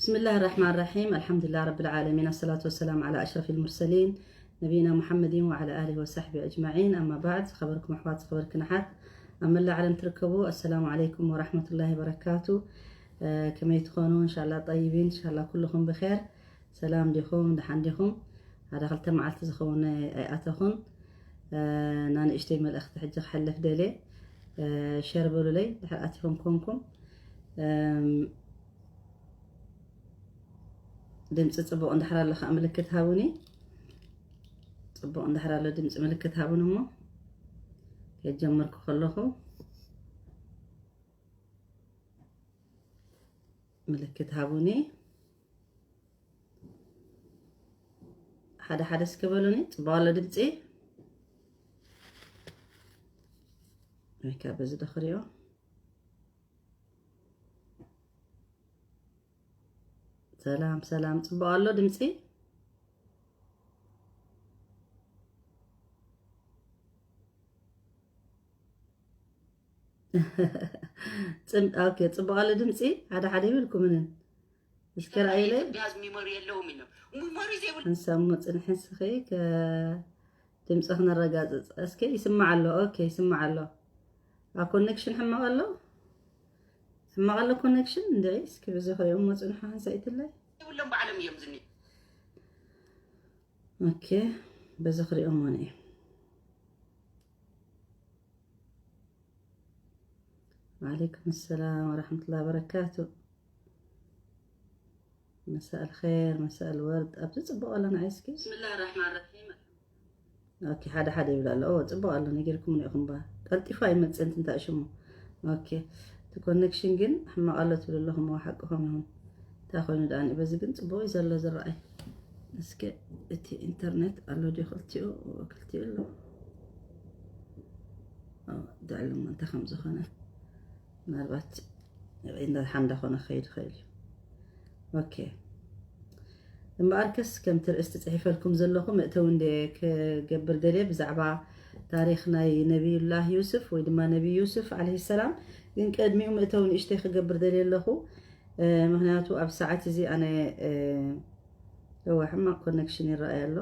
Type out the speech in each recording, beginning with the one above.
بسم الله الرحمن الرحيم. الحمد لله رب العالمين. الصلاة والسلام على أشرف المرسلين نبينا محمد وعلى آله وصحبه أجمعين. أما بعد، ዝኸበርኩም ኣሕዋት፣ ዝኸበርክን ኣሓት ኣብ መላእ ዓለም ትርከቡ፣ السلام عليكم ورحمة الله وبركاته. ከመይ ትኾኑ? إن شاء الله طيبين، إن شاء الله ኩልኹም ብኸር። ሰላም ዲኹም? ደሓን ዲኹም? ሓደ ክልተ መዓልቲ ዝኸውን ኣይኣተኹን። ናንእሽተይ መልእኽቲ ሕጂ ክሕልፍ ደልየ። ሸር በሉለይ ድሕር ኣቲኹም ኮንኩም። ድምፂ ፅቡቕ እንድሕር ኣሎ ከዓ ምልክት ሃቡኒ። ፅቡቕ እንድሕር ኣሎ ድምፂ ምልክት ሃቡኒ እሞ ከጀመርኩ ከለኹ ምልክት ሃቡኒ። ሓደ ሓደ እስከ በሉኒ፣ ፅቡቕ ኣሎ ድምፂ? ወይ ከ በዚ ዶ ክሪኦ? ሰላም ሰላም፣ ፅቡቕ ኣሎ ድምፂ? ፅም-፣ ኦኬ፣ ፅቡቕ ኣሎ ድምፂ? ሓደ ሓደ ይብልኩምንን እስከ ረኣይለይ። ኢትዮጵያ ህዝቢ ሚሞሪ የለውም ኢሎም። ሚሞሪ ዘይብሉ እንሰሞ ፅንሒ እስኺ ከ-፣ ድምፂ ክነረጋፅፅ እስኪ። ይስማዕ ኣሎ። ኦኬ፣ ይስማዕ ኣሎ። ኣብ ኮኔክሽን ሕማቕ ኣሎ። ሕማቕ ኣሎ ኮኔክሽን እንድዒ። እስኪ ብዚ ክሪኦሞ ፅንሑ ሓንሳኢትለይ። የብሎም ባዕሎም እዮም ዝኒ። ኦኬ፣ በዚ ክሪኦሞ እየ። وعليكم السلام ورحمة الله وبركاته. مساء الخير، مساء الورد. ኣብዚ ፅቡቕ ኣለና እስኪ። بسم الله الرحمن الرحيم. ኦኬ፣ ሓደ ሓደ ይብል ኣሎ። ኦ፣ ፅቡቕ ኣሎ፣ ነጊርኩም ኢኹም ባ። ቀልጢፉ ኣይመፅእን ትንታይ ሽሙ። ኦኬ፣ እቲ ኮኔክሽን ግን ሕማቕ ኣሎ ትብሉ ኣለኹም። ዋ፣ ሓቅኹም ኢኹም። እንታይ ኮይኑ ደኣ በዚ ግን ፅቡቕ እዩ ዘሎ ዝረኣይ። እስከ እቲ ኢንተርኔት ኣሎ ድዩ? ክልቲኡ፣ ክልቲኡ ኣሎ። ኦ፣ ድዕልሞ እንታይ ከም ዝኾነ ምናልባት እንዳ ሓንዳ ኮነ ክኸይድ ይኽእል እዩ። ኦኬ። እምበኣርከስ ከምቲ ርእስቲ ጽሒፈልኩም ዘለኹ መእተዊ እንደ ክገብር ደልየ ብዛዕባ ታሪኽ ናይ ነቢዩላህ ዩስፍ ወይ ድማ ነቢ ዩስፍ ዓለይሂ ሰላም፣ ግን ቅድሚኡ መእተዊ ንእሽተይ ክገብር ደልየ ኣለኹ። እ፣ ምኽንያቱ ኣብ ሰዓት እዚ ኣነ፣ እ፣ እወ፣ ሕማቕ ኮኔክሽን ይረኣይ ኣሎ።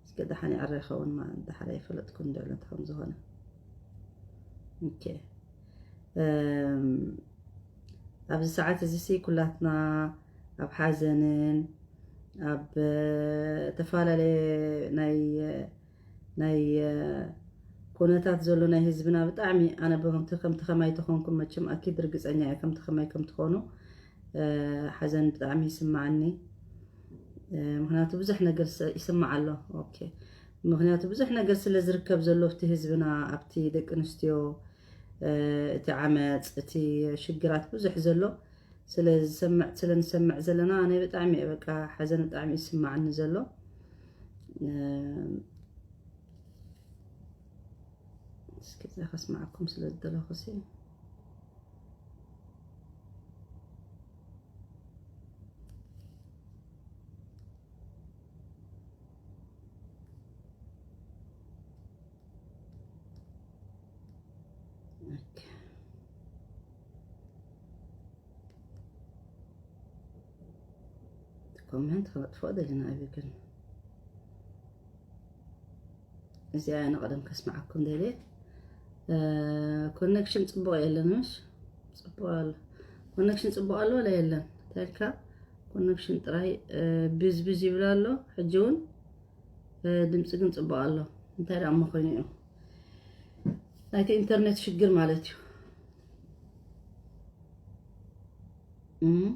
እስከ ደሓን ይዕረ ይኸውን፣ ማ-፣ ደሓር ኣይፈለጥኩን ድዕለት ከም ዝኾነ። ኦኬ። እም፣ ኣብዚ ሰዓት እዚ ሲ ኩላትና ኣብ ሓዘንን ኣብ፣ እ፣ ተፈላለየ ናይ፣ ናይ፣ እ፣ ኩነታት ዘሎ ናይ ህዝብና ብጣዕሚ ኣነ ብከምቲ ከምቲ ከማይ ተኾንኩም መቸም ኣኪድ ርግጸኛ እየ ከምቲ ከማይ ከም ትኾኑ። እ፣ ሓዘን ብጣዕሚ ይስማዓኒ። እ፣ ምኽንያቱ ብዙሕ ነገር ስ-፣ ይስማዕ ኣሎ። ኦኬ። ምኽንያቱ ብዙሕ ነገር ስለ ዝርከብ ዘሎ ኣብቲ ህዝብና፣ ኣብቲ ደቂ ኣንስትዮ፣ እ፣ እቲ ዓመፅ፣ እቲ ሽግራት ብዙሕ ዘሎ ስለ ዝሰምዕ፣ ስለ ንሰምዕ ዘለና ኣነ ብጣዕሚ እየ በቃ ሓዘን ብጣዕሚ ይስማዓኒ ዘሎ። እ፣ እስኪ እዛ ከስማዓኩም ስለ ዝደለኹ ሲ ኦኬ። ኮሜንት ከነጥፍኦ ደሊና ኣብ ግን እዚኣ ንቐደም ከስምዓኩም ደልየ። እ፣ ኮኔክሽን ጽቡቕ የለን፣ ምሽ? ጽቡቕ ኣሎ። ኮኔክሽን ጽቡቕ ኣሎ ወላ የለን? እንታይ ኢልካ? ኮኔክሽን ጥራይ፣ እ፣ ብዝ ብዝ ይብል ኣሎ። ሕጂ እውን፣ እ፣ ድምጺ ግን ጽቡቕ ኣሎ። እንታይ ደኣ እሞ ኮይኑ እዩ? ናይቲ ኢንተርኔት ሽግር ማለት እዩ። እም።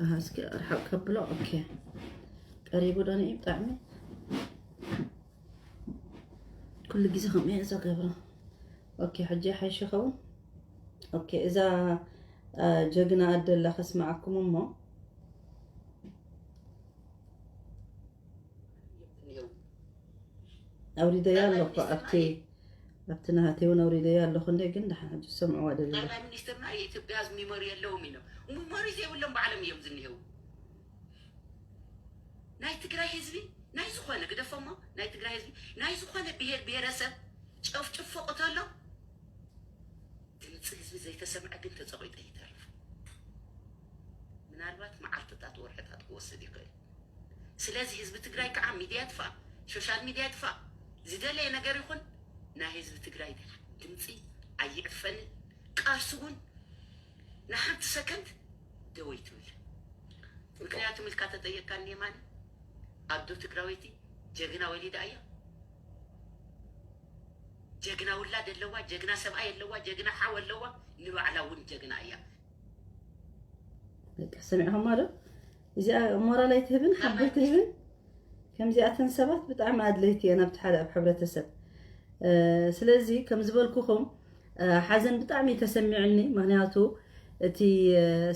ኣሃ፣ እስኪ ርሓቕ ከብሎ። ኦኬ። ቀሪቡ ዶ ንኢ ብጣዕሚ? ኩሉ ግዜ ከምኡ እየ እዛ ገብሮ። ኦኬ፣ ሕጂ ሓይሽ ይኸውን። ኦኬ፣ እዛ፣ አ፣ ጀግና ኣደ ኣላ ከስምዓኩም እሞ። ኣውሪደያ ኣለኹ ኣብቲ፣ ኣብቲ ናሃተይ እውን ኣውሪደያ ኣለኹ። እንደ ግን ደሓን ሕጂ ዝሰምዕዋ ደለዉ። ጠቅላይ ሚኒስትርና የኢትዮጵያ ህዝቢ ሚሞሪ የለውም ኢሎም። ሚሞሪ ዘይብሎም ባዕሎም እዮም ዝኒሄው። ናይ ትግራይ ህዝቢ፣ ናይ ዝኾነ፣ ግደፎሞ፣ ናይ ትግራይ ህዝቢ፣ ናይ ዝኾነ ብሄር ብሄረሰብ ጨፍጭፎ ቅተሎ፣ ድምፂ ህዝቢ ዘይተሰምዐ ግን ተፀቂጡ ይተርፍ። ምናልባት መዓልትታት፣ ወርሕታት ክወስድ ይኽእል። ስለዚ ህዝቢ ትግራይ ከዓ ሚድያ ይጥፋእ፣ ሶሻል ሚድያ ይጥፋእ፣ ዝደለየ ነገር ይኹን፣ ናይ ህዝቢ ትግራይ ድምፂ ኣይዕፈንን። ቃልሲ እውን ንሓንቲ ሰከንድ ደው ኣይትብል። ምክንያቱም ኢልካ ተጠየቅካኒ የማነ፣ ኣዶ ትግራወይቲ ጀግና ወሊዳ እያ። ጀግና ውላድ ኣለዋ፣ ጀግና ሰብኣይ ኣለዋ፣ ጀግና ሓው ኣለዋ፣ ንባዕላ እውን ጀግና እያ። በቃ ሰሚዕኹማ ዶ? እዚኣ ሞራል ኣይትህብን፣ ሓቦ ኣይትህብን። ከምዚኣተን ሰባት ብጣዕሚ ኣድለይቲ እየን ኣብቲ ሓደ ኣብ ሕብረተሰብ። ስለዚ ከም ዝበልኩኹም ሓዘን ብጣዕሚ ተሰሚዑኒ። ምክንያቱ እቲ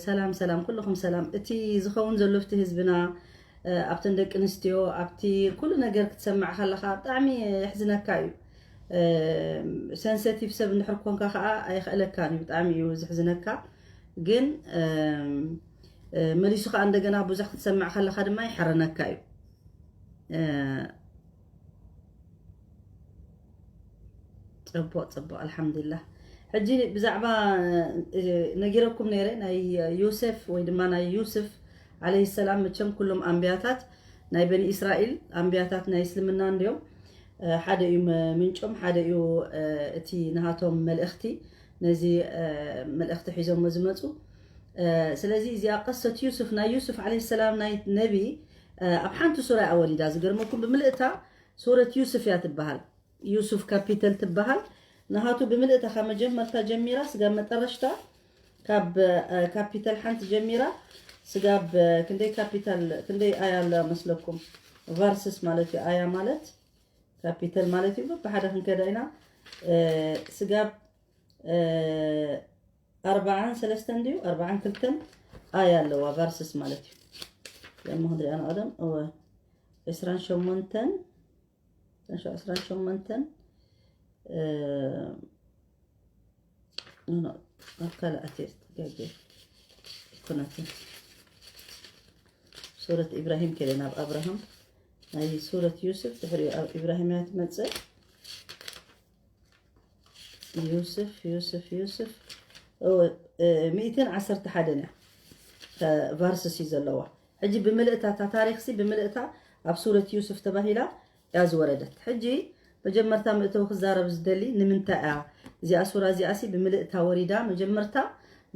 ሰላም ሰላም ኩልኹም ሰላም፣ እቲ ዝኸውን ዘሎ ኣብቲ ህዝብና፣ ኣብተን ደቂ ኣንስትዮ፣ ኣብቲ ኩሉ ነገር ክትሰማዕ ከለኻ ብጣዕሚ የሕዝነካ እዩ። ሰንሰቲቭ ሰብ እንድሕር ኮንካ ከዓ ኣይኽእለካን እዩ፣ ብጣዕሚ እዩ ዝሕዝነካ። ግን መሊሱ ከዓ እንደገና ብዙሕ ክትሰማዕ ከለኻ ድማ ይሕርነካ እዩ። ጽቡቕ ጽቡቕ፣ ኣልሓምዱሊላህ። ሕጂ ብዛዕባ ነጊረኩም ነይረ፣ ናይ ዮሴፍ ወይ ድማ ናይ ዩስፍ ዓለይሂ ሰላም። መቸም ኩሎም ኣንብያታት ናይ በኒ እስራኤል፣ ኣንብያታት ናይ እስልምና እንዲዮም። ሓደ እዩ ምንጮም፣ ሓደ እዩ እቲ ናሃቶም መልእኽቲ፣ ነዚ መልእኽቲ ሒዞሞ ዝመፁ። ስለዚ እዚኣ ቀሰት ዩስፍ፣ ናይ ዩስፍ ዓለይሂ ሰላም ናይ ነቢ ኣብ ሓንቲ ሱራ እያ ወሪዳ። ዝገርመኩም ብምልእታ ሱረት ዩስፍ እያ ትበሃል። ዩስፍ ካፒተል ትበሃል። ናሃቱ ብምልእታ ካብ መጀመርታ ጀሚራ ስጋብ መጠረሽታ፣ ካብ ካፒተል ሓንቲ ጀሚራ ስጋብ ክንደይ ካፒታል፣ ክንደይ ኣያ ኣለ መስለኩም? ቨርስስ ማለት እዩ። ኣያ ማለት ካፒተል ማለት እዩ። በብሓደ ክንከዳ ኢና። ስጋብ ኣርባዓን ሰለስተን ድዩ ኣርባዓን ክልተን ኣያ ኣለዋ፣ ቨርስስ ማለት እዩ። ለማ ክንሪኣ ንቐደም። እወ፣ ዕስራን ሸሞንተን፣ ዕስራን ሸሞንተን ኣካል ኣትየት ገገ ይኩናትን ሱረት ኢብራሂም ከደ ናብ ኣብርሃም፣ ናይ ሱረት ዩስፍ ድሕሪኡ ኣብ ኢብራሂም እያ ትመፅእ። ዩስፍ ዩስፍ ዩስፍ ሚእትን ዓሰርተ ሓደን እያ ቫርስስ እዩ ዘለዋ። ሕጂ ብምልእታ እታ ታሪኽሲ ብምልእታ ኣብ ሱረት ዩስፍ ተባሂላ እያ ዝወረደት። ሕጂ መጀመርታ ምእተው ክዛረብ ዝደሊ ንምንታይ እያ እዚኣ ሱራ እዚኣሲ ብምልእታ ወሪዳ መጀመርታ፣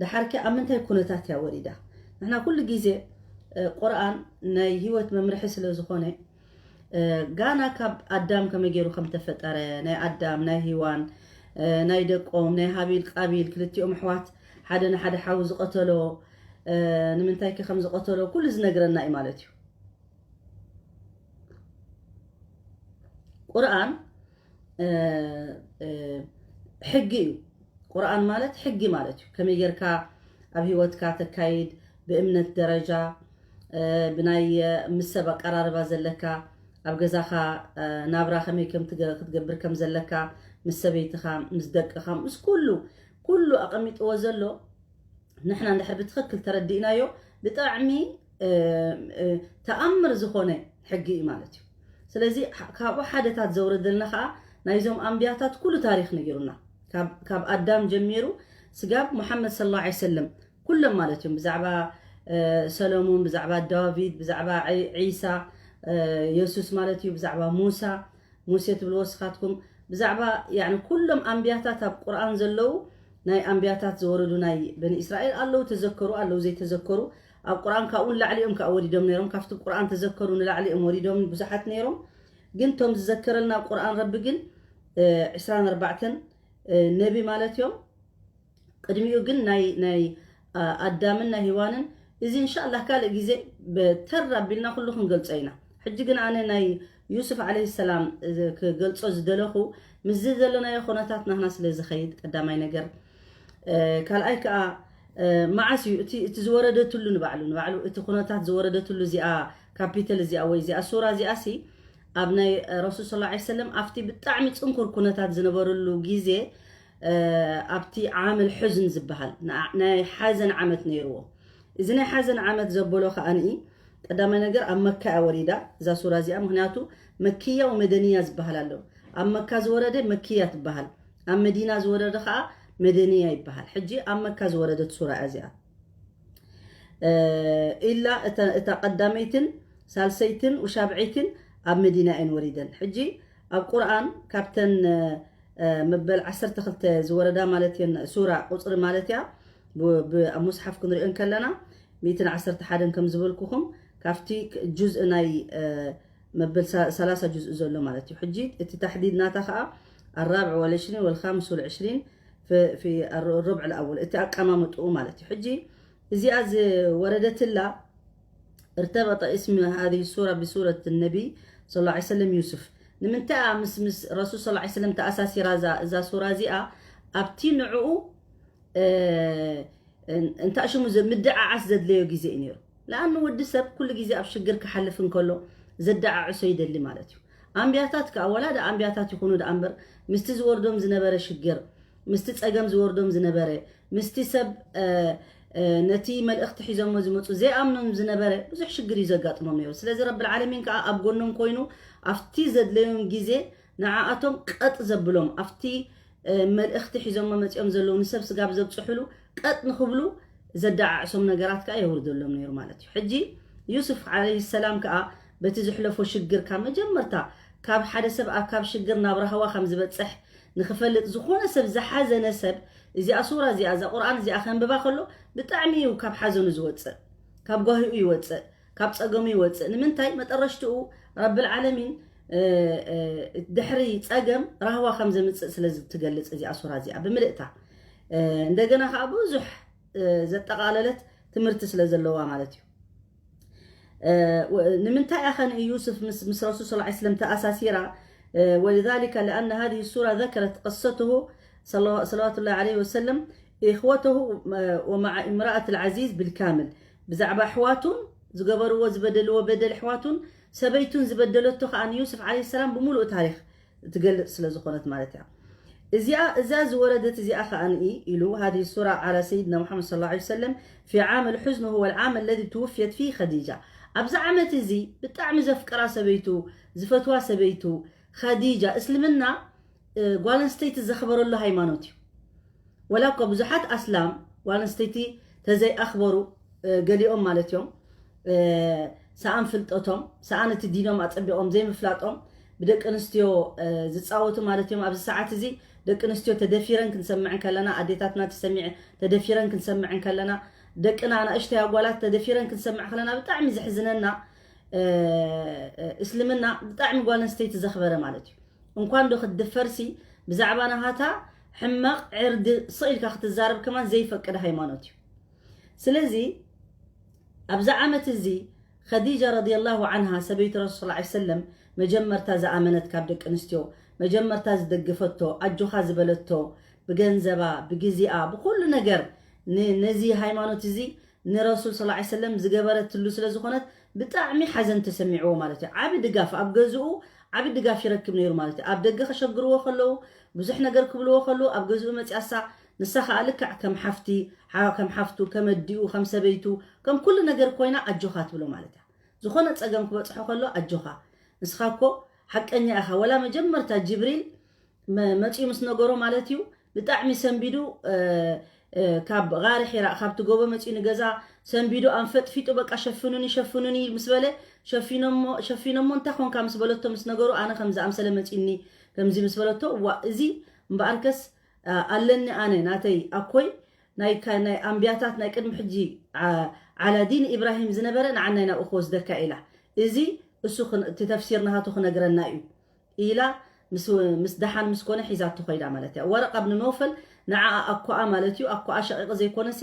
ደሓርኪ ኣብ ምንታይ ኩነታት እያ ወሪዳ? ንሕና ኩሉ ግዜ ቁርኣን ናይ ህይወት መምርሒ ስለ ዝኾነ፣ ጋና ካብ ኣዳም ከመይ ገይሩ ከም ተፈጠረ፣ ናይ ኣዳም፣ ናይ ሂዋን፣ ናይ ደቆም፣ ናይ ሃቢል ቃቢል ክልቲኦም ኣሕዋት ሓደ ንሓደ ሓው ዝቐተሎ፣ ንምንታይ ከ ከም ዝቐተሎ ኩሉ ዝነግረና እዩ ማለት እዩ። ቁርኣን ሕጊ እዩ። ቁርኣን ማለት ሕጊ ማለት እዩ። ከመይ ጌርካ ኣብ ህይወትካ ተካይድ፣ ብእምነት ደረጃ፣ ብናይ ምስ ሰብ ኣቀራርባ ዘለካ፣ ኣብ ገዛኻ ናብራ ከመይ ከም ክትገብር ከም ዘለካ፣ ምስ ሰበይትኻ፣ ምስ ደቅኻ፣ ምስ ኩሉ ኩሉ ኣቐሚጥዎ ዘሎ ንሕና እንድሕር ብትኽክል ተረዲእናዮ ብጣዕሚ ተኣምር ዝኾነ ሕጊ እዩ ማለት እዩ። ስለዚ ካብኡ ሓደታት ዘውረደልና ከዓ ናይዞም ኣንብያታት ኩሉ ታሪክ ነጊሩና፣ ካብ ኣዳም ጀሚሩ ስጋብ ሙሓመድ ሰለላሁ ዐለይሂ ወሰለም ኩሎም ማለት እዮም። ብዛዕባ ሰለሙን፣ ብዛዕባ ዳቪድ፣ ብዛዕባ ዒሳ፣ የሱስ ማለት እዩ፣ ብዛዕባ ሙሳ፣ ሙሴ ትብልዎ ስኻትኩም፣ ብዛዕባ ኩሎም ኣንብያታት ኣብ ቁርኣን ዘለዉ ናይ ኣንብያታት ዝወረዱ ናይ በኒ እስራኤል ኣለዉ፣ ተዘከሩ ኣለዉ፣ ዘይተዘከሩ ኣብ ቁርኣን ካብኡ ንላዕሊ እዮም ከዓ ወሪዶም ነይሮም። ካብቲ ቁርኣን ተዘከሩ ንላዕሊ እዮም ወሪዶም ብዙሓት ነይሮም። ግን እቶም ዝዘከረልና ቁርኣን ረቢ ግን ዕስራን ኣርባዕተን ነቢ ማለት እዮም። ቅድሚኡ ግን ናይ ናይ ኣዳምን ናይ ሂዋንን እዚ እንሻላህ ካልእ ግዜ በተር ኣቢልና ኩሉ ክንገልጾ ኢና። ሕጂ ግን ኣነ ናይ ዩስፍ ዓለይሂ ሰላም ክገልጾ ዝደለኹ ምስዚ ዘለናዮ ኩነታት ናህና ስለ ዝኸይድ ቀዳማይ ነገር፣ ካልኣይ ከዓ መዓስ እዩ እቲ እቲ ዝወረደትሉ ንባዕሉ ንባዕሉ እቲ ኩነታት ዝወረደትሉ እዚኣ ካፒተል እዚኣ ወይ እዚኣ ሱራ እዚኣ ሲ ኣብ ናይ ረሱል ሰለላሁ ዐለይሂ ወሰለም ኣብቲ ብጣዕሚ ጽንኩር ኩነታት ዝነበረሉ ግዜ ኣብቲ ዓመል ሕዝን ዝበሃል ናይ ሓዘን ዓመት ነይርዎ። እዚ ናይ ሓዘን ዓመት ዘበሎ ከዓኒ ቀዳማይ ነገር ኣብ መካ እያ ወሪዳ እዛ ሱራ እዚኣ። ምክንያቱ መክያ ወመደንያ ዝበሃል ኣሎ። ኣብ መካ ዝወረደ መክያ ትበሃል፣ ኣብ መዲና ዝወረደ ከዓ መደንያ ይበሃል። ሕጂ ኣብ መካ ዝወረደት ሱራ እያ እዚኣ። ኢላ እታ ቀዳመይትን ሳልሰይትን ወሻብዐይትን ኣብ መዲና እየን ወሪደን። ሕጂ ኣብ ቁርኣን ካብተን መበል ዓሰርተ ክልተ ዝወረዳ ማለት እየን፣ ሱራ ቁፅሪ ማለት እያ። ኣብ ሙስሓፍ ክንሪኦ እንከለና ሚእትን ዓሰርተ ሓደን ከም ዝበልኩኹም ካብቲ ጁዝእ ናይ መበል ሰላሳ ጁዝእ ዘሎ ማለት እዩ። ሕጂ እቲ ታሕዲድ ናታ ከዓ ኣራብዕ ወልዕሽሪን ወልኻምስ ወልዕሽሪን ፊ ሩብዕ ልኣወል እቲ ኣቀማምጥኡ ማለት እዩ። ሕጂ እዚኣ ዝወረደትላ ارتبط اسم هذه السورة بسورة النبي صلى الله عليه وسلم يوسف። ንምንታይ ምስ ምስ ረሱል صلى الله عليه وسلم ተኣሳሲራ እዛ ሱራ እዚኣ? ኣብቲ ንዕኡ እንታይ ሽሙ ምድዓዓስ ዘድለዮ ግዜ እዩ ነይሩ። ለኣኑ ወዲ ሰብ ኩሉ ግዜ ኣብ ሽግር ክሓልፍ እንከሎ ዘደዓዕሶ ይደሊ ማለት እዩ። ኣንቢያታት ከዓ ወላ ዳ ኣንቢያታት ይኹኑ ዳ እምበር ምስቲ ዝወርዶም ዝነበረ ሽግር፣ ምስቲ ፀገም ዝወርዶም ዝነበረ፣ ምስቲ ሰብ ነቲ መልእኽቲ ሒዞሞ ዝመፁ ዘይኣምኖም ዝነበረ ብዙሕ ሽግር እዩ ዘጋጥሞም ነይሩ። ስለዚ ረብል ዓለሚን ከዓ ኣብ ጎኖም ኮይኑ ኣብቲ ዘድለዮም ግዜ ንዓኣቶም ቀጥ ዘብሎም ኣብቲ መልእኽቲ ሒዞሞ መፂኦም ዘለዉ ንሰብ ስጋብ ዘብፅሕሉ ቀጥ ንክብሉ ዘደዓዕሶም ነገራት ከዓ የውርደሎም ነይሩ ማለት እዩ። ሕጂ ዩሱፍ ዓለይሂ ሰላም ከዓ በቲ ዝሕለፎ ሽግር ካብ መጀመርታ ካብ ሓደ ሰብ ኣብ ካብ ሽግር ናብ ራህዋ ከም ዝበፅሕ ንክፈልጥ ዝኾነ ሰብ ዝሓዘነ ሰብ እዚኣ ሱራ እዚኣ እዛ ቁርኣን እዚኣ ከንብባ ከሎ ብጣዕሚ እዩ ካብ ሓዘኑ ዝወፅእ፣ ካብ ጓሂኡ ይወፅእ፣ ካብ ፀገሙ ይወፅእ። ንምንታይ? መጠረሽትኡ ረብል ዓለሚን ድሕሪ ፀገም ራህዋ ከም ዘምፅእ ስለ ዝትገልፅ እዚኣ ሱራ እዚኣ ብምልእታ እንደገና ከዓ ብዙሕ ዘጠቓለለት ትምህርቲ ስለ ዘለዋ ማለት እዩ። ንምንታይ ኣኸን ዩስፍ ምስ ረሱል صلى الله عليه وسلم ተኣሳሲራ? ولذلك لأن هذه السورة ذكرت قصته صلوات الله عليه وسلم إخوته ومع امرأة العزيز بالكامل ብዛዕባ ኣሕዋቱን ዝገበርዎ ዝበደልዎ በደል ኣሕዋቱን ሰበይቱን ዝበደለቶ ከዓ ንዩስፍ عليه السلام ብምሉእ ታሪክ ትገልጽ ስለ ዝኾነት ማለት እያ። እዚኣ እዛ ዝወረደት እዚኣ ከዓ ንኢ ኢሉ هذه السورة على سيدنا محمد صلى الله عليه وسلم في عام الحزن هو العام الذي توفيت فيه خديجة። ኣብዚ ዓመት እዚ ብጣዕሚ ዘፍቅራ ሰበይቱ ዝፈትዋ ሰበይቱ ኸዲጃ እስልምና ጓል ኣንስተይቲ ዘኽበረሉ ሃይማኖት እዩ። ወላ እኳ ብዙሓት ኣስላም ጓል ኣንስተይቲ ተዘይኣኽበሩ ገሊኦም ማለት እዮም። ሰኣን ፍልጠቶም ሰኣን እቲ ዲኖም ኣፀቢቖም ዘይምፍላጦም ብደቂ ኣንስትዮ ዝፃወቱ ማለት እዮም። ኣብዚ ሰዓት እዚ ደቂ ኣንስትዮ ተደፊረን ክንሰምዕ ከለና ኣዴታትና ተሰሚዐ ተደፊረን ክንሰምዕ ከለና ደቅና ኣናእሽተይ ኣጓላት ተደፊረን ክንሰምዕ ከለና ብጣዕሚ ዘሕዝነና እስልምና ብጣዕሚ ጓል ኣንስተይቲ ዘኽበረ ማለት እዩ። እንኳን ዶ ክትድፈርሲ ብዛዕባ ናሃታ ሕማቕ ዕርዲ ስቕ ኢልካ ክትዛረብ ከማን ዘይፈቅድ ሃይማኖት እዩ። ስለዚ ኣብዚ ዓመት እዚ ኸዲጃ ረዲየላሁ ዓንሃ ሰበይቲ ረሱል ሰለላሁ ዐለይሂ ወሰለም መጀመርታ ዝኣመነት ካብ ደቂ ኣንስትዮ መጀመርታ ዝደገፈቶ ኣጆኻ ዝበለቶ ብገንዘባ ብግዜኣ ብኩሉ ነገር ነዚ ሃይማኖት እዚ ንረሱል ሰለላሁ ዐለይሂ ወሰለም ዝገበረትሉ ስለ ዝኾነት ብጣዕሚ ሓዘን ተሰሚዕዎ ማለት እዩ። ዓቢ ድጋፍ ኣብ ገዝኡ ዓቢ ድጋፍ ይረክብ ነይሩ ማለት እዩ። ኣብ ደገ ከሸግርዎ ከለዉ ብዙሕ ነገር ክብልዎ ከለዉ ኣብ ገዝኡ መፂኣሳ ንሳ ከዓ ልክዕ ከም ሓፍቲ ከም ሓፍቱ ከም ኣዲኡ ከም ሰበይቱ ከም ኩሉ ነገር ኮይና ኣጆኻ ትብሎ ማለት እያ። ዝኾነ ፀገም ክበፅሖ ከሎ ኣጆኻ ንስኻ እኮ ሓቀኛ ኢኻ። ወላ መጀመርታ ጅብሪል መፂኡ ምስ ነገሮ ማለት እዩ ብጣዕሚ ሰንቢዱ ካብ ጋሪ ሒራ ካብቲ ጎቦ መፂኡ ንገዛ ሰንቢዱ ኣንፈጥፊጡ በቃ ሸፍኑኒ ሸፍኑኒ ምስ በለ ሸፊኖሞ እንታይ ኮንካ ምስ በለቶ ምስ ነገሩ ኣነ ከምዚ ኣምሰለ መፂኒ ከምዚ ምስ በለቶ ዋ እዚ እምበኣርከስ ኣለኒ ኣነ ናተይ ኣኮይ ናይ ኣንብያታት ናይ ቅድሚ ሕጂ ዓላ ዲን ኢብራሂም ዝነበረ ንዓናይ ናብኡ ክወስደካ ኢላ እዚ እሱ እቲ ተፍሲር ናሃቱ ክነግረና እዩ ኢላ ምስ ደሓን ምስ ኮነ ሒዛቶ ኮይዳ ማለት እያ። ወረቃ ብን ኖፈል ንዓኣ ኣኮኣ ማለት እዩ ኣኮኣ ሸቂቂ ዘይኮነሲ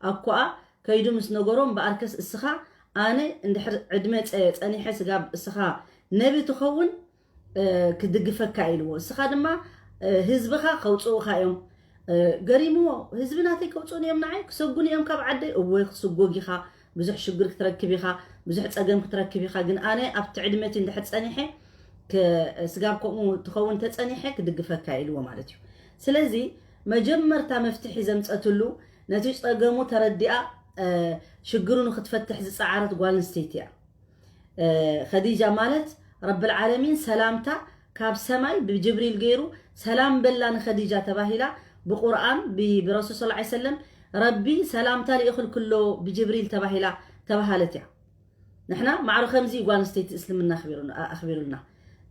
ኣኮኣ ከይዱ ምስ ነገሮ እምበኣርከስ እስኻ ኣነ እንድሕር ዕድመ ፀኒሐ ስጋብ እስኻ ነቢ ትኸውን ክድግፈካ ኢልዎ። እስኻ ድማ ህዝብኻ ከውፅኡኻ እዮም ገሪምዎ። ህዝቢ ናተይ ከውፅኡን እዮም ንዓይ ክሰጉን እዮም ካብ ዓደይ። እወ ክትስጎግ ኢኻ፣ ብዙሕ ሽግር ክትረክብ ኢኻ፣ ብዙሕ ፀገም ክትረክብ ኢኻ። ግን ኣነ ኣብቲ ዕድመቲ እንድሕር ፀኒሐ ስጋብ ከምኡ ትኸውን ተፀኒሐ ክድግፈካ ኢልዎ ማለት እዩ። ስለዚ መጀመርታ መፍትሒ ዘምፀትሉ ነቲ ፀገሙ ተረዲኣ ሽግሩ ንክትፈትሕ ዝፀዓረት ጓል ኣንስተይቲ እያ። ኸዲጃ ማለት ረብል ዓለሚን ሰላምታ ካብ ሰማይ ብጅብሪል ገይሩ ሰላም በላ ንኸዲጃ ተባሂላ ብቁርኣን ብረሱል ሰለላሁ ዐለይሂ ወሰለም ረቢ ሰላምታ ልኢኽልክሎ ብጅብሪል ተባሂላ ተባሃለት እያ። ንሕና ማዕረ ከምዚ እዩ ጓል ኣንስተይቲ እስልምና ኣኽቢሩና- ኣኽቢሩልና።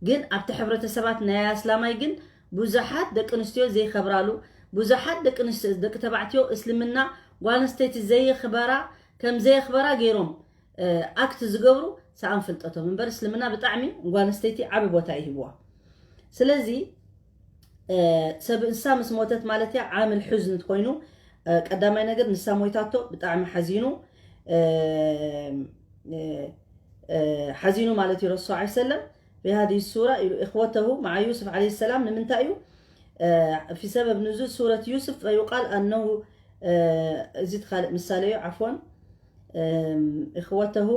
ግን ኣብቲ ሕብረተሰባት ናይ ኣስላማይ ግን ብዙሓት ደቂ ኣንስትዮ ዘይከብራሉ፣ ብዙሓት ደቂ ኣንስትዮ፣ ደቂ ተባዕትዮ እስልምና ጓል ኣንስተይቲ ዘይኽበራ፣ ከም ዘየኽበራ ገይሮም፣ እ፣ ኣክት ዝገብሩ ሰኣን ፍልጠቶም እምበር እስልምና ብጣዕሚ ጓል ኣንስተይቲ ዓቢ ቦታ ይህብዋ። ስለዚ፣ እ፣ ሰብ እንስሳ ምስ ሞተት ማለት እያ ዓምል ሑዝን ኮይኑ፣ እ፣ ቀዳማይ ነገር ንሳ ሞይታቶ ብጣዕሚ ሓዚኑ፣ እ፣ እ፣ እ፣ ሓዚኑ ማለት እዩ ረሱል ሰለላሁ ዐለይሂ ወሰለም። في هذه السورة ኢሉ إخوته مع يوسف عليه السلام ንምንታይ እዩ? እ፣ في سبب نزول سورة يوسف فيقال أنه، እ፣ እዚ እቲ ካልእ ምሳሌ እዩ፣ ዓፍወን። إخوته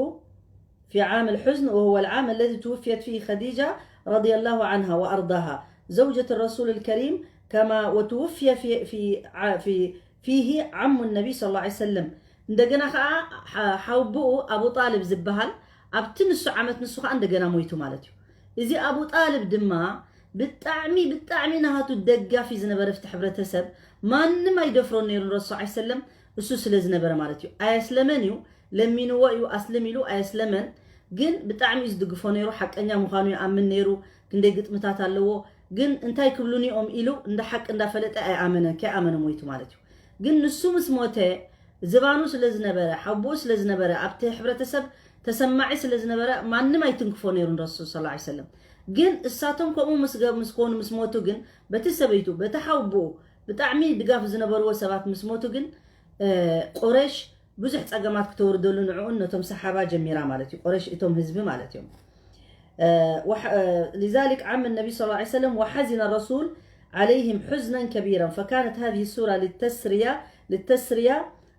في عام الحزن، وهو العام الذي توفيت فيه خديجة رضي الله عنها وأرضاها زوجة الرسول الكريم، كما وتوفي في في ع- في فيه عم النبي صلى الله عليه وسلم. እንደገና ከዓ ሓ- ሓውብኡ ኣቡ ጣልብ ዝበሃል ኣብቲ ንሱ ዓመት ንሱ ከዓ እንደገና ሞይቱ ማለት እዩ። እዚ ኣቡ ጣልብ ድማ ብጣዕሚ ብጣዕሚ ናሃቱ ደጋፊ ዝነበረ ፍቲ ሕብረተሰብ ማንም ኣይደፍሮን ነይሩ ረሱ ሰለም እሱ ስለ ዝነበረ ማለት እዩ። ኣየስለመን እዩ፣ ለሚንዎ እዩ ኣስልም ኢሉ ኣየስለመን። ግን ብጣዕሚ እዩ ዝድግፎ ነይሩ፣ ሓቀኛ ምዃኑ ይኣምን ነይሩ። ክንደይ ግጥምታት ኣለዎ። ግን እንታይ ክብሉኒ እዮም ኢሉ እንደ ሓቂ እንዳፈለጠ ኣይኣመነን፣ ከይኣመነ ሞይቱ ማለት እዩ። ግን ንሱ ምስ ሞተ ዝባኑ ስለ ዝነበረ፣ ሓቡኡ ስለ ዝነበረ፣ ኣብቲ ሕብረተሰብ ተሰማዒ ስለ ዝነበረ ማንም ኣይትንክፎ ነይሩ ንረሱል ሰለላሁ ዐለይሂ ወሰለም። ግን እሳቶም ከምኡ ምስ ገ- ምስ ኮኑ ምስ ሞቱ ግን በቲ ሰበይቱ በቲ ሓውቡኡ ብጣዕሚ ድጋፍ ዝነበርዎ ሰባት ምስ ሞቱ ግን እ፣ ቁረሽ ብዙሕ ጸገማት ክተውርደሉ ንዕኡን ነቶም ሰሓባ ጀሚራ ማለት እዩ። ቁረሽ እቶም ህዝቢ ማለት እዮም። እ፣ ወሐ- እ፣ لذلك عم النبي صلى الله عليه وسلم وحزن الرسول عليهم حزنا كبيرا فكانت هذه السورة للتسرية للتسرية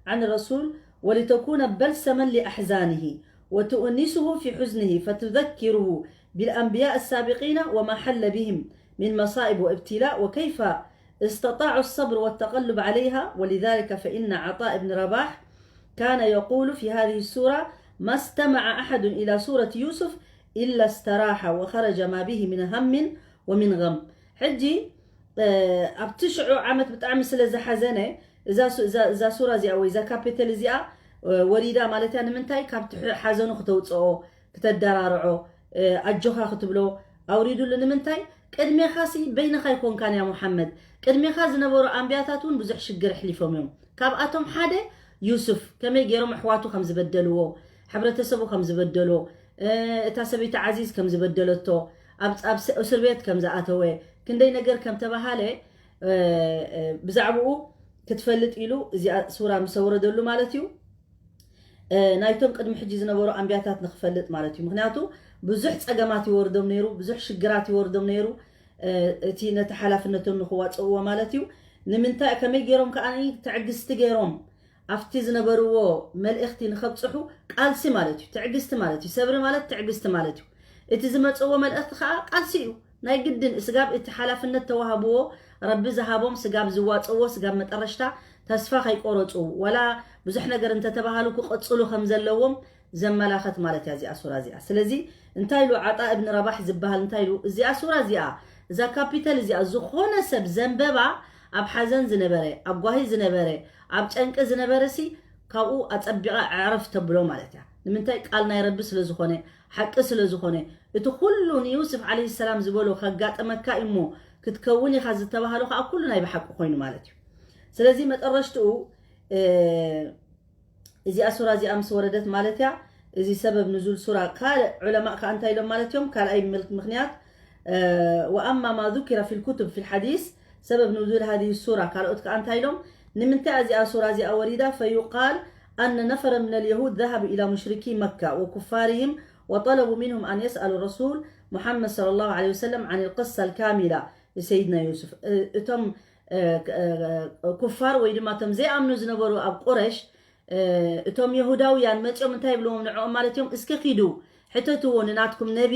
عن الرسول ولتكون بلسما لأحزانه وتؤنسه في حزنه فتذكره بالأنبياء السابقين وما حل بهم من مصائب وابتلاء وكيف استطاعوا الصبر والتغلب عليها ولذلك فإن عطاء بن رباح كان يقول في هذه السورة ما استمع أحد إلى سورة يوسف إلا استراح وخرج ما به من هم ومن غم. ሕጂ እ፣ ኣብቲ ሽዑ ዓመት ብጣዕሚ ስለ ዝሓዘነ እዛ ሱ- እዛ- እዛ ሱራ እዚኣ ወይ እዛ ካፒተል እዚኣ እ፣ ወሪዳ ማለት እያ። ንምንታይ ካብቲ ሕ- ሓዘኑ ክተውፅኦ፣ ክተደራርዖ፣ እ፣ ኣጆኻ ክትብሎ ኣውሪዱሉ። ንምንታይ ቅድሜኻሲ በይንኻ ኣይኮንካን ያ ሙሓመድ። ቅድሜኻ ዝነበሩ ኣንብያታት እውን ብዙሕ ሽግር ኣሕሊፎም እዮም። ካብኣቶም ሓደ ዩሱፍ ከመይ ገይሮም ኣሕዋቱ ከም ዝበደልዎ፣ ሕብረተሰቡ ከም ዝበደሎ፣ እ፣ እታ ሰበይቲ ዓዚዝ ከም ዝበደለቶ፣ ኣብ ኣብ ስ- እስር ቤት ከም ዝኣተወ፣ ክንደይ ነገር ከም ተባሃለ እ፣ እ፣ ብዛዕባኡ ክትፈልጥ ኢሉ እዚኣ ሱራ ምስ ኣውረደሉ ማለት እዩ። እ፣ ናይቶም ቅድሚ ሕጂ ዝነበሩ ኣንብያታት ንክፈልጥ ማለት እዩ። ምክንያቱ ብዙሕ ጸገማት ይወርዶም ነይሩ፣ ብዙሕ ሽግራት ይወርዶም ነይሩ። እ፣ እቲ ነቲ ሓላፍነቶም ንክዋፅእዎ ማለት እዩ። ንምንታይ ከመይ ገይሮም ከዓ ትዕግስቲ ገይሮም ኣብቲ ዝነበርዎ መልእኽቲ ንከብፅሑ ቃልሲ ማለት እዩ። ትዕግስቲ ማለት እዩ። ሰብሪ ማለት ትዕግስቲ ማለት እዩ። እቲ ዝመፅዎ መልእኽቲ ከዓ ቃልሲ እዩ። ናይ ግድን ስጋብ እቲ ሓላፍነት ተዋህብዎ ረቢ ዝሃቦም ስጋብ ዝዋፅእዎ ስጋብ መጠረሽታ ተስፋ ከይቆረፁ ወላ ብዙሕ ነገር እንተተባሃሉ ክቐፅሉ ከም ዘለዎም ዘመላኸት ማለት እያ እዚኣ ሱራ እዚኣ። ስለዚ እንታይ ኢሉ ዓጣ እብን ረባሕ ዝበሃል እንታይ ኢሉ እዚኣ ሱራ እዚኣ እዛ ካፒተል እዚኣ ዝኾነ ሰብ ዘንበባ ኣብ ሓዘን ዝነበረ ኣብ ጓሂ ዝነበረ ኣብ ጨንቂ ዝነበረ ሲ ካብኡ ኣጸቢቓ ዕረፍ ተብሎ ማለት እያ። ንምንታይ ቃል ናይ ረቢ ስለ ዝኾነ ሓቂ ስለ ዝኾነ እቲ ኩሉ ንዩስፍ ዓለይሂ ሰላም ዝበሎ ከጋጥመካ እሞ ክትከውን ኢኻ ዝተባሃሎ ከዓ ኩሉ ናይ ብሓቂ ኮይኑ ማለት እዩ። ስለዚ መጠረሽትኡ እ፣ እዚኣ ሱራ እዚኣ ምስ ወረደት ማለት እያ። እዚ ሰበብ ንዙል ሱራ ካልእ ዑለማእ ከዓ እንታይ ኢሎም ማለት እዮም? ካልኣይ ምል- ምክንያት እ፣ وأما ما ذكر في الكتب في الحديث سبب نزول هذه السورة ካልኦት ከዓ እንታይ ኢሎም? ንምንታይ እዚኣ ሱራ እዚኣ ወሪዳ? فيقال أن نفرا من اليهود ذهبوا إلى مشركي مكة وكفارهم وطلبوا منهم أن يسألوا الرسول محمد صلى الله عليه وسلم عن القصة الكاملة لسيدنا يوسف. እ፣ እቶም እ፣ እ፣ ኩፋር ወይ ድማ እቶም ዘይኣምኑ ዝነበሩ ኣብ ቁረሽ እ፣ እቶም የሁዳውያን መፂኦም እንታይ ይብልዎም ንዕኦም ማለት እዮም? እስኪ ኪዱ ሕተትዎ ንናትኩም ነቢ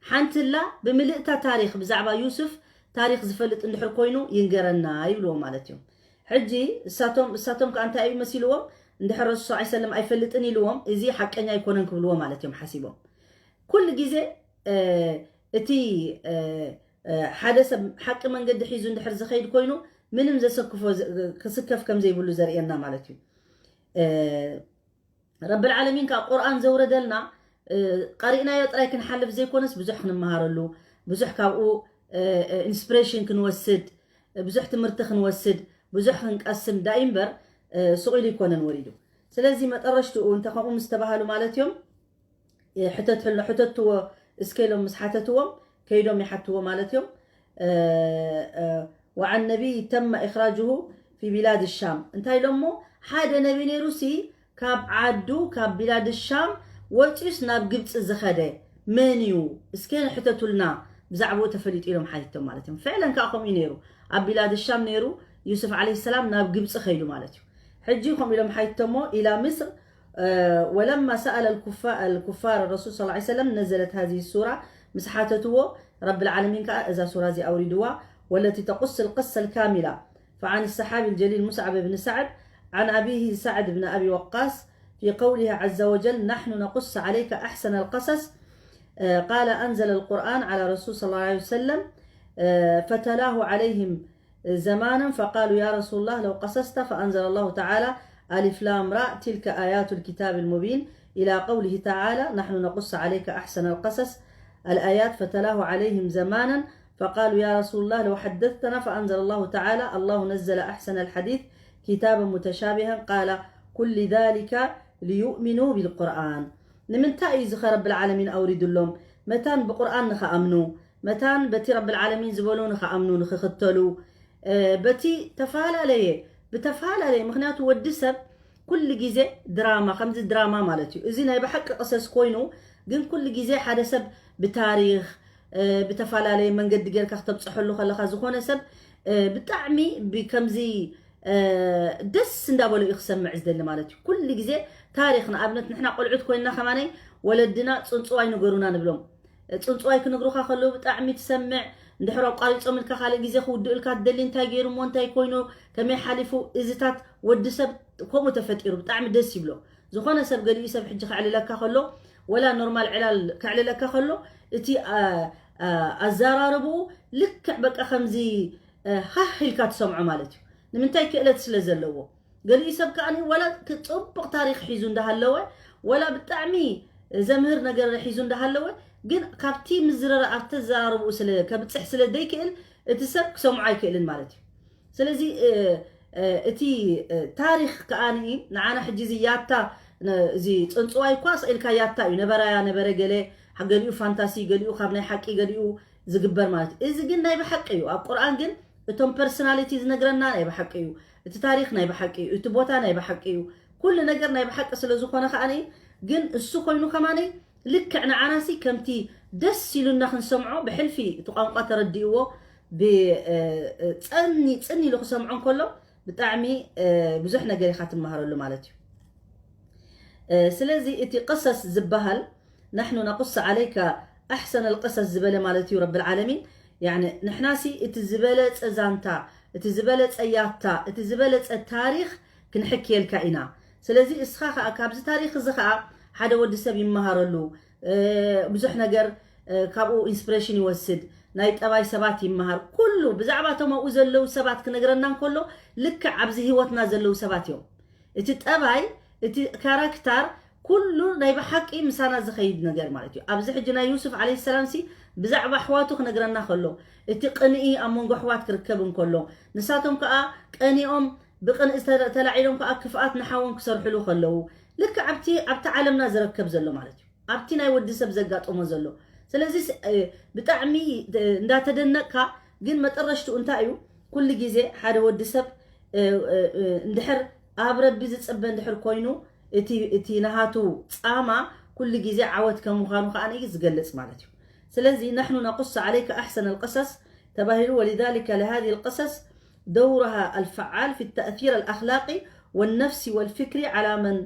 ሓንትላ ብምልእታ ታሪክ ብዛዕባ ዩሱፍ ታሪክ ዝፈልጥ እንድሕር ኮይኑ ይንገረና ይብልዎም ማለት እዮም። ሕጂ እሳቶም እሳቶም ከዓ እንታይ እዩ መሲልዎም? እንድሕር ረሱል ሰለላሁ ዐለይሂ ወሰለም ኣይፈልጥን ኢልዎም እዚ ሓቀኛ ኣይኮነን ክብልዎ ማለት እዮም ሓሲቦም። ኩሉ ግዜ እ፣ እቲ እ፣ እ፣ ሓደ ሰብ ሓቂ መንገዲ ሒዙ እንድሕር ዝኸይድ ኮይኑ ምንም ዘሰክፎ ክስከፍ ከም ዘይብሉ ዘርእየና ማለት እዩ። ረብል ዓለሚን ከዓ ቁርኣን ዘውረደልና ቀሪእናዮ ጥራይ ክንሓልፍ ዘይኮነስ ብዙሕ ክንመሃረሉ፣ ብዙሕ ካብኡ ኢንስፕሬሽን ክንወስድ፣ ብዙሕ ትምህርቲ ክንወስድ፣ ብዙሕ ክንቀስም ዳይ እምበር ስቕ ኢሉ ይኮነን ወሪዱ። ስለዚ መጠረሽትኡ እንተ ከምኡ ምስ ተባሃሉ ማለት እዮም ሕተትዎ እስከ ኢሎም ምስ ሓተትዎም ከይዶም ይሓትዎ ማለት እዮም። وعن نبي تم إخراجه في بلاد الشام እንታይ ኢሎሞ ሓደ ነቢ ነይሩ ሲ ካብ ዓዱ ካብ ቢላድ ሻም ወፂኡስ ናብ ግብፂ ዝኸደ መን እዩ እስከ ንሕተቱልና ብዛዕባኡ ተፈሊጡ ኢሎም ሓቲቶም ማለት እዮም። ፍዕለን ከዓ ከምኡ ነይሩ ኣብ ቢላድ ሻም ነይሩ ዩስፍ ዓለይሂ ሰላም ናብ ግብፂ ከይዱ ማለት እዩ። ሕጂ ከምኡ ኢሎም ሓቲቶሞ إلى مصر ولما سأل الكفار الرسول صلى الله عليه وسلم نزلت هذه السورة ምስ ሓተትዎ ረብል ዓለሚን ከዓ እዛ ሱራ እዚ ኣውሪድዋ والتي تقص القصة الكاملة فعن الصحابي الجليل مصعب بن سعد عن أبيه سعد بن أبي وقاص في قوله عز وجل نحن نقص عليك أحسن القصص قال أنزل القرآن على رسول صلى الله عليه وسلم فتلاه عليهم زمانا فقالوا يا رسول الله لو قصصت فأنزل الله تعالى ألف لام را تلك آيات الكتاب المبين إلى قوله تعالى نحن نقص عليك أحسن القصص الآيات فتلاه عليهم زمانا فقالوا يا رسول الله لو حدثتنا فأنزل الله تعالى الله نزل أحسن الحديث كتابا متشابها قال كل ذلك ليؤمنوا بالقرآن ንምንታይ እዩ እዚ ኸ ረብል ዓለሚን ኣውሪዱሎም መታን ብቁርኣን ንኸኣምኑ መታን በቲ ረብል ዓለሚን ዝበሎ ንኸኣምኑ ንኽኽተሉ በቲ ተፈላለየ ብተፈላለየ ምክንያቱ ወዲ ሰብ ኩሉ ግዜ ድራማ ከምዚ ድራማ ማለት እዩ። እዚ ናይ ብሓቂ ቅሰስ ኮይኑ ግን ኩሉ ግዜ ሓደ ሰብ ብታሪኽ ብተፈላለየ መንገዲ ጌርካ ክተብፅሐሉ ከለካ ዝኾነ ሰብ ብጣዕሚ ብከምዚ ደስ እንዳበሎ እዩ ክሰምዕ ዝደሊ ማለት እዩ። ኩሉ ግዜ ታሪኽ ንኣብነት ንሕና ቆልዑት ኮይንና ከማነይ ወለድና ፅንፅዋይ ንገሩና ንብሎም ፅንፅዋይ ክነግሩኻ ከለዉ ብጣዕሚ ትሰምዕ። እንድሕር ኣቋሪፆም ኢልካ ካልእ ግዜ ክውድኡ ኢልካ ትደሊ እንታይ ገይሩ እሞ እንታይ ኮይኑ ከመይ ሓሊፉ እዚታት ወዲ ሰብ ከምኡ ተፈጢሩ ብጣዕሚ ደስ ይብሎ። ዝኾነ ሰብ ገሊኡ ሰብ ሕጂ ከዕልለካ ከሎ ወላ ኖርማል ዕላል ከዕልለካ ከሎ እቲ ኣዘራርብኡ ልክዕ በቃ ከምዚ ሃህ ኢልካ ትሰምዖ ማለት እዩ። ንምንታይ ክእለት ስለ ዘለዎ ገሊኡ ሰብ ከዓ ወላ ፅቡቕ ታሪክ ሒዙ እንዳሃለወ ወላ ብጣዕሚ ዘምህር ነገር ሒዙ እንዳሃለወ ግን ካብቲ ምዝረራ ኣብቲ ዘራርብኡ ስለ ከብፅሕ ስለ ዘይክእል እቲ ሰብ ክሰምዖ ኣይክእልን ማለት እዩ። ስለዚ እቲ ታሪክ ከዓ ንዓና ሕጂ እዚ ያታ እዚ ፅንፅዋይ እኳ ስኢልካ ያታ እዩ ነበራያ ነበረ ገለ ገሊኡ ፋንታሲ ገሊኡ ካብ ናይ ሓቂ ገሊኡ ዝግበር ማለት እዩ። እዚ ግን ናይ ብሓቂ እዩ ኣብ ቁርኣን ግን እቶም ፐርሶናሊቲ ዝነግረና ናይ ብሓቂ እዩ። እቲ ታሪክ ናይ ብሓቂ እዩ። እቲ ቦታ ናይ ብሓቂ እዩ። ኩሉ ነገር ናይ ብሓቂ ስለ ዝኾነ ከዓኒ ግን እሱ ኮይኑ ከማኒ ልክዕ ንዓናሲ ከምቲ ደስ ኢሉና ክንሰምዖ ብሕልፊ እቲ ቋንቋ ተረዲእዎ ብፀኒ ፅኒ ኢሉ ክሰምዖ እንከሎ ብጣዕሚ ብዙሕ ነገር ኢኻ ትመሃረሉ ማለት እዩ። ስለዚ እቲ ቅሰስ ዝበሃል نحن نقص عليك أحسن القصص ዝበለ ማለት እዩ ረብል ዓለሚን ንሕናሲ እቲ ዝበለፀ ዛንታ እቲ ዝበለፀ ያታ እቲ ዝበለፀ ታሪክ ክንሕክየልካ ኢና። ስለዚ እስኻ ከዓ ካብዚ ታሪክ እዚ ከዓ ሓደ ወዲ ሰብ ይመሃረሉ ብዙሕ ነገር ካብኡ ኢንስፕሬሽን ይወስድ ናይ ጠባይ ሰባት ይመሃር ኩሉ ብዛዕባ እቶም ኣብኡ ዘለዉ ሰባት ክነግረና እንከሎ ልክዕ ኣብዚ ህይወትና ዘለዉ ሰባት እዮም። እቲ ጠባይ እቲ ካራክታር ኩሉ ናይ ብሓቂ ምሳና ዝኸይድ ነገር ማለት እዩ። ኣብዚ ሕጂ ናይ ዩሱፍ ዓለይሂ ሰላም ሲ ብዛዕባ ኣሕዋቱ ክነግረና ከሎ እቲ ቅንኢ ኣብ መንጎ ኣሕዋት ክርከብ እንከሎ ንሳቶም ከዓ ቀኒኦም ብቅንኢ ተላዒሎም ከዓ ክፍኣት ንሓዎም ክሰርሕሉ ከለዉ ልክዕ ኣብቲ ኣብቲ ዓለምና ዝረከብ ዘሎ ማለት እዩ። ኣብቲ ናይ ወዲ ሰብ ዘጋጠሞ ዘሎ ስለዚ ብጣዕሚ እንዳተደነቅካ ግን መጠረሽትኡ እንታይ እዩ? ኩሉ ግዜ ሓደ ወዲ ሰብ እንድሕር ኣብ ረቢ ዝፅበ እንድሕር ኮይኑ እቲ ናሃቱ ፃማ ኩሉ ግዜ ዓወት ከም ምዃኑ ከዓ እዩ ዝገልፅ ማለት እዩ። ስለዚ نحن نقص عليك أحسن القصص ተባሂሉ ولذلك لهذه القصص دورها الفعال في التأثير الأخلاقي والنفسي والفكري على من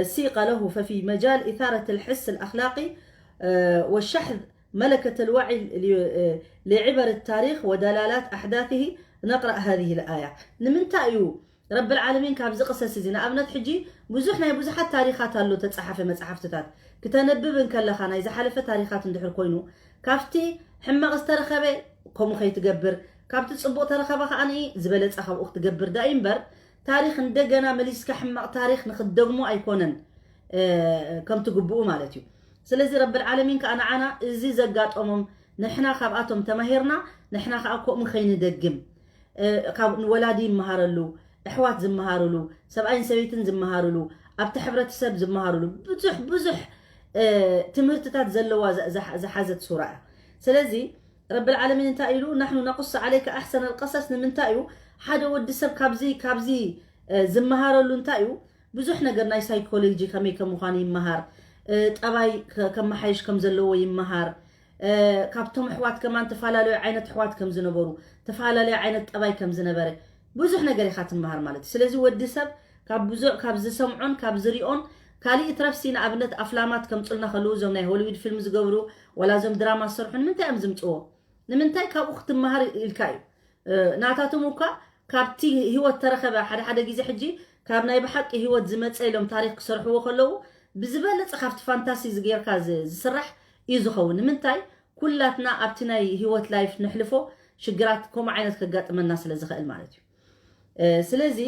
سيق له ففي مجال إثارة الحس الأخلاقي والشحذ ملكة الوعي لعبر التاريخ ودلالات أحداثه نقرأ هذه الآية ንምንታይ እዩ ረብል ዓለሚን ካብዚ ቅሰስ እዚ ንኣብነት ሕጂ ብዙሕ ናይ ብዙሓት ታሪኻት ኣሎ ተፃሓፈ መፅሓፍትታት ክተነብብ እንከለኻ ናይ ዝሓለፈ ታሪኻት እንድሕር ኮይኑ ካብቲ ሕማቕ ዝተረኸበ ከምኡ ከይትገብር ካብቲ ጽቡቕ ተረኸበ ከኣ ዝበለጸ ካብኡ ክትገብር ዳይ እምበር፣ ታሪኽ እንደገና መሊስካ ሕማቕ ታሪኽ ንኽትደግሞ ኣይኮነን፣ እ፣ ከምቲ ግብኡ ማለት እዩ። ስለዚ ረብል ዓለሚን ከኣ ንዓና እዚ ዘጋጠሞም ንሕና ካብኣቶም ተማሂርና፣ ንሕና ከኣ ከምኡ ከይንደግም፣ እ፣ ካብ ንወላዲ ይመሃረሉ፣ ኣሕዋት ዝመሃሩሉ፣ ሰብኣይን ሰበይትን ዝመሃሩሉ፣ ኣብቲ ሕብረተሰብ ዝመሃሩሉ ብዙሕ ብዙሕ፣ እ፣ ትምህርትታት ዘለዋ ዝ-፣ ዝሓ-፣ ዝሓዘት ሱራ እያ። ስለዚ ረብል ዓለሚን እንታይ ኢሉ? "ናሕኑ ነቁሱ ዓለይከ ኣሕሰነል ቀሰስ" ንምንታይ እዩ? ሓደ ወዲ ሰብ ካብዚ፣ ካብዚ፣ እ፣ ዝመሃረሉ እንታይ እዩ? ብዙሕ ነገር ናይ ሳይኮሎጂ ከመይ ከም ምዃኑ ይመሃር፣ እ፣ ጠባይ ከ-፣ ከመሓይሽ ከም ዘለዎ ይመሃር። እ፣ ካብቶም ኣሕዋት ከማን ተፈላለዩ ዓይነት ኣሕዋት ከም ዝነበሩ፣ ተፈላለዩ ዓይነት ጠባይ ከም ዝነበረ ብዙሕ ነገር ኢኻ ትመሃር ማለት እዩ። ስለዚ ወዲ ሰብ ካብ ብዙ-፣ ካብ ዝሰምዖን ካብ ዝሪኦን ካልእ ይትረፍሲ፣ ንኣብነት ኣፍላማት ከምጹልና ከለዉ፣ እዞም ናይ ሆሊውድ ፊልም ዝገብሩ፣ ወላ እዞም ድራማ ዝሰርሑ ንምንታይ እዮም ዝምጽዎ? ንምንታይ? ካብኡ ክትመሃር ኢልካ እዩ። እ፣ ናታቶም እኳ ካብቲ ህይወት ተረኸበ። ሓደ ሓደ ግዜ ሕጂ ካብ ናይ ብሓቂ ህይወት ዝመጸ ኢሎም ታሪኽ ክሰርሕዎ ከለዉ፣ ብዝበለጸ ካብቲ ፋንታሲ ዝጌርካ ዝ-፣ ዝስራሕ እዩ ዝኸውን። ንምንታይ? ኩላትና ኣብቲ ናይ ህይወት ላይፍ ንሕልፎ ሽግራት ከምኡ ዓይነት ከጋጥመና ስለ ዝኽእል ማለት እዩ። እ፣ ስለዚ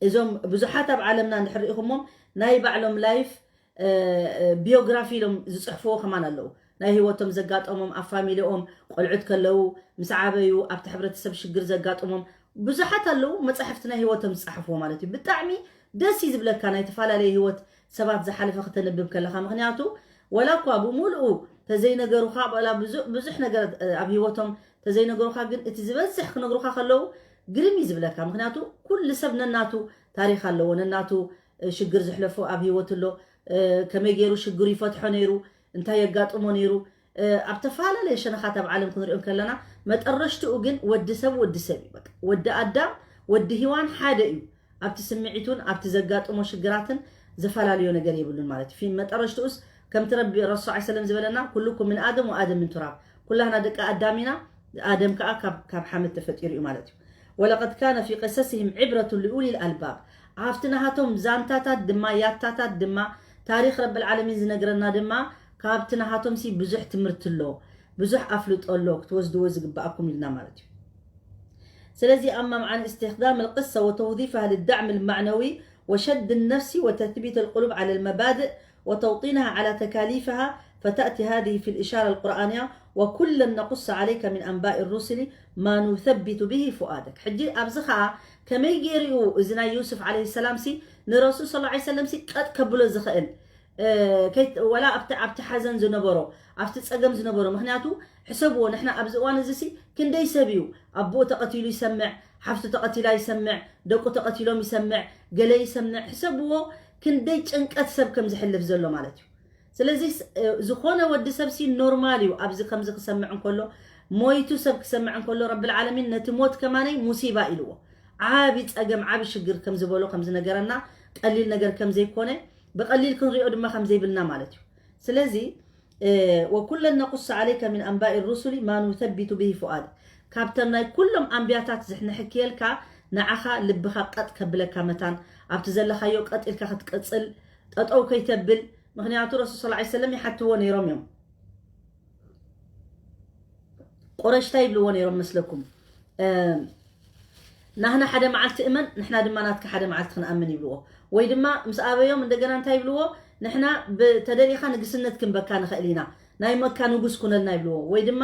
እዞም ብዙሓት ኣብ ዓለምና እንድሕር ርኢኹሞም ናይ ባዕሎም ላይፍ፣ እ፣ እ፣ ቢዮግራፊ ኢሎም ዝጽሕፍዎ ከማን ኣለዉ። ናይ ህይወቶም ዘጋጠሞም ኣብ ፋሚሊኦም ቆልዑት ከለዉ፣ ምስ ዓበዩ ኣብቲ ሕብረተሰብ ሽግር ዘጋጥሞም ብዙሓት ኣለዉ። መጻሕፍቲ ናይ ህይወቶም ዝጸሓፍዎ ማለት እዩ። ብጣዕሚ ደስ እዩ ዝብለካ ናይ ተፈላለየ ህይወት ሰባት ዝሓለፈ ክተንብብ ከለኻ። ምኽንያቱ ወላ እኳ ብምሉኡ ተዘይነገሩኻ፣ ወላ ብዙ-፣ ብዙሕ ነገር፣ እ፣ ኣብ ህይወቶም ተዘይነገሩኻ፣ ግን እቲ ዝበዝሕ ክነግሩኻ ከለዉ ግርም እዩ ዝብለካ። ምኽንያቱ ኩሉ ሰብ ነናቱ ታሪኽ ኣለዎ፣ ነናቱ፣ እ፣ ሽግር ዝሕለፎ ኣብ ህይወቱ ኣሎ። እ፣ ከመይ ገይሩ ሽግሩ ይፈትሖ ነይሩ፣ እንታይ የጋጥሞ ነይሩ፣ እ፣ ኣብ ተፈላለየ ሸነኻት ኣብ ዓለም ክንሪኦ ከለና መጠረሽትኡ ግን ወዲ ሰብ ወዲ ሰብ እዩ። በቃ ወዲ ኣዳም ወዲ ሂዋን ሓደ እዩ። ኣብቲ ስምዒቱን ኣብቲ ዘጋጥሞ ሽግራትን ዘፈላለዮ ነገር የብሉን ማለት እዩ። ፊ-፣ መጠረሽትኡስ ከምቲ ረቢ ረሱል ሰለላሁ ዐለይሂ ወሰለም ዝበለና፣ "ኩሉኩም ምን ኣደም ወኣደም ምን ቱራብ"፣ ኩላህና ደቂ ኣዳም ኢና፣ ኣደም ከኣ ካብ፣ ካብ ሓመድ ተፈጢሩ እዩ ማለት እዩ። "ወለቀድ ካነ ፊ ቀሰሲሂም ዕብረቱን ሊኡሊል ኣልባብ"፣ ኣብቲ ናሃቶም ዛንታታት ድማ፣ ያታታት ድማ፣ ታሪኽ ረብል ዓለሚን ዝነግረና ድማ፣ ካብቲ ናሃቶም ሲ ብዙሕ ትምህርቲ ኣሎ፣ ብዙሕ ኣፍልጦ ኣሎ፣ ክትወስድዎ ዝግብኣኩም ኢልና ማለት እዩ። ስለዚ أما معنى استخدام القصة وتوظيفها للدعم المعنوي وشد النفس وتثبيت القلوب على المبادئ وتوطينها على تكاليفها، فتأتي هذه في الإشارة القرآنية: "وكلا نقص عليك من أنباء الرسل ما نثبت به فؤادك". ሕጂ ኣብዚ ኸኣ ከመይ ገይሩ እዩ እዚ ናይ ዩሱፍ ዓለይሂ ሰላም ሲ ንረሱል ሰለላሁ ዐለይሂ ወሰለም ሲ ቀጥ ከብሎ ዝኽእል? እ፣ ከይት-፣ ወላ ኣብቲ፣ ኣብቲ ሓዘን ዝነበሮ፣ ኣብቲ ጸገም ዝነበሮ፣ ምኽንያቱ ሕሰብዎ፣ ንሕና ኣብዚ እዋን እዚ ሲ ክንደይ ሰብ እዩ ኣቦኡ ተቐቲሉ ይሰምዕ፣ ሓፍቱ ተቐቲላ ይሰምዕ፣ ደቁ ተቐቲሎም ይሰምዕ፣ ገለ ይሰምዕ። ሕሰብዎ ክንደይ ጭንቀት ሰብ ከም ዝሕልፍ ዘሎ ማለት እዩ። ስለዚ ስ-፣ እ፣ ዝኾነ ወዲ ሰብ ሲ ኖርማል እዩ ኣብዚ ከምዚ ክሰምዕ እንከሎ፣ ሞይቱ ሰብ ክሰምዕ እንከሎ፣ ረብል ዓለሚን ነቲ ሞት ከማነይ ሙሲባ ኢልዎ፣ ዓቢ ጸገም፣ ዓቢ ሽግር ከም ዝበሎ ከም ዝነገረና፣ ቀሊል ነገር ከም ዘይኮነ፣ ብቐሊል ክንሪኦ ድማ ከም ዘይብልና ማለት እዩ። ስለዚ፣ እ፣ "ወኩለን ነቁስ ዓለይከ ሚን ኣንባኢ ሩሱሊ ማ ኑሰቢቱ ብሂ ፉኣድ"፣ ካብተን ናይ ኩሎም ኣንብያታት ዝሕ-፣ ንሕክየልካ፣ ንዓኻ ልብኻ ቀጥ ከብለካ መታን፣ ኣብቲ ዘለኻዮ ቀጥ ኢልካ ክትቅጽል፣ ጠጠው ከይተብል፣ ምኽንያቱ ረሱል ሰለላሁ ዐለይሂ ወሰለም ይሓትዎ ነይሮም እዮም። ቁረሽ እንታይ ይብልዎ ነይሮም መስለኩም? እ፣ "ናህና ሓደ መዓልቲ እመን፣ ንሕና ድማ ናትካ ሓደ መዓልቲ ክንኣምን" ይብልዎ። ወይ ድማ ምስ ኣበዮም እንደገና እንታይ ይብልዎ? "ንሕና ብ-፣ ተደሊኻ ንግስነት ክንበካ ንኽእል ኢና፣ ናይ መካ ንጉስ ኩነልና" ይብልዎ። ወይ ድማ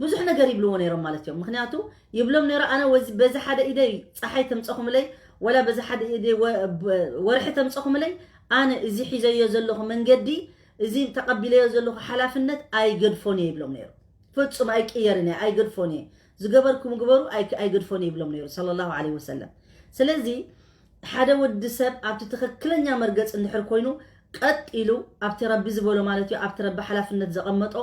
ብዙሕ ነገር ይብልዎ ነይሮም ማለት እዮም። ምኽንያቱ ይብሎም ነይሩ፣ "ኣነ ወዚ-፣ በዚ ሓደ ኢደይ ፀሓይ ተምፀኹምለይ፣ ወላ በዚ ሓደ ኢደይ ወ-፣ ብ-፣ ወርሒ ተምፀኹምለይ፣ ኣነ እዚ ሒዘዮ ዘለኹ መንገዲ፣ እዚ ተቐቢለዮ ዘለኹ ሓላፍነት ኣይገድፎን እየ" ይብሎም ነይሩ። "ፍጹም ኣይቅየርን እየ፣ ኣይገድፎን እየ። ዝገበርኩም ግበሩ፣ ኣይ-፣ ኣይገድፎን እየ" ይብሎም ነይሩ ሰለላሁ ዐለይሂ ወሰለም። ስለዚ ሓደ ወዲ ሰብ ኣብቲ ትኽክለኛ መርገጽ እንድሕር ኮይኑ፣ ቀጥ ኢሉ ኣብቲ ረቢ ዝበሎ ማለት እዩ፣ ኣብቲ ረቢ ሓላፍነት ዘቐመጦ፣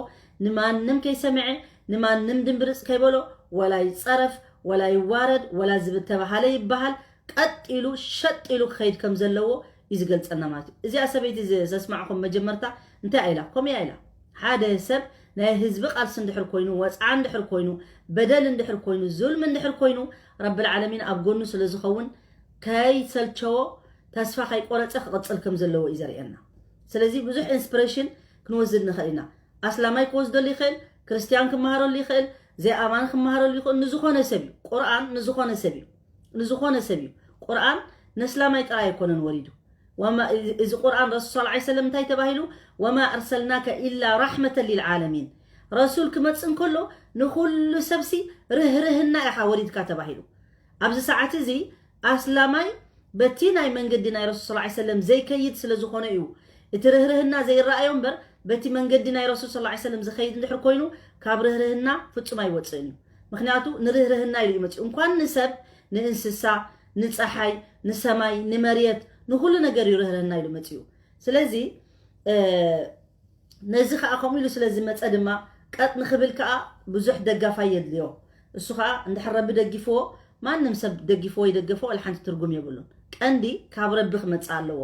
ንማንም ከይሰምዐ፣ ንማንም ድምብርጽ ከይበሎ፣ ወላ ይጸረፍ፣ ወላ ይዋረድ፣ ወላ ዝተባሃለ ይበሃል፣ ቀጥ ኢሉ ሸጥ ኢሉ ክኸይድ ከም ዘለዎ እዩ ዝገልጸና ማለት እዩ። እዚኣ ሰበይቲ ዝ-፣ ዘስማዕኹም መጀመርታ እንታይ ኢላ? ከምኡ እያ ኢላ። ሓደ ሰብ ናይ ህዝቢ ቃልሲ እንድሕር ኮይኑ፣ ወጽዓ እንድሕር ኮይኑ፣ በደል እንድሕር ኮይኑ፣ ዙልሚ እንድሕር ኮይኑ፣ ረብል ዓለሚን ኣብ ጎኑ ስለ ዝኸውን ከይሰልቸዎ፣ ተስፋ ከይቆረጸ ክቕጽል ከም ዘለዎ እዩ ዘርእየና። ስለዚ ብዙሕ ኢንስፒሬሽን ክንወስድ ንኽእል ኢና። ኣስላማይ ክወስደሉ ይኽእል፣ ክርስትያን ክመሃረሉ ይኽእል፣ ዘይኣማኒ ክመሃረሉ ይኽእል ንዝኾነ ሰብ እዩ። ቁርኣን ንዝኾነ ሰብ እዩ። ንዝኾነ ሰብ እዩ። ቁርኣን ነስላማይ ጥራይ ኣይኮነን ወሪዱ። እዚ ቁርኣን ረሱል ስ ሰለም እንታይ ተባሂሉ? ወማ ኣርሰልናከ ኢላ ራሕመተ ሊልዓለሚን። ረሱል ክመፅእ እንከሎ ንኩሉ ሰብሲ ርህርህና ኢኻ ወሪድካ ተባሂሉ። ኣብዚ ሰዓት እዚ ኣስላማይ በቲ ናይ መንገዲ ናይ ረሱል ስ ሰለም ዘይከይድ ስለ ዝኾነ እዩ። እቲ ርህርህና ዘይረኣዮ እምበር በቲ መንገዲ ናይ ረሱል ስ ሰለም ዝኸይድ እንድሕር ኮይኑ ካብ ርህርህና ፍጹም ኣይወፅእን እዩ። ምክንያቱ ንርህርህና ኢሉ እዩ መፅኡ። እንኳን ንሰብ፣ ንእንስሳ፣ ንፀሓይ፣ ንሰማይ፣ ንመርየት፣ ንኩሉ ነገር እዩ ርህርህና ኢሉ መፅኡ። ስለዚ ነዚ ከዓ ከምኡ ኢሉ ስለ ዝመፀ ድማ ቀጥ ንክብል ከዓ ብዙሕ ደጋፋይ የድልዮ። እሱ ከዓ እንድሕር ረቢ ደጊፍዎ ማንም ሰብ ደጊፍዎ ይደገፎ ወላ ሓንቲ ትርጉም የብሉን። ቀንዲ ካብ ረቢ ክመፅእ ኣለዎ።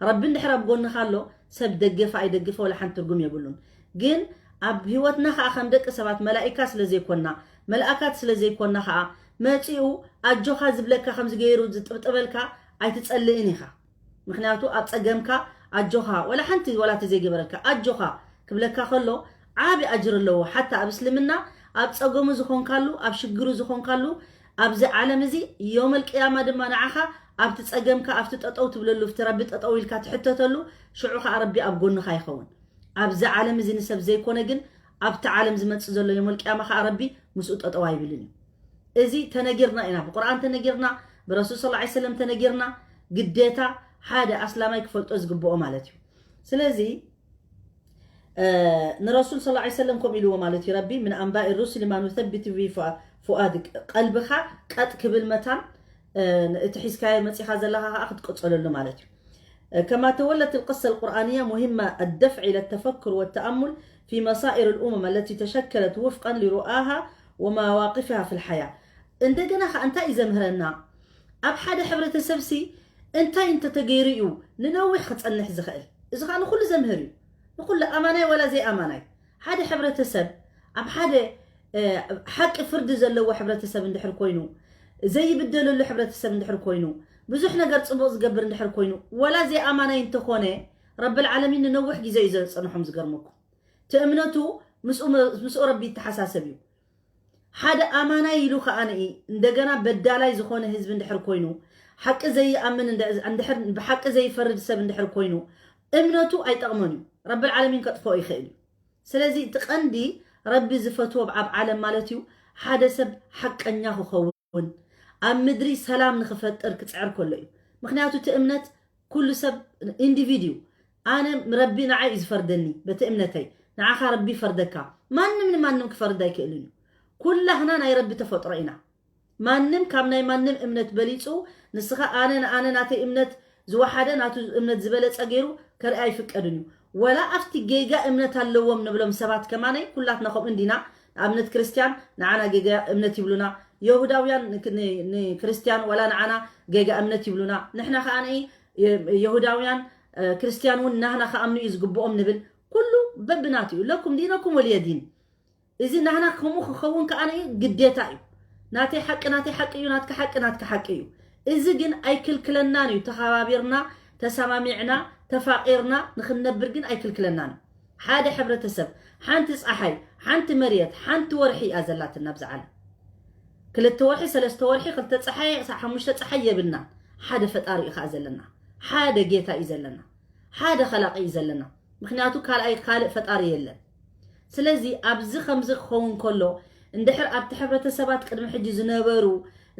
ረቢ እንድሕር ኣብ ጎንኻ ኣሎ ሰብ ደገፈ ኣይደግፈ ወላ ሓንቲ ትርጉም የብሉን። ግን ኣብ ህይወትና ከዓ ከም ደቂ ሰባት መላኢካ ስለ ዘይኮና፣ መልኣካት ስለ ዘይኮና ከዓ መፂኡ ኣጆኻ ዝብለካ ከምዚ ገይሩ ዝጥብጥበልካ ኣይትፀልእን ኢኻ። ምክንያቱ ኣብ ፀገምካ ኣጆኻ ወላ ሓንቲ ወላ ተዘይገበረልካ ኣጆኻ ክብለካ ከሎ ዓቢ ኣጅር ኣለዎ። ሓታ ኣብ እስልምና ኣብ ፀገሙ ዝኾንካሉ ኣብ ሽግሩ ዝኾንካሉ ኣብዚ ዓለም እዚ የውመል ቅያማ ድማ ንዓኻ ኣብቲ ፀገምካ ኣብቲ ጠጠው ትብለሉ ኣብቲ ረቢ ጠጠው ኢልካ ትሕተተሉ ሽዑ ከዓ ረቢ ኣብ ጎንኻ ይኸውን። ኣብዚ ዓለም እዚ ንሰብ ዘይኮነ ግን ኣብቲ ዓለም ዝመፅእ ዘሎ የውመል ቅያማ ከዓ ረቢ ምስኡ ጠጠው ኣይብልን እዩ። እዚ ተነጊርና ኢና፣ ብቁርኣን ተነጊርና፣ ብረሱል ስ ሰለም ተነጊርና። ግዴታ ሓደ ኣስላማይ ክፈልጦ ዝግብኦ ማለት እዩ። ስለዚ ንረሱል ስ ሰለም ከምኡ ኢልዎ ማለት እዩ ረቢ ምን ኣንባኢ ሩስሊ ማ ኑሰቢቱ ቢ ፉኣድክ፣ ቀልብኻ ቀጥ ክብል መታን እቲ ሒዝካዮ መፂኻ ዘለኻ ከዓ ክትቀፀለሉ ማለት እዩ። كما تولت القصة القرآنية مهمة الدفع إلى التفكر والتأمل في مصائر الأمم التي تشكلت وفقا لرؤاها ومواقفها في الحياة. እንደገና ከዓ እንታይ እዩ ዘምህረና? ኣብ ሓደ ሕብረተሰብ ሲ እንታይ እንተተገይሩ እዩ ንነዊሕ ክፀንሕ ዝኽእል? እዚ ከዓ ንኩሉ ዘምህር እዩ። ንኩሉ ኣማናይ ወላ ዘይኣማናይ ሓደ ሕብረተሰብ ኣብ ሓደ ሓቂ ፍርዲ ዘለዎ ሕብረተሰብ እንድሕር ኮይኑ፣ ዘይብደለሉ ሕብረተሰብ እንድሕር ኮይኑ፣ ብዙሕ ነገር ፅቡቕ ዝገብር እንድሕር ኮይኑ፣ ወላ ዘይኣማናይ እንተኾነ ረብል ዓለሚን ንነዊሕ ግዜ እዩ ዘፅንሖም። ዝገርመኩም እቲ እምነቱ ምስኡ ረቢ ይተሓሳሰብ እዩ። ሓደ ኣማናይ ኢሉ ከዓ ንኢ እንደገና በዳላይ ዝኾነ ህዝቢ እንድሕር ኮይኑ፣ ሓቂ ዘይኣምን እንድሕር ብሓቂ ዘይፈርድ ሰብ እንድሕር ኮይኑ እምነቱ ኣይጠቕሞን እዩ። ረብል ዓለሚን ከጥፍኦ ይኽእል እዩ። ስለዚ እቲ ቀንዲ ረቢ ዝፈትዎ ኣብ ዓለም ማለት እዩ ሓደ ሰብ ሓቀኛ ክኸውን ኣብ ምድሪ ሰላም ንክፈጥር ክፅዕር ከሎ እዩ። ምክንያቱ እቲ እምነት ኩሉ ሰብ ኢንዲቪድ እዩ። ኣነ ረቢ ንዓይ እዩ ዝፈርደኒ በቲ እምነተይ። ንዓኻ ረቢ ይፈርደካ። ማንም ንማንም ክፈርድ ኣይክእልን እዩ። ኩላህና ናይ ረቢ ተፈጥሮ ኢና። ማንም ካብ ናይ ማንም እምነት በሊፁ ንስኻ ኣነ ንኣነ ናተይ እምነት ዝወሓደ ናቱ እምነት ዝበለፀ ገይሩ ከርኢ ኣይፍቀድን እዩ። ወላ ኣብቲ ጌጋ እምነት ኣለዎም ንብሎም ሰባት ከማነይ ኩላትና ከምኡ እንዲና። ንኣብነት ክርስትያን ንዓና ጌጋ እምነት ይብሉና። የሁዳውያን ንክርስትያን ወላ ንዓና ጌጋ እምነት ይብሉና። ንሕና ከዓ ንኢ የሁዳውያን ክርስትያን እውን ናህና ክኣምኑ እዩ ዝግብኦም ንብል። ኩሉ በብናቱ እዩ። ለኩም ዲነኩም ወልየ ዲን። እዚ ናህና ከምኡ ክኸውን ከዓ ግዴታ እዩ። ናተይ ሓቂ ናተይ ሓቂ እዩ፣ ናትካ ሓቂ ናትካ ሓቂ እዩ። እዚ ግን ኣይክልክለናን እዩ። ተኸባቢርና ተሰማሚዕና ተፋቒርና ንክንነብር ግን ኣይክልክለናን እዩ። ሓደ ሕብረተሰብ፣ ሓንቲ ፀሓይ፣ ሓንቲ መርየት፣ ሓንቲ ወርሒ እያ ዘላትና ኣብዚ ዓለም። ክልተ ወርሒ፣ ሰለስተ ወርሒ፣ ክልተ ፀሓይ፣ ሓሙሽተ ፀሓይ የብልናን። ሓደ ፈጣሪ እዩ ከዓ ዘለና። ሓደ ጌታ እዩ ዘለና። ሓደ ኸላቂ እዩ ዘለና። ምክንያቱ ካልኣይ ካልእ ፈጣሪ የለን። ስለዚ ኣብዚ ከምዚ ክኸውን ከሎ እንድሕር ኣብቲ ሕብረተሰባት ቅድሚ ሕጂ ዝነበሩ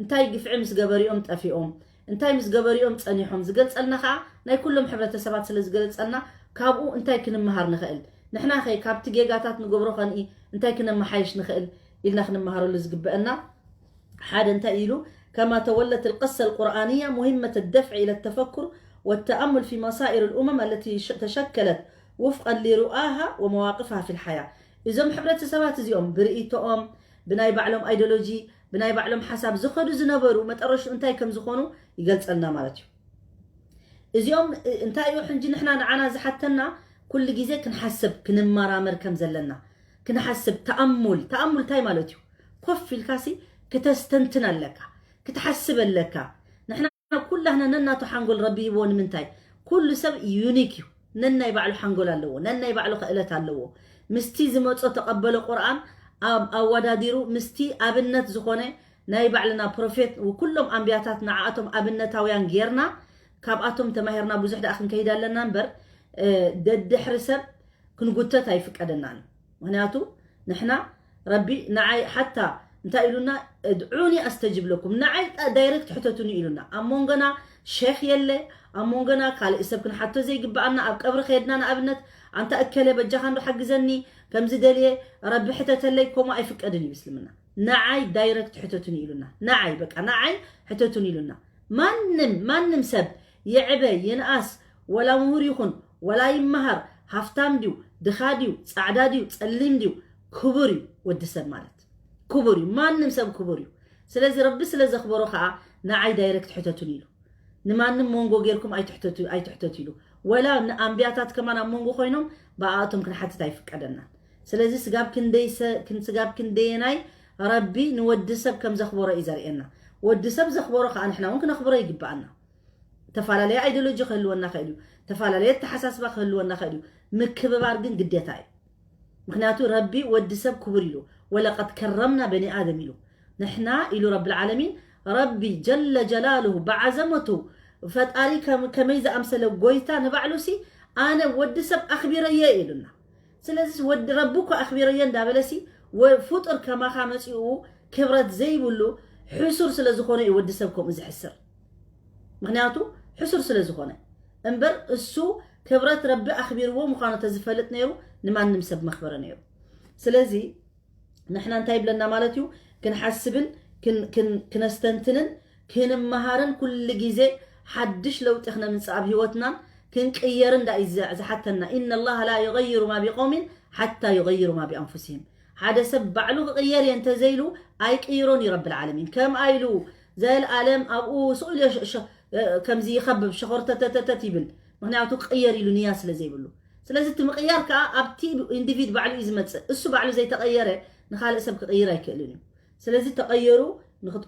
እንታይ ግፍዒ ምስ ገበሪኦም ጠፊኦም እንታይ ምስ ገበሪኦም ፀኒሖም ዝገልፀልና ከዓ ናይ ኩሎም ሕብረተሰባት ስለ ዝገልፀልና ካብኡ እንታይ ክንመሃር ንኽእል ንሕና ኸ ካብቲ ጌጋታት ንገብሮ ኸንኢ እንታይ ክነመሓየሽ ንኽእል ኢልና ክንመሃረሉ ዝግበአና ሓደ እንታይ ኢሉ كما تولت القصة القرآنية مهمة الدفع إلى التفكر والتأمل في مصائر الأمم التي تشكلت وفقا لرؤاها ومواقفها في الحياة. እዞም ሕብረተሰባት እዚኦም ብርእይቶኦም ብናይ ባዕሎም ኣይዲዮሎጂ ብናይ ባዕሎም ሓሳብ ዝኸዱ ዝነበሩ መጠረሽኡ እንታይ ከም ዝኾኑ ይገልፀልና ማለት እዩ። እዚኦም እንታይ እዩ ሕንጂ ንሕና ንዓና ዝሓተና ኩሉ ግዜ ክንሓስብ ክንመራመር ከም ዘለና ክንሓስብ ተኣሙል ተኣሙል እንታይ ማለት እዩ? ኮፍ ኢልካሲ ክተስተንትን ኣለካ ክትሓስብ ኣለካ። ንሕና ኩላህና ነናቱ ሓንጎል ረቢ ሂብዎ ንምንታይ ኩሉ ሰብ ዩኒክ እዩ። ነናይ ባዕሉ ሓንጎል ኣለዎ ነናይ ባዕሉ ክእለት ኣለዎ። ምስቲ ዝመጾ ተቐበሎ ቁርኣን ኣብ ኣወዳዲሩ ምስቲ ኣብነት ዝኾነ ናይ ባዕልና ፕሮፌት፣ ኩሎም ኣንብያታት ንዓኣቶም ኣብነታውያን ጌርና፣ ካብኣቶም ተማሂርና ብዙሕ ደኣ ክንከይድ ኣለና እምበር፣ እ፣ ደድሕሪ ሰብ ክንጉተት ኣይፍቀደናን እዩ። ምኽንያቱ ንሕና ረቢ ንዓይ ሓታ እንታይ ኢሉና? ادعوني أستجب لكم። ንዓይ ጣ-፣ ዳይሬክት ሕተቱኒ ኢሉና። ኣብ መንጎና ሼኽ የለ፣ ኣብ መንጎና ካልእ ሰብ ክንሓቶ ዘይግብኣና፣ ኣብ ቀብሪ ከየድና ንኣብነት ኣንታ እከለ በጃኻ እንዶ ሓግዘኒ፣ ከምዚ ደልየ፣ ረቢ ሕተተለይ፣ ከምኡ ኣይፍቀድን እዩ እስልምና። ንዓይ ዳይሬክት ሕተቱኒ ኢሉና። ንዓይ በቃ ንዓይ ሕተቱኒ ኢሉና። ማንም ማንም ሰብ ይዕበ ይንኣስ፣ ወላ ምሁር ይኹን ወላ ይመሃር፣ ሃፍታም ድዩ ድኻ ድዩ ጻዕዳ ድዩ ጸሊም ድዩ፣ ክቡር እዩ። ወዲ ሰብ ማለት ክቡር እዩ። ማንም ሰብ ክቡር እዩ። ስለዚ ረቢ ስለ ዘኽበሮ ከዓ ንዓይ ዳይሬክት ሕተቱኒ ኢሉ። ንማንም መንጎ ጌርኩም ኣይትሕተቱ ኣይትሕተቱ ኢሉ። ወላ ንኣንብያታት ከማን ኣብ መንጎ ኮይኖም ብኣቶም ክንሓትት ኣይፍቀደናን። ስለዚ ስጋብ ክንደይ ሰ-፣ ክን-፣ ስጋብ ክንደየናይ ረቢ ንወዲ ሰብ ከም ዘኽበሮ እዩ ዘርእየና። ወዲ ሰብ ዘኽበሮ ከዓ ንሕና እውን ክነኽብሮ ይግብኣና። ተፈላለየ ኣይዲዮሎጂ ክህልወና ይኽእል እዩ። ተፈላለየ ኣተሓሳስባ ክህልወና ይኽእል እዩ። ምክብባር ግን ግዴታ እዩ። ምክንያቱ ረቢ ወዲ ሰብ ክቡር ኢሉ፣ ወለቀድ ከረምና በኒ ኣደም ኢሉ። ንሕና ኢሉ ረብል ዓለሚን፣ ረቢ ጀለ ጀላሉሁ ብዓዘመቱ፣ ፈጣሪ ከም-፣ ከመይ ዝኣምሰለ ጎይታ ንባዕሉ ሲ፣ ኣነ ወዲ ሰብ ኣኽቢረየ ኢሉና። ስለዚ ወዲ ረቢ እኮ ኣኽቢረየ እንዳበለ ሲ፣ ወ-፣ ፍጡር ከማኻ መፂኡ ክብረት ዘይብሉ ሕሱር ስለ ዝኾነ እዩ ወዲ ሰብ ከምኡ ዝሕስር። ምክንያቱ ሕሱር ስለ ዝኾነ እምበር፣ እሱ ክብረት ረቢ ኣኽቢርዎ ምዃኑ ተዝፈልጥ ነይሩ፣ ንማንም ሰብ መኽበረ ነይሩ። ስለዚ ንሕና እንታይ ይብለና ማለት እዩ? ክንሓስብን ክን-፣ ክን-፣ ክነስተንትንን ክንመሃርን ኩሉ ግዜ ሓድሽ ለውጢ ክነምጽእ ኣብ ህይወትናን ክንቅየርን ዳ እዩ ዝ-፣ ዝሓተና። إن الله لا يغير ما بقوم حتى يغيروا ما بأنفسهم። ሓደ ሰብ ባዕሉ ክቕየር እየ እንተዘይሉ ኣይቅይሮን እዩ ረብል ዓለሚን። ከም ኣይሉ ዘልኣለም ኣብኡ ስቕ ኢሉ ሸ-፣ ሸ-፣ ከምዚ ይኸብብ ሸኾርተተተተት ይብል። ምክንያቱ ክቕየር ኢሉ ንያ ስለ ዘይብሉ። ስለዚ እቲ ምቕያር ከዓ ኣብቲ ኢንዲቪድ ባዕሉ እዩ ዝመፅእ። እሱ ባዕሉ ዘይተቐየረ ንኻልእ ሰብ ክቕይር ኣይክእልን እዩ። ስለዚ ተቐየሩ፣ ንኽት-፣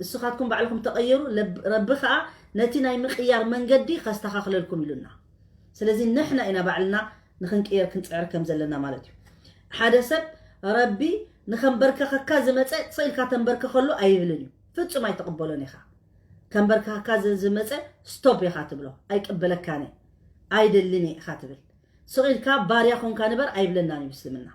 እስኻትኩም ባዕልኹም ተቐየሩ፣ ለብ-፣ ረቢ ከዓ ነቲ ናይ ምቕያር መንገዲ ከስተኻኽለልኩም ኢሉና። ስለዚ ንሕና ኢና ባዕልና ንኽንቅየር ክንፅዕር ከም ዘለና ማለት እዩ። ሓደ ሰብ ረቢ ንኸንበርከኸካ ዝመፀ ስቕ ኢልካ ተንበርከኸሉ ኣይብልን እዩ። ፍጹም ኣይትቕበሎን ኢኻ። ከንበርከኸካ ዝ-፣ ዝመፀ ስቶፕ ኢኻ ትብሎ። ኣይቅበለካን እየ፣ ኣይደልን እየ ኢኻ ትብል። ስቕ ኢልካ ባርያ ኾንካ ንበር ኣይብለናን እዩ እስልምና።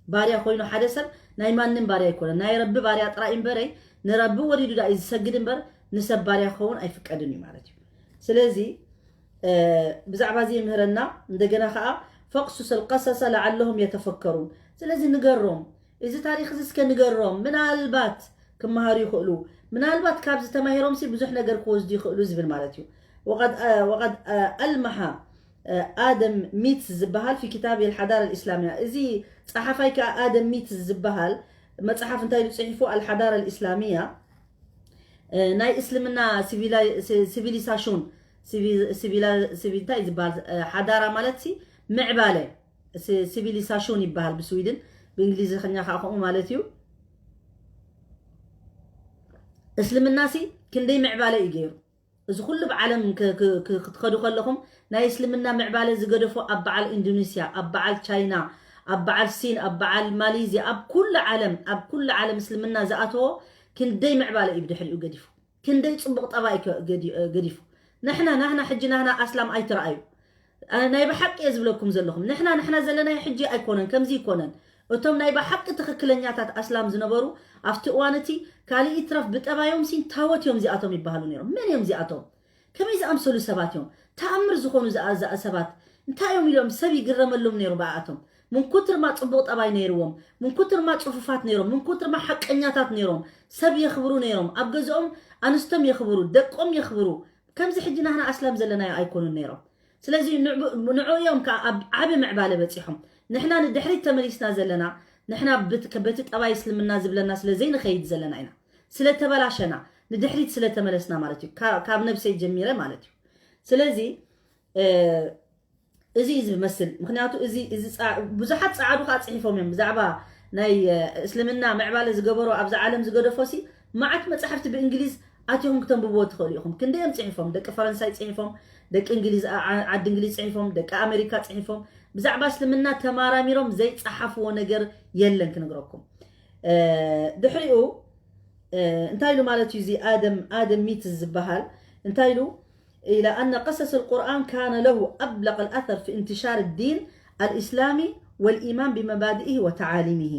ባርያ ኮይኑ ሓደ ሰብ ናይ ማንም ባርያ ኣይኮነን፣ ናይ ረቢ ባርያ ጥራይ እምበረይ፣ ንረቢ ወሪዱ ዳ እዩ ዝሰግድ እምበር ንሰብ ባርያ ክኸውን ኣይፍቀድን እዩ ማለት እዩ። ስለዚ፣ እ፣ ብዛዕባ እዚ ይምህረና። እንደገና ከዓ فاقصص القصص لعلهم يتفكرون። ስለዚ ንገሮም፣ እዚ ታሪኽ እዚ እስከ ንገሮም፣ ምናልባት ክመሃሩ ይኽእሉ፣ ምናልባት ካብዚ ተማሂሮም ሲ ብዙሕ ነገር ክወስዱ ይኽእሉ ዝብል ማለት እዩ። وقد، እ፣ وقد፣ እ፣ ألمح ኣደም ሚትስ ዝበሃል في كتابه الحضارة الإسلامية። እዚ ጸሓፋይ ከኣ ኣደም ሚትስ ዝበሃል መጽሓፍ እንታይ ኢሉ ጽሒፉ? الحضارة الإسلامية፣ እ፣ ናይ እስልምና ሲቪላ-፣ ሲ-፣ ሲቪሊሳሽን፣ ሲቪ-፣ ሲቪላ-፣ ሲቪ-፣ እንታይ ዝበሃል? እ፣ ሓዳራ ማለት ሲ ምዕባለ፣ ሲ-፣ ሲቪሊሳሽን ይበሃል ብስዊድን፣ ብእንግሊዝኛ ከዓ ከምኡ ማለት እዩ። እስልምና ሲ ክንደይ ምዕባለ እዩ ገይሩ። እዚ ኩሉ ብዓለም ክ-፣ ክ-፣ ክ-፣ ክትኸዱ ከለኹም ናይ እስልምና ምዕባለ ዝገደፎ ኣብ በዓል ኢንዶኔስያ፣ ኣብ በዓል ቻይና፣ ኣብ በዓል ሲን፣ ኣብ በዓል ማሌዝያ፣ ኣብ ኩሉ ዓለም፣ ኣብ ኩሉ ዓለም እስልምና ዝኣተዎ ክንደይ ምዕባለ እዩ ብድሕሪኡ ገዲፉ። ክንደይ ጽቡቕ ጠባይ ከ-፣ ገዲ-፣ ገዲፉ። ንሕና፣ ናህና ሕጂ ናህና ኣስላም ኣይትረኣዩ። ኣነ ናይ ብሓቂ እየ ዝብለኩም ዘለኹም። ንሕና፣ ንሕና ዘለናዮ ሕጂ ኣይኮነን፣ ከምዚ ኣይኮነን። እቶም ናይ ብሓቂ ትኽክለኛታት ኣስላም ዝነበሩ ኣብቲ እዋን እቲ ካልእ ይትረፍ ብጠባዮም ሲን ታወት እዮም እዚኣቶም ይበሃሉ ነይሮም። መን እዮም እዚኣቶም? ከመይ ዝኣምሰሉ ሰባት እዮም? ተኣምር ዝኾኑ ዝኣ-፣ ዝኣ-፣ ሰባት እንታይ እዮም ኢሎም ሰብ ይግረመሎም ነይሩ ብኣኣቶም። ምን ኩትርማ ጽቡቕ ጠባይ ነይርዎም፣ ምን ኩትርማ ጽፉፋት ነይሮም፣ ምን ኩትርማ ሓቀኛታት ነይሮም፣ ሰብ የኽብሩ ነይሮም፣ ኣብ ገዝኦም ኣንስቶም የኽብሩ፣ ደቆም የኽብሩ። ከምዚ ሕጂ ናህና ኣስላም ዘለናዮ ኣይኮኑን ነይሮም። ስለዚ ንዕቡ-፣ ንዑ እዮም ከኣ ኣብ ዓቢ ምዕባለ በጺሖም። ንሕና ንድሕሪት ተመሊስና ዘለና፣ ንሕና ብት-፣ በቲ ጠባይ እስልምና ዝብለና ስለ ዘይንኸይድ ዘለና ኢና። ስለ ተበላሸና፣ ንድሕሪት ስለ ተመለስና ማለት እዩ። ካ-፣ ካብ ነብሰይ ጀሚረ ማለት እዩ። ስለዚ፣ እ፣ እዚ እዩ ዝመስል። ምኽንያቱ እዚ፣ እዚ ጻ-፣ ብዙሓት ጸዓዱ ከኣ ጽሒፎም እዮም። ብዛዕባ ናይ፣ እ፣ እስልምና ምዕባለ ዝገበሮ ኣብዛ ዓለም ዝገደፎ ሲ፣ መዓት መጻሕፍቲ ብእንግሊዝ ኣቲኹም ክተንብብዎ ትኽእሉ ኢኹም። ክንደይ እዮም ጽሒፎም? ደቂ ፈረንሳይ ጽሒፎም፣ ደቂ እንግሊዝ፣ ዓ-፣ ዓ-፣ ዓዲ እንግሊዝ ጽሒፎም፣ ደቂ ኣሜሪካ ጽሒፎም። ብዛዕባ እስልምና ተማራሚሮም ዘይጸሓፍዎ ነገር የለን ክነግረኩም። ድሕሪኡ እንታይ ኢሉ ማለት እዩ? እዚ ኣደም ኣደም ሚት ዝበሃል እንታይ ኢሉ? إلى أن قصص القرآن كان له أبلغ الأثر في انتشار الدين الإسلامي والإيمان بمبادئه وتعاليمه።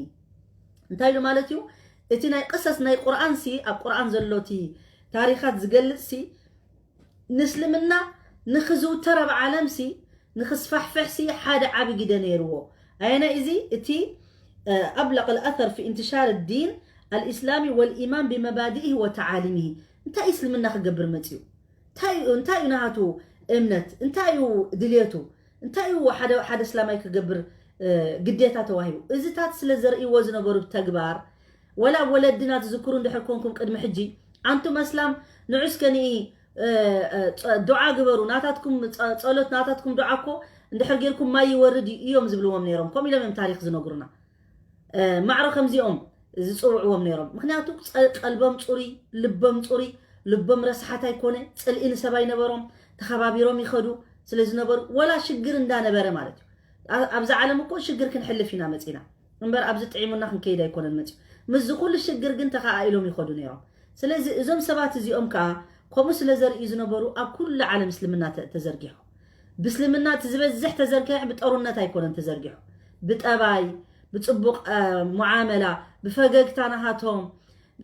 እንታይ ኢሉ ማለት እዩ? እቲ ናይ ቅሰስ ናይ ቁርኣን ሲ ኣብ ቁርኣን ዘሎ እቲ ታሪኻት ዝገልጽ ሲ ንእስልምና ንኽዝውተር ኣብ ዓለም ሲ ንኽስፋሕፍሕ ሲ ሓደ ዓቢ ግደ ነይርዎ። ኣየናይ እዚ እቲ أبلغ الأثر في انتشار الدين الإسلامي والإيمان بمبادئه وتعاليمه እንታይ እስልምና ክገብር መጽዩ እንታይ እንታይ እዩ ናቱ እምነት እንታይ እዩ ድልየቱ እንታይ እዩ ሓደ ሓደ እስላማይ ክገብር ግዴታ ተዋሂቡ እዚታት ስለ ዘርእይዎ ዝነበሩ ተግባር ወላ ወለድና ትዝክሩ እንድሕር ኮንኩም ቅድሚ ሕጂ ኣንቱም ኣስላም ንዑ እስከ ንኢ ዱዓ ግበሩ ናታትኩም ጸሎት ናታትኩም ዱዓ እኮ እንድሕር ጌርኩም ማይ ይወርድ እዩ እዮም ዝብልዎም ነይሮም ከምኡ ኢሎም እዮም ታሪክ ዝነግሩና ማዕረ ከምዚኦም ዝፅውዕዎም ነይሮም ምክንያቱ ቀልቦም ፅሩይ ልቦም ፅሩይ ልቦም ረስሓት ኣይኮነ ፅልኢ ንሰብ ኣይነበሮም ተኸባቢሮም ይኸዱ ስለ ዝነበሩ ወላ ሽግር እንዳነበረ ማለት እዩ ኣብዛ ዓለም እኮ ሽግር ክንሕልፍ ኢና መፂና እምበር ኣብዚ ጥዒሙና ክንከይድ ኣይኮነን መፅዩ ምስዚ ኩሉ ሽግር ግን ተኸኣኢሎም ይኸዱ ነይሮም ስለዚ እዞም ሰባት እዚኦም ከዓ ከምኡ ስለ ዘርእዩ ዝነበሩ ኣብ ኩሉ ዓለም እስልምና ተዘርጊሑ ብእስልምና እቲ ዝበዝሕ ተዘርጊሑ ብጠሩነት ኣይኮነን ተዘርጊሑ ብጠባይ ብፅቡቕ ሙዓመላ ብፈገግታ ናሃቶም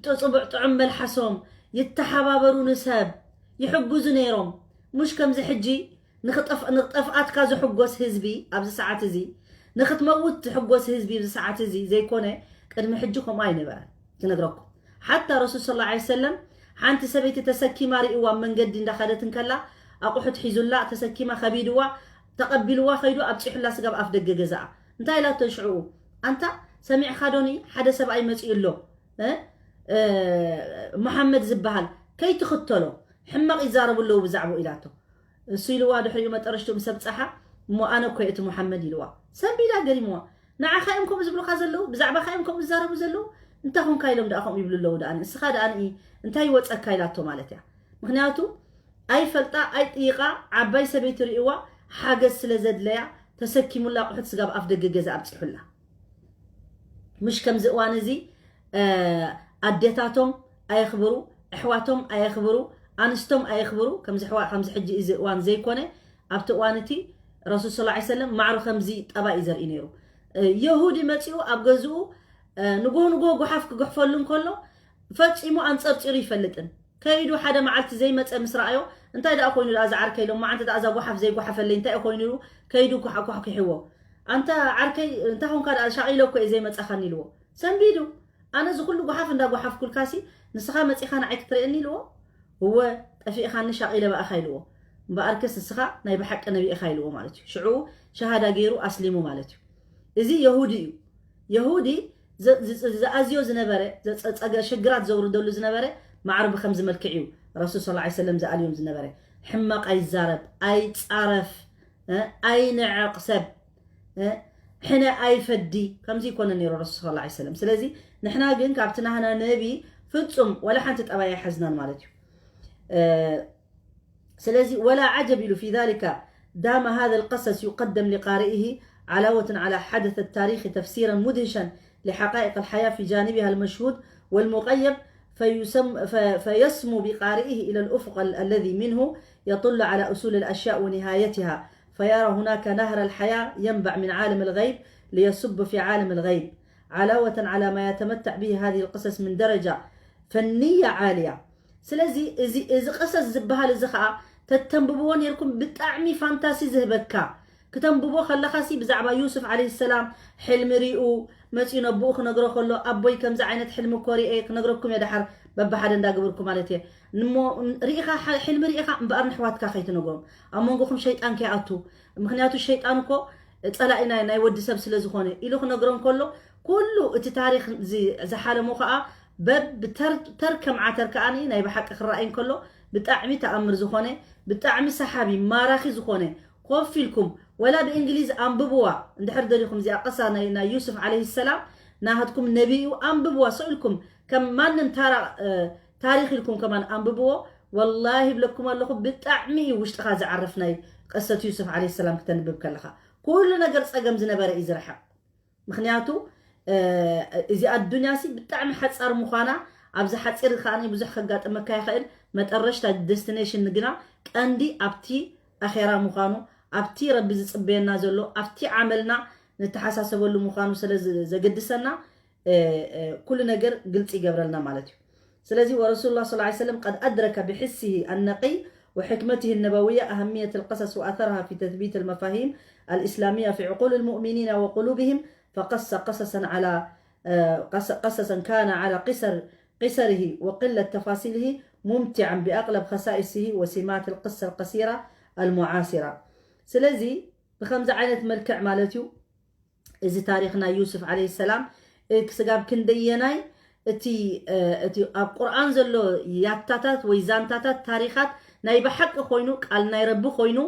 ብፅቡዕ ጥዑም መልሓሶም ይተሓባበሩ ንሰብ ይሕግዙ ነይሮም ሙሽ ከምዚ ሕጂ ንኽጠፍኣትካ ዝሕጎስ ህዝቢ ኣብዚ ሰዓት እዚ ንኽትመውት ዝሕጎስ ህዝቢ ኣብዚ ሰዓት እዚ ዘይኮነ ቅድሚ ሕጂ ከምኡ ኣይነበረን ክነግረኩም ሓታ ረሱል ስለ ላ ሰለም ሓንቲ ሰበይቲ ተሰኪማ ርእዋ መንገዲ እንዳኸደት እንከላ ኣቑሑት ሒዙላ ተሰኪማ ከቢድዋ ተቐቢልዋ ከይዱ ኣብፂሑላ ስጋብ ኣፍ ደገ ገዛኣ እንታይ ኢላቶ ሽዕኡ ኣንታ ሰሚዕኻ ዶኒ ሓደ ሰብኣይ መፂኡ ኣሎ መሓመድ ዝበሃል ከይትኽተሎ ሕማቕ ይዛረቡ ኣለዉ ብዛዕባኡ ኢላቶ እሱ ኢልዋ ድሕሪኡ መጠረሽትኡ ምስ ኣብፀሓ እሞ ኣነ እኮ እቲ ሙሓመድ ኢልዋ ሰንቢላ ገሪምዋ ንዓኻ እዮም ከምኡ ዝብሉካ ዘለዉ ብዛዕባኻ እዮም ከምኡ ዝዛረቡ ዘለዉ እንታይ ኮንካ ኢሎም ደኣ ከምኡ ይብሉ ኣለዉ ደኣ ንስኻ ደኣ ንኢ እንታይ ይወፀካ ኢላቶ ማለት እያ ምክንያቱ ኣይፈልጣ ኣይጥይቓ ዓባይ ሰበይቲ ርእዋ ሓገዝ ስለ ዘድለያ ተሰኪሙላ ኣቑሑት ስጋብ ኣፍ ደገ ገዛ ኣብፂሑላ ምሽ ከምዚ እዋን እዚ ኣዴታቶም ኣየኽብሩ ኣሕዋቶም ኣየኽብሩ ኣንስቶም ኣየኽብሩ ከምዚ ሕዋ ከምዚ ሕጂ እዚ እዋን ዘይኮነ ኣብቲ እዋን እቲ ረሱል ስለ ሰለም ማዕሩ ከምዚ ጠባይ እዩ ዘርኢ ነይሩ የሁዲ መፂኡ ኣብ ገዝኡ ንጎ ንጎ ጉሓፍ ክጉሕፈሉ እንከሎ ፈፂሙ ኣንፀርፂሩ ይፈልጥን ከይዱ ሓደ መዓልቲ ዘይመፀ ምስ ረኣዮ እንታይ ደኣ ኮይኑ ደኣ ዝዓርከይ ኢሎም መዓንቲ ደኣ እዛ ጓሓፍ ዘይጓሓፈለይ እንታይ ኮይኑ ኢሉ ከይዱ ኳሕኳሕኪሕዎ ኣንታ ዓርከይ እንታይ ኮንካ ደኣ ሻቒለ እኮ እየ ዘይመፀኻኒ ኢልዎ ሰንቢዱ ኣነ እዚ ኩሉ ጓሓፍ እንዳጓሓፍኩልካሲ ንስኻ መፂኻ ንዓይ ክትርእየኒ ኢልዎ እወ ጠፊእኻኒ ሻቒለ ብኣኻ ኢልዎ እምበኣርከስ ንስኻ ናይ ብሓቂ ነቢ ኢኻ ኢልዎ ማለት እዩ ሽዑ ሸሃዳ ገይሩ ኣስሊሙ ማለት እዩ እዚ የሁዲ እዩ የሁዲ ዝኣዝዮ ዝነበረ ሽግራት ዘውርደሉ ዝነበረ ማዕረ ብከምዚ መልክዕ እዩ ረሱል ስ ሰለም ዝኣልዮም ዝነበረ ሕማቕ ኣይዛረብ ኣይፃረፍ ኣይንዕቕ ሰብ ሕነ ኣይፈዲ ከምዚ ይኮነ ነይሩ ረሱል ስ ሰለም ስለዚ ንሕና ግን ካብቲ ናህና ነቢ ፍፁም ወላ ሓንቲ ጠባይ ኣይሓዝናን ማለት እዩ ስለዚ ولا عجب له في ذلك دام هذا القصص يقدم لقارئه علاوة على حدث التاريخ تفسيرا مدهشا لحقائق الحياة في جانبها المشهود والمغيب فيسم فيسمو بقارئه إلى الأفق الذي منه يطل على أصول الأشياء ونهايتها فيرى هناك نهر الحياة ينبع من عالم الغيب ليصب في عالم الغيب علاوة على ما يتمتع به هذه القصص من درجة فنية عالية ስለዚ እዚ እዚ ቀሰስ ዝበሃል እዚ ከዓ ተተንብብዎ ነርኩም ብጣዕሚ ፋንታሲ ዝህበካ ክተንብቦ ከለኻሲ ብዛዕባ ዩስፍ ዓለይሂ ሰላም ሕልሚ ሪኡ መፂኡ ነብኡ ክነግሮ ከሎ ኣቦይ ከምዚ ዓይነት ሕልሚ እኮ ሪኤ ክነግረኩም እየ ደሓር በብሓደ እንዳገበርኩ ማለት እየ እሞ ሪኢኻ ሕልሚ ሪኢኻ እምበኣር ንሕዋትካ ከይትነግሮም ኣብ መንጎኹም ሸይጣን ከይኣቱ ምክንያቱ ሸይጣን እኮ ፀላኢ ናይ ናይ ወዲ ሰብ ስለ ዝኾነ ኢሉ ክነግሮም ከሎ ኩሉ እቲ ታሪክ ዝሓለሞ ከዓ በብ ተርከም ዓተር ከዓኒ ናይ ብሓቂ ክረኣይ እንከሎ ብጣዕሚ ተኣምር ዝኾነ ብጣዕሚ ሰሓቢ ማራኺ ዝኾነ ኮፍ ኢልኩም ወላ ብእንግሊዝ ኣንብብዋ እንድሕር ደሊኹም እዚኣ ቀሳ ናይ ናይ ዩስፍ ዓለይሂ ሰላም ናሃትኩም ነቢ እዩ ኣንብብዋ ሰው ኢልኩም ከም ማንም ታራ ታሪክ ኢልኩም ከማን ኣንብብዎ ወላሂ ይብለኩም ኣለኹ ብጣዕሚ እዩ ውሽጥኻ ዝዓርፍ ናይ ቀሰት ዩስፍ ዓለይሂ ሰላም ክተንብብ ከለኻ ኩሉ ነገር ፀገም ዝነበረ እዩ ዝረሓቕ ምክንያቱ እዚ ኣዱንያ ሲ ብጣዕሚ ሓጻር ምዃና፣ ኣብዚ ሓጺር ከኣ ብዙሕ ከጋጥመካ ይኽእል። መጠረሽታ ዴስቲኔሽን ግና ቀንዲ ኣብቲ ኣኼራ ምዃኑ፣ ኣብቲ ረቢ ዝጽበየና ዘሎ፣ ኣብቲ ዓመልና ንተሓሳሰበሉ ምዃኑ ስለ ዝ- ዘገድሰና፣ እ፣ እ፣ ኩሉ ነገር ግልጺ ይገብረልና ማለት እዩ። ስለዚ ወረሱሉላ صلى الله عليه وسلم قد أدرك بحسه النقي وحكمته النبوية أهمية القصص وأثرها في تثبيت المفاهيم الإسلامية في عقول المؤمنين وقلوبهم، فقص قصصا على، آه، قص- قصصا كان على قصر قصره وقلة تفاصيله ممتعا بأغلب خصائصه وسمات القصة القصيرة المعاصرة. ስለዚ ብኸምዚ ዓይነት መልክዕ ማለት እዩ፣ እዚ ታሪኽ ናይ ዩሱፍ ዓለይሂ ሰላም፣ እ፣ ክስጋብ ክንደየናይ እቲ፣ እ፣ እቲ ኣብ ቁርኣን ዘሎ ያታታት ወይ ዛንታታት፣ ታሪኻት ናይ ብሓቂ ኮይኑ፣ ቃል ናይ ረቢ ኮይኑ፣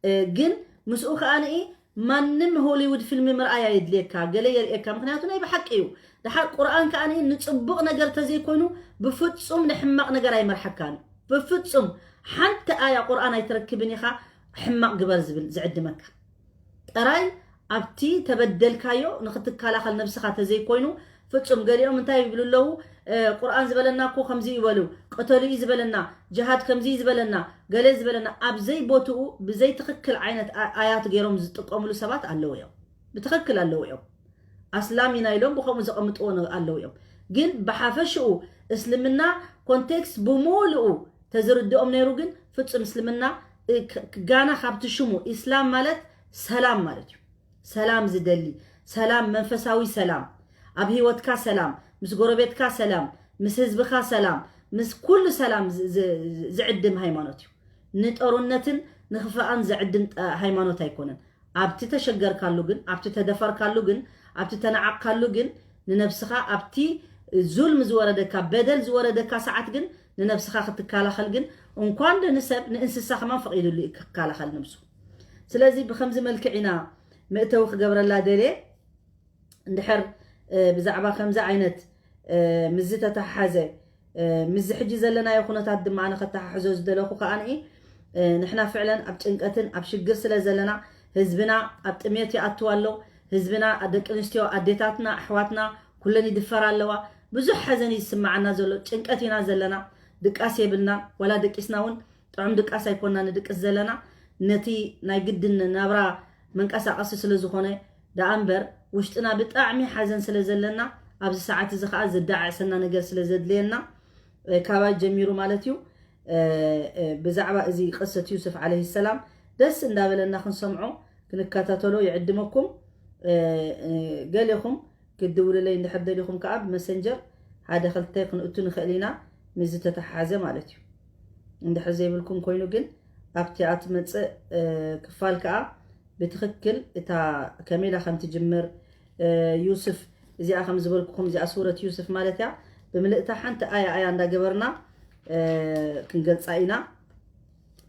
እ፣ ግን ምስኡ ከኣ ንኢ ማንም ሆሊውድ ፊልም ምርኣይ ኣየድልየካ፣ ገለ የርእየካ፣ ምኽንያቱ ናይ ብሓቂ እዩ። ድሓር ቁርኣን ከኣ ንኢ ንጽቡቕ ነገር ተዘይኮይኑ ብፍጹም ንሕማቕ ነገር ኣይመርሓካን። ብፍጹም ሓንቲ ኣያ ቁርኣን ኣይትረክብን ኢኻ ሕማቕ ግበር ዝብል ዝዕድመካ። ጥራይ ኣብቲ ተበደልካዮ ንኽትከላኸል ነብስኻ ተዘይኮይኑ፣ ፍጹም ገሊኦም እንታይ ይብሉ ኣለዉ? እ፣ ቁርኣን ዝበለና እኮ ከምዚ ይበሉ፣ ቅተሉ እዩ ዝበለና፣ ጅሃድ ከምዚ እዩ ዝበለና፣ ገለ ዝበለና፣ ኣብ ዘይቦትኡ ብዘይትኽክል ዓይነት ኣ- ኣያት ገይሮም ዝጥቀምሉ ሰባት ኣለዉ እዮም። ብትኽክል ኣለዉ እዮም። ኣስላም ኢና ኢሎም ብኸምኡ ዘቐምጥዎ ነ- ኣለዉ እዮም። ግን ብሓፈሽኡ እስልምና ኮንቴክስት ብምሉኡ ተዝርድኦም ነይሩ ግን ፍጹም እስልምና እ፣ ክ- ጋና ካብቲ ሽሙ ኢስላም ማለት ሰላም ማለት እዩ። ሰላም ዝደሊ፣ ሰላም፣ መንፈሳዊ ሰላም፣ ኣብ ህይወትካ ሰላም፣ ምስ ጎረቤትካ ሰላም፣ ምስ ህዝብኻ ሰላም፣ ምስ ኩሉ ሰላም ዝ- ዝ- ዝዕድም ሃይማኖት እዩ። ንጦርነትን ንኽፋኣን ዝዕድም ጠ- ሃይማኖት ኣይኮነን። ኣብቲ ተሸገርካሉ ግን፣ ኣብቲ ተደፈርካሉ ግን፣ ኣብቲ ተነዓቕካሉ ግን፣ ንነብስኻ ኣብቲ ዙልም ዝወረደካ፣ በደል ዝወረደካ ሰዓት ግን ንነብስኻ ክትከላኸል ግን እንኳን ንሰብ ንእንስሳ ከማን ፈቒዱሉ እዩ ክከላኸል ነብሱ። ስለዚ ብኸምዚ መልክዕ ኢና መእተዊ ክገብረላ ደልየ። እንድሕር ብዛዕባ ከምዚ ዓይነት ምስዚ ተተሓሓዘ ምስዚ ሕጂ ዘለናዮ ኩነታት ድማ ኣነ ከተሓሕዞ ዝደለኹ ከኣ ንኢ ንሕና ፍዕለን ኣብ ጭንቀትን ኣብ ሽግር ስለ ዘለና ህዝብና ኣብ ጥሜት ይኣትው ኣሎ። ህዝብና ደቂ ኣንስትዮ ኣዴታትና ኣሕዋትና ኩለን ይድፈራ ኣለዋ። ብዙሕ ሓዘን እዩ ዝስምዓና ዘሎ። ጭንቀት ኢና ዘለና። ድቃስ የብልና። ዋላ ደቂስና እውን ጥዑም ድቃስ ኣይኮና ንድቅስ ዘለና። ነቲ ናይ ግድን ናብራ መንቀሳቐሲ ስለ ዝኾነ ደኣ እምበር ውሽጥና ብጣዕሚ ሓዘን ስለ ዘለና ኣብዚ ሰዓት እዚ ከዓ ዘዳዓዕሰና ነገር ስለ ዘድልየና ካባይ ጀሚሩ ማለት እዩ። ብዛዕባ እዚ ቅሰት ዩስፍ ዓለይሂ ሰላም ደስ እንዳበለና ክንሰምዖ ክንከታተሎ ይዕድመኩም። ገሌኹም ክትድውሉለይ እንድሕር ደሊኹም ከዓ ብመሰንጀር ሓደ ክልተ ክንእቱ ንኽእል ኢና። ምስዚ ተተሓሓዘ ማለት እዩ። እንድሕር ዘይብልኩም ኮይኑ ግን ኣብቲ እትመፅእ ክፋል ከዓ ብትኽክል እታ ከመይ ኢላ ከም ትጅምር ዩስፍ እዚኣ ከም ዝበልኩኹም እዚኣ ሱረት ዩስፍ ማለት እያ። ብምልእታ ሓንቲ ኣያ ኣያ እንዳገበርና ክንገልፃ ኢና።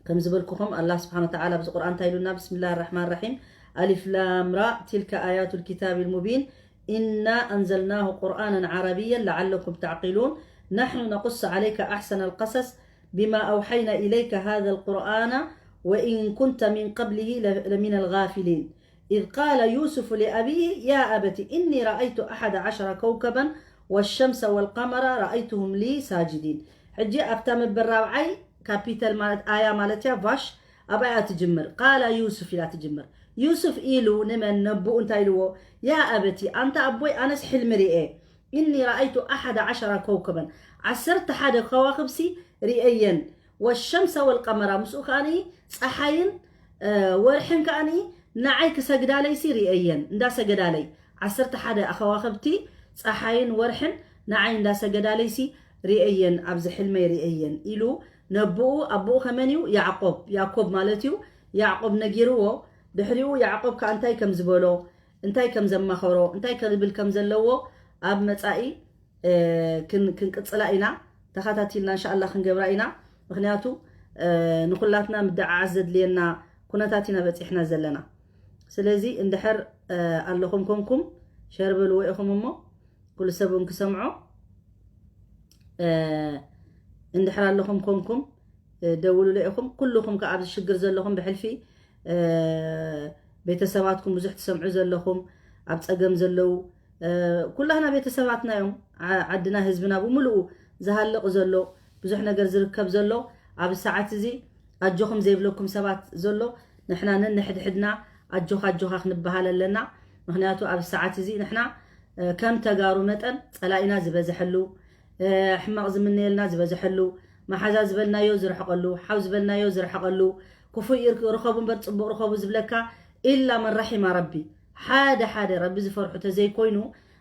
ከም ዝበልኩኹም ኣላህ ስብሓን ወተዓላ ኣብዚ ቁርኣን እንታይ ኢሉና? ብስምላህ ራሕማን ራሒም ኣሊፍ ላም ራ ትልከ ኣያቱ ልኪታብ ልሙቢን ኢና ኣንዘልናሁ ቁርኣናን ዓረብያን ለዓለኩም ተዕቂሉን ናሕኑ ነቁሱ ዓለይከ ኣሕሰን ልቀሰስ ቢማ ኣውሓይና ኢለይከ ሃذ ልቁርኣና ወኢን ኩንተ ሚን ቀብሊሂ ለሚን ልጋፊሊን ኢዝ ቃለ ዩስፉ ሊኣቢሂ ያ ኣበቲ እኒ ረኣይቱ ኣሓደ ዓሸረ ከውከበን ወሸምሰ ወልቀመረ ረኣይቱሁም ሊ ሳጅዲን። ሕጂ ኣብታ መበል ራብዓይ ካፒተል ማለት ኣያ ማለት እያ ቫሽ ኣብኣ እያ ትጅምር። ቃላ ዩሱፍ ኢላ ትጅምር። ዩሱፍ ኢሉ ንመን ነብኡ እንታይ ኢልዎ? ያ ኣበቲ ኣንታ ኣቦይ ኣነስ ሕልሚ ርኤ እኒ ረኣይቱ ኣሓደ ዓሸራ ከውከበን ዓሰርተ ሓደ ከዋኽብሲ ርኤየን ወሸምሰ ወልቀመራ ምስኡ ከኣ ፀሓይን ወርሕን ከኣ ንዓይ ክሰግዳለይሲ ርኤየን እንዳሰገዳለይ ዓሰርተ ሓደ ከዋኽብቲ ፀሓይን ወርሕን ንዓይ እንዳሰገዳለይሲ ርኤየን ኣብዚ ሕልመይ ርኤየን ኢሉ ነብኡ ኣቦኡ ከመን እዩ ያዕቆብ ያዕቆብ ማለት እዩ ያዕቆብ ነጊርዎ ድሕሪኡ ያዕቆብ ከዓ እንታይ ከም ዝበሎ እንታይ ከም ዘማኸሮ እንታይ ክብል ከም ዘለዎ ኣብ መፃኢ ክንቅፅላ ኢና ተኸታቲልና እንሻላ ክንገብራ ኢና ምክንያቱ ንኩላትና ምደዓዓስ ዘድልየና ኩነታት ኢና በፂሕና ዘለና ስለዚ እንድሕር ኣለኹም ኮንኩም ሸር በልዎ ኢኹም እሞ ኩሉ ሰብ እውን ክሰምዖ እንድሕር ኣለኹም ኮንኩም ደውሉለ ኢኹም ኩልኹም ከዓ ኣብዚ ሽግር ዘለኹም ብሕልፊ ቤተሰባትኩም ብዙሕ ትሰምዑ ዘለኹም ኣብ ፀገም ዘለዉ ኩላህና ቤተሰባትና እዮም። ዓድና ህዝብና ብምልኡ ዝሃልቕ ዘሎ፣ ብዙሕ ነገር ዝርከብ ዘሎ፣ ኣብ ሰዓት እዚ ኣጆኹም ዘይብለኩም ሰባት ዘሎ፣ ንሕና ነንሕድሕድና ኣጆኻ ኣጆኻ ክንበሃል ኣለና። ምክንያቱ ኣብ ሰዓት እዚ ንሕና ከም ተጋሩ መጠን ጸላኢና ዝበዝሐሉ፣ ሕማቕ ዝምነየልና ዝበዝሐሉ፣ መሓዛ ዝበልናዮ ዝርሕቐሉ፣ ሓው ዝበልናዮ ዝርሕቐሉ፣ ክፉእ ርኸቡ እምበር ጽቡቕ ርኸቡ ዝብለካ ኢላ መን ረሒማ ረቢ። ሓደ ሓደ ረቢ ዝፈርሑ ተዘይኮይኑ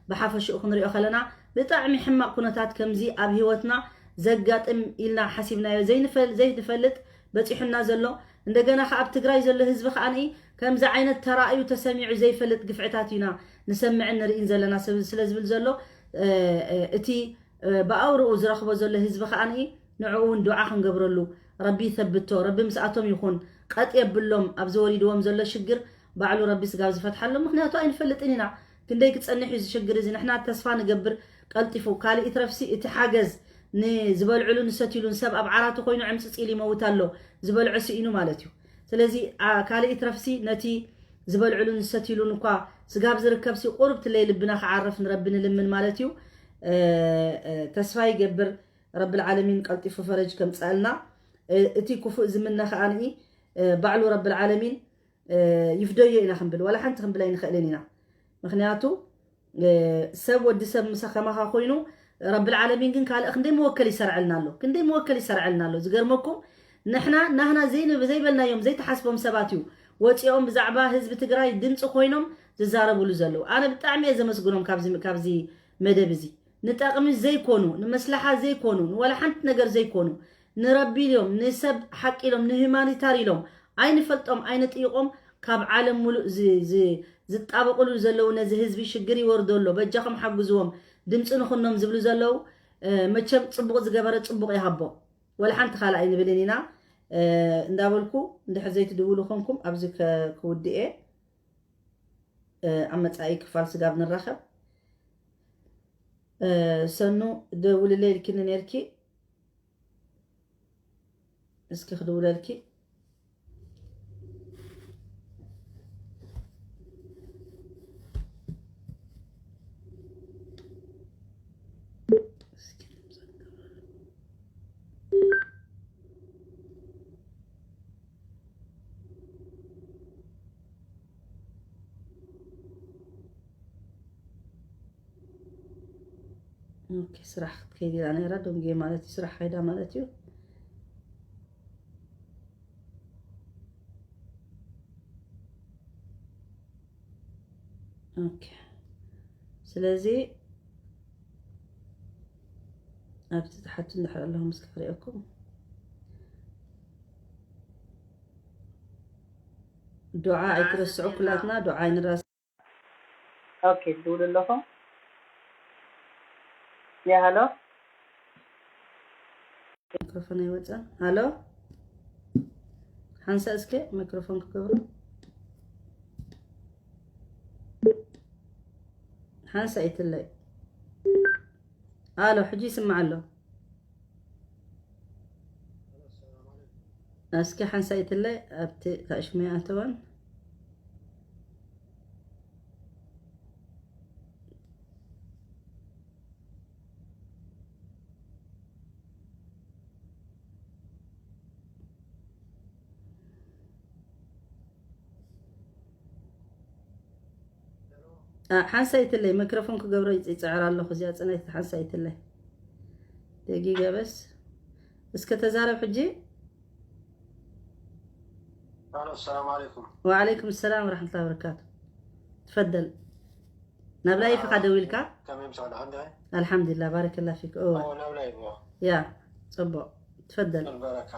ብሓፈሽኡ ክንሪኦ ከለና ብጣዕሚ ሕማቕ ኩነታት ከምዚ ኣብ ህይወትና ዘጋጥም ኢልና ሓሲብናዮ ዘይንፈል ዘይንፈልጥ በፂሑና ዘሎ። እንደገና ከ ኣብ ትግራይ ዘሎ ህዝቢ ከዓኒ ከምዚ ዓይነት ተራእዩ ተሰሚዑ ዘይፈልጥ ግፍዕታት ኢና ንሰምዕን ንርኢን ዘለና ሰብ ስለ ዝብል ዘሎ እቲ ብኣውርኡ ዝረኽቦ ዘሎ ህዝቢ ከዓኒ ንዕኡ እውን ዱዓ ክንገብረሉ፣ ረቢ ይሰብቶ፣ ረቢ ምስኣቶም ይኹን፣ ቀጥ የብሎም ኣብዚ ወሪድዎም ዘሎ ሽግር። ባዕሉ ረቢ ስጋብ ዝፈትሓሎም ምክንያቱ ኣይንፈልጥን ኢና። ክንደይ ክፀንሕ እዩ እዚ ሽግር እዚ? ንሕና ተስፋ ንገብር ቀልጢፉ። ካልእ ይትረፍሲ እቲ ሓገዝ ንዝበልዕሉ ንሰትይሉን ሰብ ኣብ ዓራቱ ኮይኑ ዕምፅፅ ኢሉ ይመውት ኣሎ፣ ዝበልዖ ስኢኑ ማለት እዩ። ስለዚ ካልእ ይትረፍሲ ነቲ ዝበልዕሉን ዝሰትይሉን እኳ ስጋብ ዝርከብሲ ቁርብ ትለይ ልብና ክዓርፍ ንረቢ ንልምን ማለት እዩ። ተስፋ ይገብር ረቢ ልዓለሚን ቀልጢፉ ፈረጅ ከምፅኣልና። እቲ ክፉእ ዝምነ ከዓኒ ባዕሉ ረቢ ልዓለሚን ይፍደዮ ኢና ክንብል ዋላ ሓንቲ ክንብል ኣይንኽእልን ኢና። ምክንያቱ ሰብ ወዲ ሰብ ምሰ ከማኻ ኮይኑ ረቢ ልዓለሚን ግን ካልእ ክንደይ መወከል ይሰርዐልና ኣሎ፣ ክንደይ መወከል ይሰርዐልና ኣሎ። ዝገርመኩም ንሕና ናህና ዘይበልናዮም ዘይተሓስቦም ሰባት እዩ ወፂኦም ብዛዕባ ህዝቢ ትግራይ ድምፂ ኮይኖም ዝዛረብሉ ዘለዉ። ኣነ ብጣዕሚ እየ ዘመስግኖም ካብዚ መደብ እዚ። ንጠቕሚ ዘይኮኑ፣ ንመስላሓ ዘይኮኑ፣ ንዋላ ሓንቲ ነገር ዘይኮኑ፣ ንረቢ ኢሎም፣ ንሰብ ሓቂ ኢሎም፣ ንሂማኒታር ኢሎም ኣይንፈልጦም ኣይንጥይቖም ካብ ዓለም ሙሉእ ዝጣበቕሉ ዘለዉ ነዚ ህዝቢ ሽግር ይወርዶ ኣሎ በጃኹም ሓግዝዎም ድምፂ ንኹኖም ዝብሉ ዘለዉ። መቸም ፅቡቕ ዝገበረ ፅቡቕ ይሃቦ። ወላ ሓንቲ ካልእ ኣይንብልን ኢና እንዳበልኩ እንድሕር ዘይትድውሉ ኮንኩም ኣብዚ ክውድእ እየ። ኣብ መፃኢ ክፋል ስጋብ ንራኸብ። ሰኑ ደውልለይ ኢልክኒ ነርኪ። እስኪ ክድውለልኪ። ኦኬ፣ ስራሕ ክትከይድ ኢላ ነይራ፣ ደንጉየ ማለት እዩ። ስራሕ ከይዳ ማለት እዩ። ኦኬ፣ ስለዚ ኣብዚ ትሓቱ እንድሕር ኣለኹም እስኪ ክሪኦኩም። ዱዓ ኣይትረስዑ ኩላትና፣ ዱዓ ኣይንረስ። ኦኬ፣ ትብሉ ኣለኹም። ያ፣ ሃሎ። ማይክሮፎን ኣይወፅእን። ሃሎ፣ ሓንሳ እስከ ማይክሮፎን ክገብሩ። ሓንሳ ይትለይ። ኣሎ፣ ሕጂ ይስማዕ ኣሎ። እስኪ ሓንሳ ይትለይ፣ ኣብቲ ታሽሙ ይኣተወን። ሓንሳ ይትለይ፣ ማይክሮፎን ክገብሮ ይጽ-፣ ይጽዕር ኣለኹ። እዚኣ ጽናይት ሓንሳ ይትለይ። ደጊገ በስ። እስከ ተዛረብ ሕጂ። ኣሎ፣ ሰላም ዓለይኩም። ወዓለይኩም ሰላም ወረሕመቱላሂ ወበረካቱ። ትፈደል። ናብ ላይፍ ኢኻ ደዊልካ? ከመይ ምሳና፣ ሓንዳይ? ኣልሓምዱሊላህ፣ ባረከላ ፊክ። እወ። ኦ፣ ናብ ላይፍ፣ እወ። ያ፣ ጽቡቕ። ትፈደል። በረካ።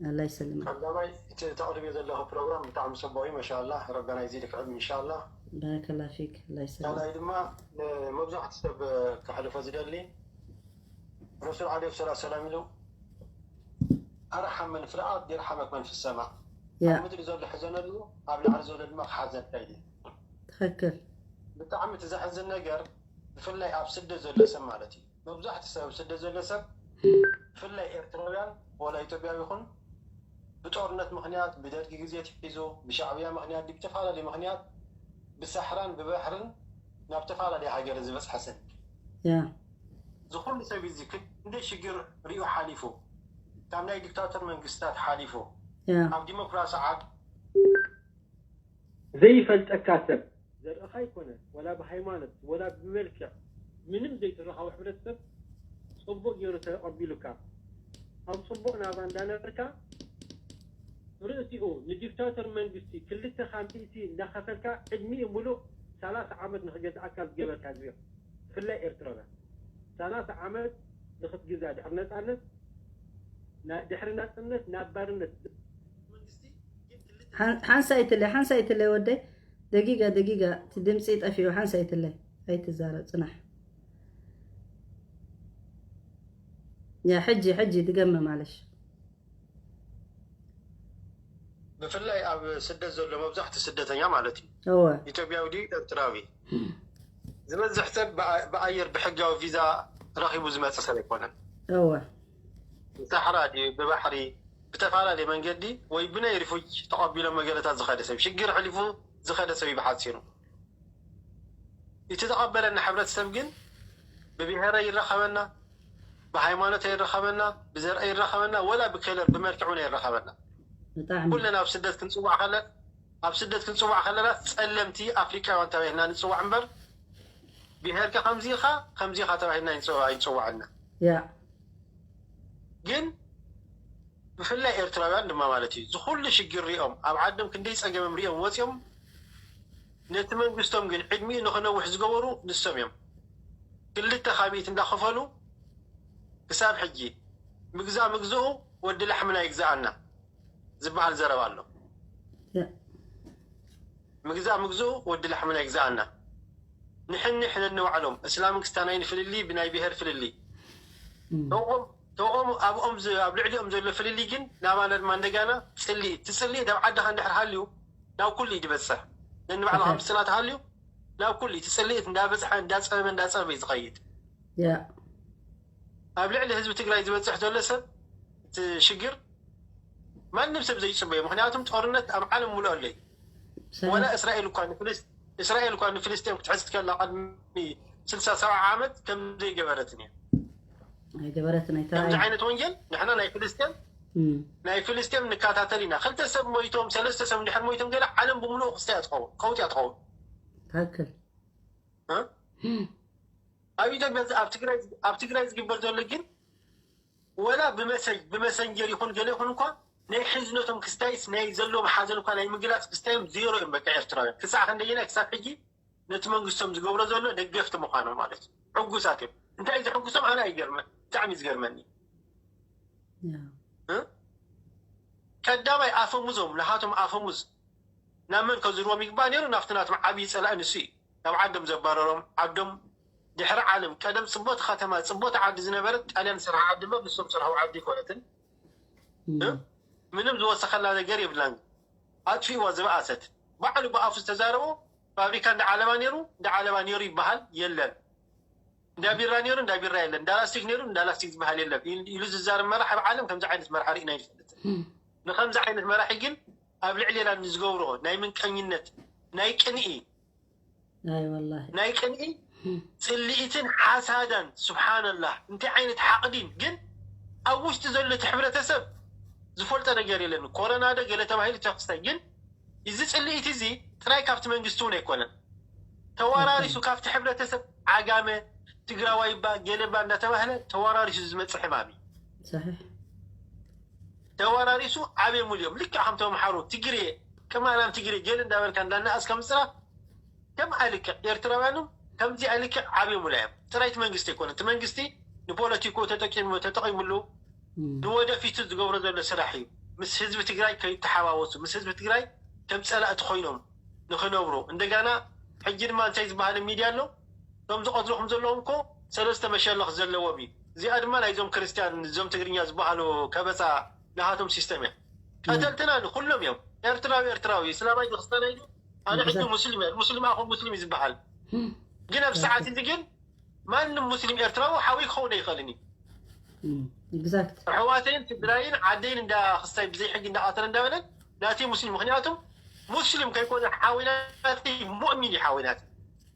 ኣላህ ይሰልምክ። ቀዳማይ፣ እቲ ተቕርብዮ ዘለኺ ፕሮግራም ብጣዕሚ ጽቡቕ እዩ፣ ማሻኣላህ። ረበና ይዚድክ ዕልሚ፣ ኢንሻኣላህ። ባረከላ ፊክ፣ ኣላህ ይሰልምክ። ካልኣይ ድማ፣ ንመብዛሕትኡ ሰብ ከሕልፎ ዝደሊ፣ ረሱል ዓለይሂ ሰላቱ ሰላም ኢሉ፣ "ኣርሓም መን ፊል ኣርድ የርሓመክ መን ፊ ሰማ." ያ። ኣብ ምድሪ ዘሎ ሕዘነሉ፣ ኣብ ላዕሊ ዘሎ ድማ ክሓዘልካ ኢሉ። ትኽክል። ብጣዕሚ እቲ ዘሕዝን ነገር፣ ብፍላይ ኣብ ስደት ዘሎ ሰብ ማለት እዩ። መብዛሕትኡ ሰብ ኣብ ስደት ዘሎ ሰብ፣ ብፍላይ ኤርትራውያን፣ ወላ ኢትዮጵያዊ ይኹን፣ ብጦርነት ምኽንያት፣ ብደርጊ ግዜ ተሒዙ፣ ብሻዕብያ ምኽንያት፣ ብዝተፈላለዩ ምኽንያት፣ ብሳሕራን ብባሕርን ናብ ተፈላለየ ሃገር ዝበፅሐ ሰብ። ያ ዝኩሉ ሰብ እዚ ክንደይ ሽግር ሪኡ ሓሊፉ፣ ካብ ናይ ዲክታተር መንግስታት ሓሊፉ ያ ኣብ ዲሞክራሲ ዓድ ዘይፈልጠካ ሰብ ዘርእኻ ኣይኮነ፣ ወላ ብሃይማኖት ወላ ብመልክዕ ምንም ዘይትረኻቦ ሕብረተሰብ ፅቡቅ ገይሩ ተቐቢሉካ፣ ኣብ ፅቡቅ ናብራ እንዳነበርካ፣ ርእሲኡ ንዲክታተር መንግስቲ ክልተ ካብ ሚእቲ እንዳኸፈልካ ዕድሚኡ ሙሉእ ሰላሳ ዓመት ንክገዝኣካ ዝገበርካ ህዝቢ እዩ። ብፍላይ ኤርትራውያን ሰላሳ ዓመት ንክትግዛእ ድሕሪ ነፃነት፣ ና- ድሕሪ ናፅነት ናብ ባርነት ሓን- ሓንሳይትለይ ሓንሳይትለይ ወደይ፣ ደጊጋ ደጊጋ፣ እቲ ድምፂ ጠፊኡ። ሓንሳይትለይ ኣይትዛረብ፣ ፅናሕ። ያ ሕጂ ሕጂ ድገመ ማለሽ። ብፍላይ ኣብ ስደት ዘሎ መብዛሕቲ ስደተኛ ማለት እዩ እወ ኢትዮጵያዊ ድዩ ኤርትራዊ ዝበዝሕ ሰብ ብኣ- ብኣየር ብሕጋዊ ቪዛ ረኺቡ ዝመፀ ሰብ ኣይኮነን። እወ ብሳሕራ ድዩ ብባሕሪ ብተፈላለየ መንገዲ ወይ ብናይ ሪፉጅ ተቐቢሎም መገለታት ዝኸደ ሰብ ሽግር ሕሊፉ ዝኸደ ሰብ እዩ ብሓፂሩ። እቲ ተቐበለና ሕብረተሰብ ግን ብብሄረ ይረኸበና፣ ብሃይማኖት ይረኸበና፣ ብዘርአ ይረኸበና፣ ወላ ብከለር ብመልክዕ እውን ይረኸበና። ብጣዕሚ ኩለን ኣብ ስደት ክንፅዋዕ ከለ ኣብ ስደት ክንፅዋዕ ከለና ፀለምቲ ኣፍሪቃውያን ተባሂልና ንፅዋዕ እምበር ብሄርካ ከምዚ ኢኻ ከምዚ ኢኻ ተባሂልና ኣይንፅዋ- ኣይንፅዋዕና። ያ ግን ብፍላይ ኤርትራውያን ድማ ማለት እዩ ዝኩሉ ሽግር ሪኦም ኣብ ዓዶም ክንደይ ፀገሞም ሪኦም ወፂኦም ነቲ መንግስቶም ግን ዕድሚኡ ንክነውሕ ዝገበሩ ንሶም እዮም። ክልተ ካብ ሚእቲ እንዳኸፈሉ ክሳብ ሕጂ ምግዛእ ምግዝኡ ወዲ ላሕምና ይግዛኣና ዝበሃል ዘረባ ኣሎ። ያ ምግዛእ ምግዝኡ ወዲ ላሕምና ይግዛኣና። ንሕንሕ ነንባዕሎም እስላምን ክስታናይን ፍልልይ ብናይ ብሄር ፍልልይ እም። ተቆም ተቆም ኣብኦም ዝ- ኣብ ልዕሊኦም ዘሎ ፍልልይ ግን ናባና ድማ እንደጋና ፅልኢት ትፅልኢት ኣብ ዓድኻ እንድሕር ሃልዩ ናብ ኩሉ እዩ ዝበፅሕ። ነንባዕልኻ ትኽክል። ምስላ ተሃልዩ ናብ ኩሉ እዩ ትፅልኢት እንዳበፅሐ እንዳፀበበ እንዳፀበበ እዩ ዝኸይድ። ያ ኣብ ልዕሊ ህዝቢ ትግራይ ዝበፅሕ ዘሎ ሰብ እቲ ሽግር ማንም ሰብ ዘይፅበዮ። ምክንያቱም ጦርነት ኣብ ዓለም ሙሉእ ኣሎ እዩ። ሰላም ወላ እስራኤል እኳ ንፍልስ- እስራኤል እኳ ንፍልስጤም ክትሕዝ ከላ ቅድሚ ስልሳ ሰብዓ ዓመት ከም ዘይገበረትን እያ። ኣይገበረትን ከምዚ ኣይተራእየ ዓይነት ወንጀል ንሕና ናይ ፍልስጤም እም። ናይ ፍልስጤም ንከታተል ኢና። ክልተ ሰብ ሞይቶም ሰለስተ ሰብ እንድሕር ሞይቶም ገለ ዓለም ብምሉእ ክስታይ እያ ትኸውን፣ ቀውጢ እያ ትኸውን። ትክክል እ? ኣብ ኢትዮጵያ ዝ- ኣብ ትግራይ ኣብ ትግራይ ዝግበር ዘሎ ግን ወላ ብመሰጅ ብመሰንጀር ይኹን ገለ ይኹን እኳ ናይ ሕዝነቶም ክስታይስ ናይ ዘለዎም ሓዘን እኳ ናይ ምግላፅ ክስታዮም ዜሮ እዮም። በቃ ኤርትራውያን ክሳዕ ክንደየናይ ክሳብ ሕጂ ነቲ መንግስቶም ዝገብሮ ዘሎ ደገፍቲ ምዃኖም ማለት እዩ። ሕጉሳት እዮም። እንታይ ዝሕጉሶም ኣነ ኣይገርመ ብጣዕሚ እዩ ዝገርመኒ። ያ እ? ቀዳማይ ኣፈሙዞም ናሃቶም ኣፈሙዝ ናብ መን ከዝርዎም ይግባእ ነይሩ? ናብቲ ናቶም ዓብዪ ፀላኢ ንሱ እዩ። ናብ ዓዶም ዘባረሮም ዓዶም ድሕሪ ዓለም ቀደም ፅቦቲ ከተማ ፅቦቲ ዓዲ ዝነበረት ጣልያን ዝሰርሓ ዓዲ እምበር ንሶም ዝሰርሕዎ ዓዲ ኣይኮነትን። እም። እ? ምንም ዝወሰኸላ ነገር የብላን። ኣጥፊእዋ ዝበኣሰት ባዕሉ ብኣፉ ዝተዛረቦ ፋብሪካ እንዳ ዓለባ ነይሩ እንዳ ዓለባ ነይሩ ይበሃል የለን። እንዳ ቢራ ነይሩ እንዳ ቢራ የለን። እንዳ ላስቲክ ነይሩ እንዳ ላስቲክ ዝበሃል የለን ኢል- ኢሉ ዝዛረብ መራሒ ኣብ ዓለም ከምዚ ዓይነት መራሒ ርኢና ይፈልጥ። እም። ንከምዚ ዓይነት መራሒ ግን ኣብ ልዕሌና ንዝገብሮ ናይ ምንቀኝነት ናይ ቅንኢ ኣይ ወላሂ ናይ ቅንኢ ፅልኢትን ሓሳዳን ስብሓንላህ እንታይ ዓይነት ሓቕዲን ግን ኣብ ውሽጢ ዘሎ እቲ ሕብረተሰብ ዝፈልጦ ነገር የለን። ኮረና ዶ ገለ ተባሂሉ ተክስታይ ግን እዚ ፅልኢት እዚ ጥራይ ካብቲ መንግስቲ እውን ኣይኮነን ተዋራሪሱ ካብቲ ሕብረተሰብ ዓጋመ ትግራዋይ ባ ገለ ባ እንዳተባህለ ተዋራሪሱ ዝመፅእ ሕማም እዩ። ሰሒሕ ተወራሪሱ ዓብዮምሉ እዮም። ልክዕ ከም ተምሓሩ ትግሬ ቅማላም ትግሬ ገለ እንዳበልካ እንዳናኣስ ከም ፅራፍ ከም ኣልክዕ ኤርትራውያንም ከምዚ ኣልክዕ ዓብዮምሉ እዮም። ጥራይቲ መንግስቲ ኣይኮነ እቲ መንግስቲ ንፖለቲኮ ተጠቂሙ ተጠቂምሉ ንወደፊቱ ዝገብሮ ዘሎ ስራሕ እዩ። ምስ ህዝቢ ትግራይ ከይተሓዋወሱ ምስ ህዝቢ ትግራይ ከም ፀላእቲ ኮይኖም ንክነብሩ እንደገና ሕጂ ድማ እንታይ ዝበሃለ ሚድያ ኣሎ እቶም ዝቀትልኹም ዘለዎም እኮ ሰለስተ መሸለኽ ዘለዎም እዩ። እዚኣ ድማ ናይዞም ክርስትያን እዞም ትግርኛ ዝበሃሉ ከበፃ ናሃቶም ሲስተም እያ። ቀተልትና ኩሎም እዮም ኤርትራዊ ኤርትራዊ እስላማይ ክርስትያናይ ኣነ ሕጂ ሙስሊም እየ ሙስሊም ኣኹ ሙስሊም እዩ ዝበሃል። ግን ኣብ ሰዓት እዚ ግን ማንም ሙስሊም ኤርትራዊ ሓዊ ክኸውን ኣይኽእልን እዩ። exact ኣሕዋተይን ትግራይን ዓደይን እንዳ ክስታይ ብዘይ ሕጊ እንዳቐተለ እንዳበለን ናተይ ሙስሊም ምክንያቱም ሙስሊም ከይኮነ ሓዊናተይ ሙእሚን እዩ ሓዊናተይ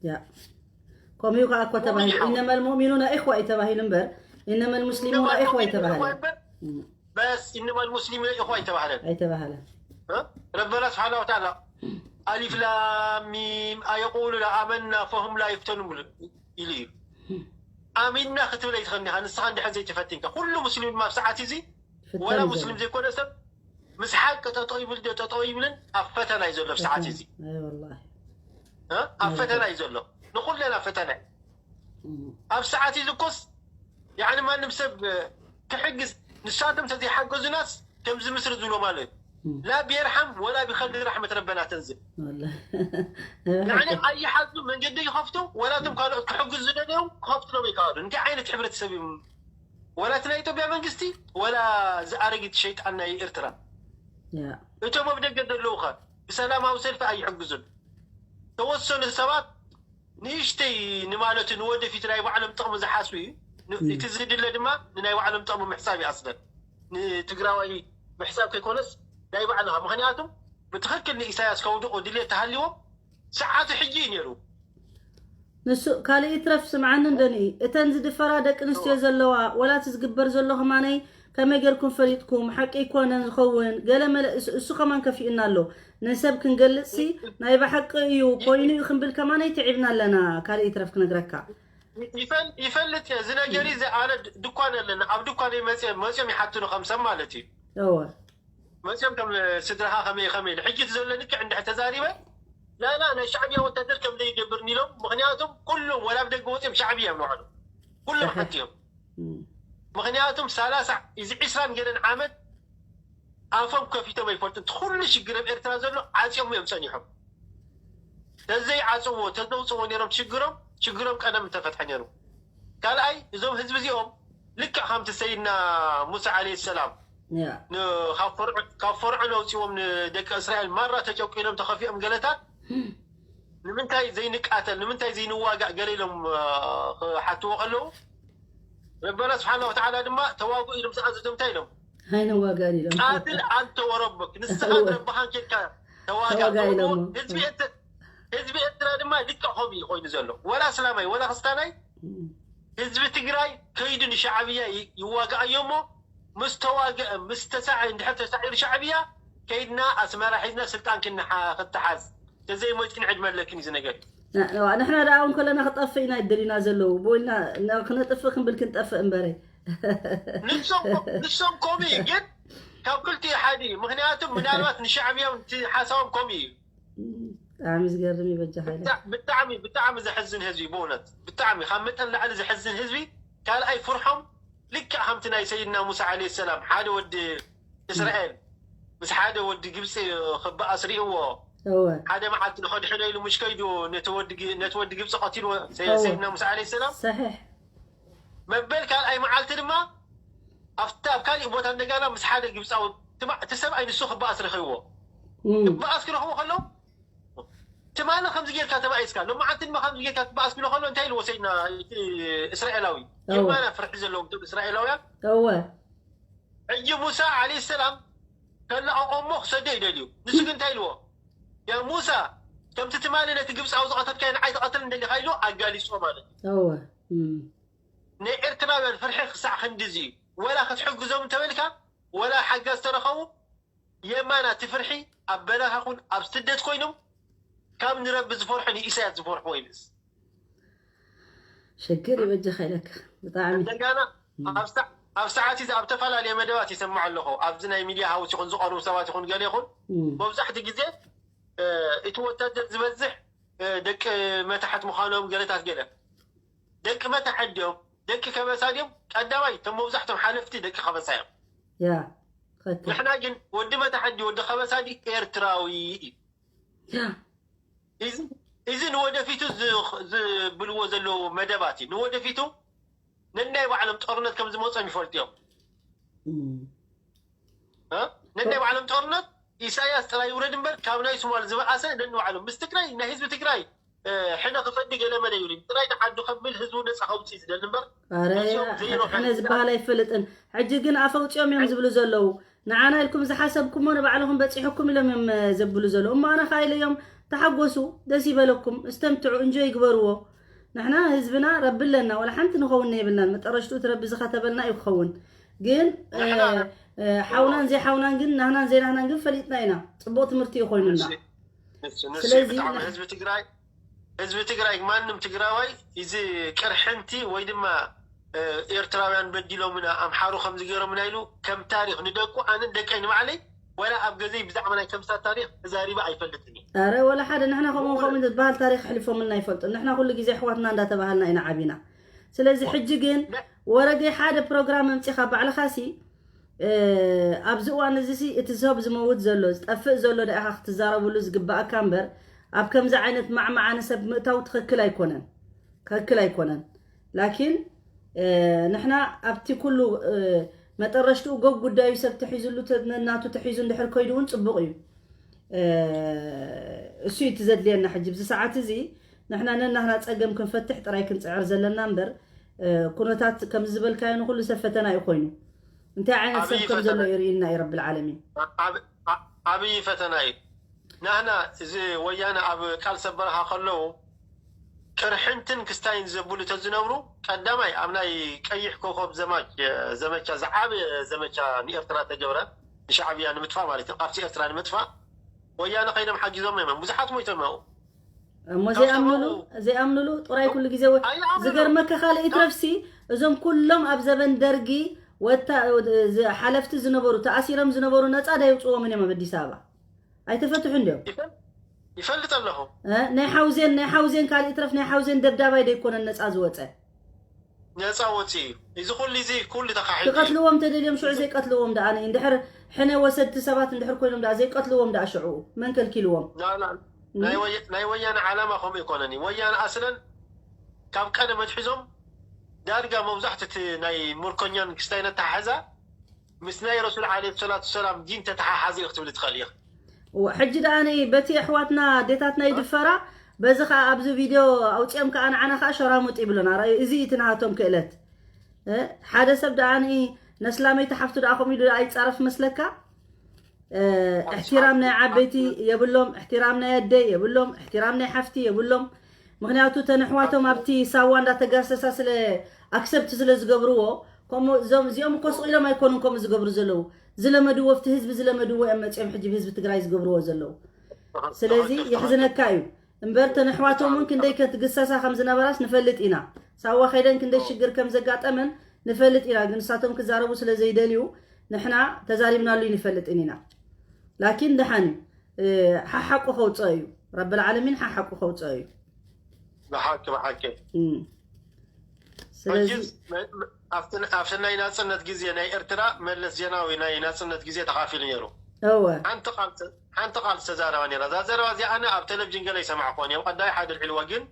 ያ ከምኡ ከኣ እኮ ተባሂሉ። ኢነመል ሙእሚኑና ኢኽዋ እዩ ተባሂሉ እምበር፣ ኢነመል ሙስሊሙና ኢኽዋ ኣይተባህለን። በስ ኢነመል ሙስሊሙና ኢኽዋ ኣይተባህለን። ኣይተባህለን። ረበና ስብሓን ወተዓላ ኣሊፍ ላም ሚም ኣየቁሉና ኣመና ፈሁም ላ ይፍተኑን ኢሉ እዩ። ኣሚንና ክትብል ኣይትኽእልን ኢኻ፣ ንስኻ እንድሕር ዘይተፈቲንካ። ኩሉ ሙስሊም ድማ ኣብ ሰዓት እዚ ወላ ሙስሊም ዘይኮነ ሰብ ምስ ሓቂ ጠጠው ይብል ዶ ጠጠው ይብልን ኣብ ፈተና እዩ ዘሎ ኣብ ሰዓት እዚ። ኣብ ፈተና እዩ ዘሎ፣ ንኹለና ፈተና እዩ። ኣብ ሰዓት እዚ እኮስ ያዕኒ ማንም ሰብ ክሕግዝ፣ ንሳቶም ተዘይሓገዙናስ ከምዚ ምስሪ ዝብሎ ማለት ላ ብየርሓም ወላ ብኸልዲ ራሕመት ረበና ተንዝል። ያዕኒ ኣይሓዙ መንገዲ ይኸፍቱ፣ ወላቶም ካልኦት ክሕግዙ ዝደለዮም ክኸፍትሎም ይከኣሉ። እንታይ ዓይነት ሕብረተሰብ እዩ? ወላ እቲ ናይ ኢትዮጵያ መንግስቲ ወላ ዝኣረጊት ሸይጣን ናይ ኤርትራ። እቶም ኣብ ደገ ዘለዉ ኸ ብሰላማዊ ሰልፊ ኣይሕግዙን። ተወሰኑ ሰባት ንእሽተይ ንማለቱ ንወደፊት ናይ ባዕሎም ጥቕሚ ዝሓስቡ እዩ። እቲ ዝድለ ድማ ንናይ ባዕሎም ጥቕሚ ምሕሳብ ይኣስለን። ንትግራዋይ ምሕሳብ ከይኮነስ ናይ ባዕልኻ። ምኽንያቱም ብትኽክል ንኢሳያስ ከውድቑ ድልየት ተሃልዎም ሰዓቱ ሕጂ እዩ ነይሩ። ንሱ ካልእ ይትረፍ ስምዓኒ እንደኒ፣ እተን ዝድፈራ ደቂ ኣንስትዮ ዘለዋ፣ ወላ እቲ ዝግበር ዘሎ ከማነይ ከመይ ጌርኩም ፈሊጥኩም? ሓቂ ኣይኮነን ዝኸውን፣ ገለ መለ፣ እሱ፣ እሱ ከማን ከፊኡና ኣሎ። ንሰብ ክንገልጽሲ ናይ ብሓቂ እዩ፣ ኮይኑ እዩ ክንብል ከማነይ ትዒብና ኣለና። ካልእ ይትረፍ ክነግረካ። ይፈል-፣ ይፈልጥ እየ፣ እዚ ነገር እዚ ኣነ ድ-፣ ድኳን ኣለና፣ ኣብ ድኳን መጽ-፣ መጽዮም ይሓትኑ ከም ሰብ ማለት እዩ። እወ። መፅኦም ከም ስድራኻ ከመይ ከመይ ኢሉ ሕጂ እቲ ዘሎ ልክዕ እንድሕር ተዛሪበ ላላ ናይ ሻዕብያ ወታደር ከም ዘይገብር ኢሎም። ምክንያቱም ኩሎም ወላ ኣብ ደገ ወፅኦም ሻዕብያ እዮም ንባዕሉ ኩሎም ሓንቲ እዮም። ምክንያቱም ሰላሳ እዚ ዒስራን ገለን ዓመት ኣፎም ከፊቶም ኣይፈልጡን። እቲ ኩሉ ሽግር ኣብ ኤርትራ ዘሎ ዓፅዮም እዮም ፀኒሖም። ተዘይዓፅዎ ተዘውፅዎ ነይሮም ሽግሮም ሽግሮም ቀደም ምተፈትሐ ነይሩ። ካልኣይ እዞም ህዝቢ እዚኦም ልክዕ ከምቲ ሰይድና ሙሳ ዓለይሂ ሰላም ካብ ፈርዖን ኣውፂዎም ንደቂ እስራኤል ማራ ተጨቂኖም ተኸፊኦም ገለታት ንምንታይ ዘይንቃተል ንምንታይ ዘይንዋጋእ ገለ ኢሎም ክሓትዎ ከለዉ ረበና ስብሓና ወተዓላ ድማ ተዋጉ ኢሎም ዝኣዘዞም እንታይ ኢሎም ኣይንዋጋእን ኢሎም ቃትል ኣንተ ወረብክ ንስኻ ረብኻን ኬድካ ተዋጋ ኢሎም ህዝቢ ኤርትራ ድማ ልክዕ ከምኡ እዩ ኮይኑ ዘሎ ወላ እስላማይ ወላ ክስታናይ ህዝቢ ትግራይ ከይዱ ንሻዕብያ ይዋጋኣዮ እሞ ምስ ተዋግአ ምስ ተሳዒ እንድሕር ተሳዒሩ ሻዕብያ ከይድና ኣስመራ ሒዝና ስልጣን ክንሓ- ክተሓዝ ተዘይመፂን ዕድመ ኣለክን እዩ ዝነገር ንሕና ደኣ እውን ከለና ክጠፍእ ኢና ይደልዩና ዘለዉ ቦልና ክነጥፍእ ክንብል ክንጠፍእ እምበረ ንሶም ከምኡ እዩ ግን ካብ ክልቲኡ ሓደ እዩ ምክንያቱ ምናልባት ንሻዕብያ ሓሳቦም ከምኡ እዩ ብጣዕሚ ዝገርም ይበጃ ሓይለ ብጣዕሚ ብጣዕሚ ዘሕዝን ህዝቢ ብእውነት ብጣዕሚ ካብ መጠን ላዕሊ ዘሕዝን ህዝቢ ካልኣይ ፍርሖም ልክዕ ከምቲ ናይ ሰይድና ሙሳ ዓለይሂ ሰላም ሓደ ወዲ እስራኤል ምስ ሓደ ወዲ ግብፂ ክበኣስ ርእዎ ሓደ መዓልቲ ንኸድሕኖ ኢሉ ምሽ ከይዱ ነቲ ወዲ ግብፂ ቀቲልዎ ሰይድና ሙሳ ዓለይሂ ሰላም ሰሒሕ መበል ካልኣይ መዓልቲ ድማ ኣብቲ ኣብ ካሊእ ቦታ እንደጋና ምስ ሓደ ግብፃዊ እቲ ሰብኣይ ንሱ ክበኣስ ረኺብዎ ክበኣስ ክረኽቦ ከሎ ትማሊ ከምዚ ጌርካ ተባኢስካ ሎማዓንቲ ድማ ከምዚ ጌርካ ትበኣስ ክሎ ከሎ እንታይ ኢልዎ ሰይድና እስራኤላዊ የማና ፍርሒ ዘለዎም ቶም እስራኤላውያን እወ ሕጂ ሙሳ ዓለይሂ ሰላም ከለኣቆሞ ክሰዶ ይደልዩ ንሱ ግን እንታይ ኢልዎ ያ ሙሳ ከምቲ ትማሊ ነቲ ግብፃዊ ዝቐተልካዮ ንዓይ ትቐትል እንደሊኻ ኢሉ ኣጋሊፅዎ ማለት እዩ እወ ናይ ኤርትራውያን ፍርሒ ክሳዕ ክንድዚ እዩ ወላ ክትሕግዞም እንተበልካ ወላ ሓጋዝ ተረኸቡ የማና እቲ ፍርሒ ኣብ በረኻ ኹን ኣብ ስደት ኮይኖም ካብ ንረቢ ዝፈርሑ ንኢሳያስ ዝፈርሕዎ ይብልስ ሸግር ይበጃኻ ኢለካ ብጣዕሚ እንደገና ኣብ ሰዓት እዚ ኣብ ተፈላለየ መደባት ይሰምዖ ኣለኹ ኣብዚ ናይ ሚድያ ሃውስ ይኹን ዝቐርቡ ሰባት ይኹን ገለ ይኹን መብዛሕቲ ግዜ እቲ ወታደር ዝበዝሕ ደቂ መታሕት ምዃኖም ገለታት ገለ ደቂ መታሕት ድዮም ደቂ ከበሳ ድዮም ቀዳማይ እቶም መብዛሕቶም ሓለፍቲ ደቂ ከበሳ እዮም ያ ንሕና ግን ወዲ መታሕት ድዩ ወዲ ከበሳ ድዩ ኤርትራዊ እዩ ያ እዚ ንወደፊቱ ዝብልዎ ዘለዉ መደባት እዩ ንወደፊቱ ነናይ ባዕሎም ጦርነት ከም ዝመፆም ይፈልጡ እዮም ነናይ ባዕሎም ጦርነት ኢሳያስ ጥራይ ይውረድ እምበር ካብ ናይ ሶማል ዝበኣሰ ነኒ ባዕሎም ምስ ትግራይ ናይ ህዝቢ ትግራይ ሕነ ክፈዲ ገለ መለ ይብሉ ጥራይ ንዓዱ ከብል ህዝቡ ነፃ ከውፅእ ዝደሊ እምበር ኣነ ዝበሃል ኣይፈልጥን ሕጂ ግን ኣፈውፅኦም እዮም ዝብሉ ዘለዉ ንዓና ኢልኩም ዝሓሰብኩሞ ንባዕልኹም በፂሑኩም ኢሎም እዮም ዘብሉ ዘለዉ እሞ ኣነ ከዓ ኢለዮም ተሓጎሱ ደስ ይበለኩም እስተምትዑ እንጆ ይግበርዎ ንሕና ህዝብና ረቢ ኣለና፣ ዋላ ሓንቲ ንኸውን የብልናን። መጠረሽቱ እቲ ረቢ ዝኸተበልና እዩ ክኸውን። ግን ሓውናን ዘይሓውናን ግን ናህናን ዘይናህናን ግን ፈሊጥና ኢና። ፅቡቅ ትምህርቲ እዩ ኮይኑና። ስለዚ ህዝቢ ትግራይ ህዝቢ ትግራይ ማንም ትግራዋይ እዚ ቅርሕንቲ ወይ ድማ ኤርትራውያን በዲሎምና ኣምሓሩ ከምዚ ገይሮምና ኢሉ ከም ታሪክ ንደቁ ኣነን ደቀይ ንባዕለይ ወላ ኣብ ገዘይ ብዛዕባ ናይ ከምሳ ታሪክ ተዛሪበ ኣይፈልጥን እየ። ኣረ ወላ ሓደ ንሕና ከምኡ ከምኡ ዝበሃል ታሪክ ኣሕሊፎምልና ይፈልጡ። ንሕና ኩሉ ግዜ ኣሕዋትና እንዳተባሃልና ኢና ዓቢና። ስለዚ ሕጂ ግን ወረገይ ሓደ ፕሮግራም ኣምፂኻ ባዕልኻሲ ኣብዚ እዋን እዚ ሲ እቲ ሰብ ዝመውት ዘሎ ዝጠፍእ ዘሎ ደኣ ክትዛረብሉ ዝግባኣካ እምበር ኣብ ከምዚ ዓይነት ማዕማዓ ንሰብ ምእታው ትኽክል ኣይኮነን። ትኽክል ኣይኮነን። ላኪን ንሕና ኣብቲ ኩሉ መጠረሽትኡ ጎግ ጉዳዩ ሰብ ተሒዙሉ ነናቱ ተሒዙ እንድሕር ከይዱ እውን ፅቡቕ እዩ። እሱ እዩ እቲ ዘድልየና ሕጂ ብዚ ሰዓት እዚ ንሕና ነናህና ፀገም ክንፈትሕ ጥራይ ክንፅዕር ዘለና እምበር ኩነታት ከምዚ ዝበልካዮ ንኩሉ ሰብ ፈተና እዩ ኮይኑ እንታይ ዓይነት ሰብ ከም ዘሎ ይርእየና እዩ ረብል ዓለሚን። ዓብዪ ፈተና እዩ። ናህና እዚ ወያነ ኣብ ቃል ሰበረኻ ከለዉ ቅርሕንትን ክስታይን ዘብሉ ተዝነብሩ ቀዳማይ ኣብ ናይ ቀይሕ ኮኸብ ዘማች ዘመቻ ዝዓበየ ዘመቻ ንኤርትራ ተገብረ ንሻዕብያ ንምጥፋእ ማለት እዩ ካብቲ ኤርትራ ንምጥፋእ ወያነ ከይዶም ሓጊዞም እዮም ብዙሓት ሞይቶም ያው እሞ ዘይኣምንሉ ዘይኣምንሉ ጥራይ ኩሉ ግዜ ዝገርመካ ካልእ ይትረፍሲ እዞም ኩሎም ኣብ ዘበን ደርጊ ወታ ሓለፍቲ ዝነበሩ ተኣሲሮም ዝነበሩ ነፃ ዳይውፅዎምን እዮም ኣብ ኣዲስ ኣበባ ኣይተፈትሑ እንዲዮም ይፈልጥ ኣለኹ ናይ ሓውዜን ናይ ሓውዜን ካልእ ይትረፍ ናይ ሓውዜን ደብዳባይ ደይኮነን ነፃ ዝወፀ ነፃ ወፂ እዩ እዚ ኩሉ እዚ ኩሉ ተካሒዱ ክቐትልዎም ተደልዮም ሽዑ ዘይቀትልዎም ደኣ እንድሕር ሕነ ወሰድቲ ሰባት እንድሕር ኮይኖም ደኣ ዘይቀትልዎም ደኣ ሽዑ መን ከልኪልዎም ናይ ወያነ ዓላማ ከምኡ ይኮነን እዩ ወያነ ኣስለን ካብ ቀደም ኣትሒዞም ዳርጋ መብዛሕትኡ እቲ ናይ ሙርኮኛን ክስታይ ነተሓሕዛ ምስ ናይ ረሱል ዓለ ሰላቱ ሰላም ዲን ተተሓሓዘ እዩ ክትብል ትኽእል ኢኻ ሕጂ ደኣ በቲ ኣሕዋትና ኣዴታትና ይድፈራ በዚ ከዓ ኣብዚ ቪድዮ ኣውፅኦም ከዓ ንዓና ከዓ ሸራሙጥ ይብሉና ራእዩ እዚ እቲ ናሃቶም ክእለት ሓደ ሰብ ደኣ ነስላመይቲ ሓፍቱ ደኣ ከምኡ ኢሉ ደኣ ይፃረፍ መስለካ እሕትራም ናይ ዓበይቲ የብሎም እሕትራም ናይ ኣደይ የብሎም እሕትራም ናይ ሓፍቲ የብሎም ምክንያቱ ተነሕዋቶም ኣብቲ ሳዋ እንዳተጋሰሳ ስለ ኣክሰብት ስለ ዝገብርዎ ከምኡ እዚኦም እኮ ስቕ ኢሎም ኣይኮኑን ከምኡ ዝገብሩ ዘለዉ ዝለመድዎ ኣብቲ ህዝቢ ዝለመድዎ እዮም መፅኦም ሕጂ ህዝቢ ትግራይ ዝገብርዎ ዘለዉ ስለዚ የሕዝነካ እዩ እምበር ተነሕዋቶም እውን ክንደይ ከትግሰሳ ከም ዝነበራስ ንፈልጥ ኢና ሳዋ ከይደን ክንደይ ሽግር ከም ዘጋጠመን ንፈልጥ ኢና ግን ንሳቶም ክዛረቡ ስለ ዘይደልዩ ንሕና ተዛሪብናሉ ይንፈልጥን ኢና ላኪን ደሓን ሓሓቁ ከውፅኦ እዩ ረብል ዓለሚን ሓሓቁ ከውፅኦ እዩ ብሓቂ ብሓቂ ስለዚ ኣብቲ ናይ ናፅነት ግዜ ናይ ኤርትራ መለስ ዜናዊ ናይ ናፅነት ግዜ ተኻፊሉ ነይሩ እወ ሓንቲ ቃል ዝተዛረባ ነይራ እዛ ዘረባ እዚኣ ኣነ ኣብ ቴሌቪዥን ገለ ይሰማዕኩዋ ነይሩ ቀዳይ ሓደ ልዕልዋ ግን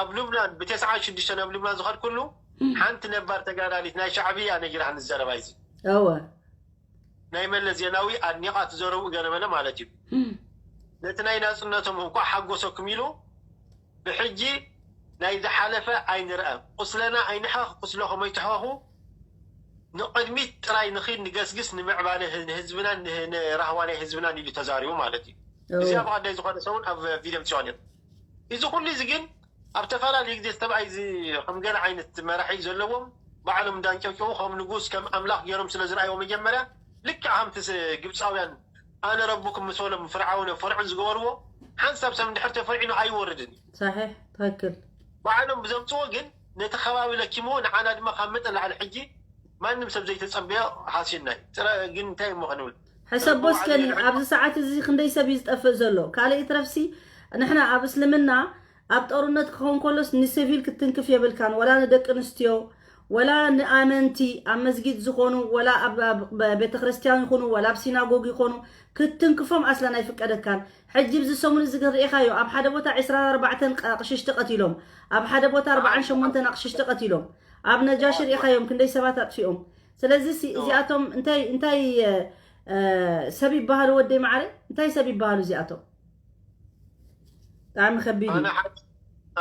ኣብ ሉብናን ብተስዓን ሽዱሽተን ኣብ ሉብናን ዝኸድኩሉ ሓንቲ ነባር ተጋዳሊት ናይ ሻዕብያ ነጊራኒ ዘረባ እዚ እወ ናይ መለስ ዜናዊ ኣድኒቓ ትዘረብኡ ገለመለ ማለት እዩ ነቲ ናይ ናፅነቶም እንኳዕ ሓጎሰኩም ኢሉ ብሕጂ ናይ ዝሓለፈ ኣይንርአ ቁስለና ኣይንሕኸኽ ቁስለኹም ኣይትሕኸኹ ንቕድሚት ጥራይ ንኺድ ንገስግስ ንምዕባለ ንህዝብናን ንራህዋ ናይ ህዝብናን ኢሉ ተዛሪቡ ማለት እዩ እዚኣ ብቐዳይ ዝኾነ ሰውን ኣብ ቪድዮ ምፅዋ ነይሩ እዚ ኩሉ እዚ ግን ኣብ ተፈላለዩ ግዜ ዝተብኣይ እዚ ከም ገለ ዓይነት መራሒ ዘለዎም ባዕሎም እንዳንጨብጨቡ ከም ንጉስ ከም ኣምላኽ ገይሮም ስለ ዝረኣይዎ መጀመርያ ልክዕ ከምቲ ግብፃውያን ኣነ ረቡኩም ምስ በሎም ፍርዓውን ፈርዖን ዝገበርዎ ሓንሳብ ሰብ እንድሕር ተፈርዒኑ ኣይወርድን እዩ صحيح ትክክል ባዕሎም ብዘምፅዎ ግን ነቲ ከባቢ ለኪምዎ ንዓና ድማ ካብ መጠን ላዕሊ ሕጂ ማንም ሰብ ዘይተፀበዮ ሃሲና እዩ ጥረ ግን እንታይ እሞ ክንብል ሕሰቦ እስከኒ ኣብዚ ሰዓት እዚ ክንደይ ሰብ እዩ ዝጠፍእ ዘሎ ካልእ ይትረፍሲ ንሕና ኣብ እስልምና ኣብ ጦርነት ክኸውን ከሎስ ንሲቪል ክትትንክፍ የብልካን ወላ ንደቂ ኣንስትዮ ወላ ንኣመንቲ ኣብ መስጊድ ዝኾኑ ወላ ኣብ ቤተክርስትያን ይኹኑ ወላ ኣብ ሲናጎግ ይኾኑ ክትትንክፎም ኣስለን ኣይፍቀደካን ሕጂ ብዚ ሰሙን እዚ ግን ርኢኻዮ ኣብ ሓደ ቦታ ዕስራን ኣርባዕተን ኣቕሽሽቲ ቀቲሎም ኣብ ሓደ ቦታ ኣርባዓን ሸሞንተን ኣቕሽሽቲ ቀቲሎም ኣብ ነጃሺ ርኢኻዮም ክንደይ ሰባት ኣጥፊኦም ስለዚ እዚኣቶም እንታይ እንታይ ሰብ ይበሃሉ ወደይ ማዕረ እንታይ ሰብ ይበሃሉ እዚኣቶም ብጣዕሚ ከቢድ እዩ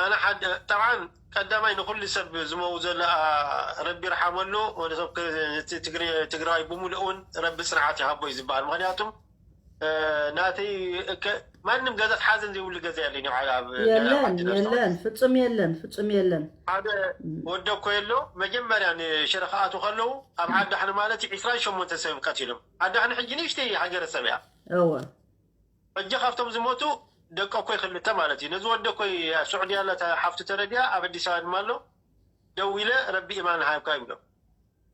ኣነ ሓደ ጠብዓን ቀዳማይ ንኩሉ ሰብ ዝመው ዘሎ ረቢ ይርሓመሉ ወደሰብ ትግራይ ብምሉእ እውን ረቢ ፅንዓት ይሃቦ እዩ ዝበሃል ምክንያቱም ናተይ ማንም ገዛ ሓዘን ዘይብሉ ገዛ የለን። የለን የለን፣ ፍጹም የለን፣ ፍጹም የለን። ሓደ ወደ እኮ የሎ መጀመርያ ንሽረ ክኣትዉ ከለዉ ኣብ ዓዲ ሓኒ ማለት ዒስራን ሸሞንተ ሰብ ቀቲሎም። ዓዲ ሓኒ ሕጂ ንእሽተይ ሃገረሰብ እያ። እወ ሕጂ ካብቶም ዝሞቱ ደቂ እኮይ ክልተ ማለት እዩ። ነዚ ወደ እኮይ ኣብ ስዑዲ ያለ ሓፍቱ ተረዲያ ኣብ ኣዲስ ኣበባ ድማ ኣሎ። ደው ኢለ ረቢ ኢማን ሃብካ ይብሎ።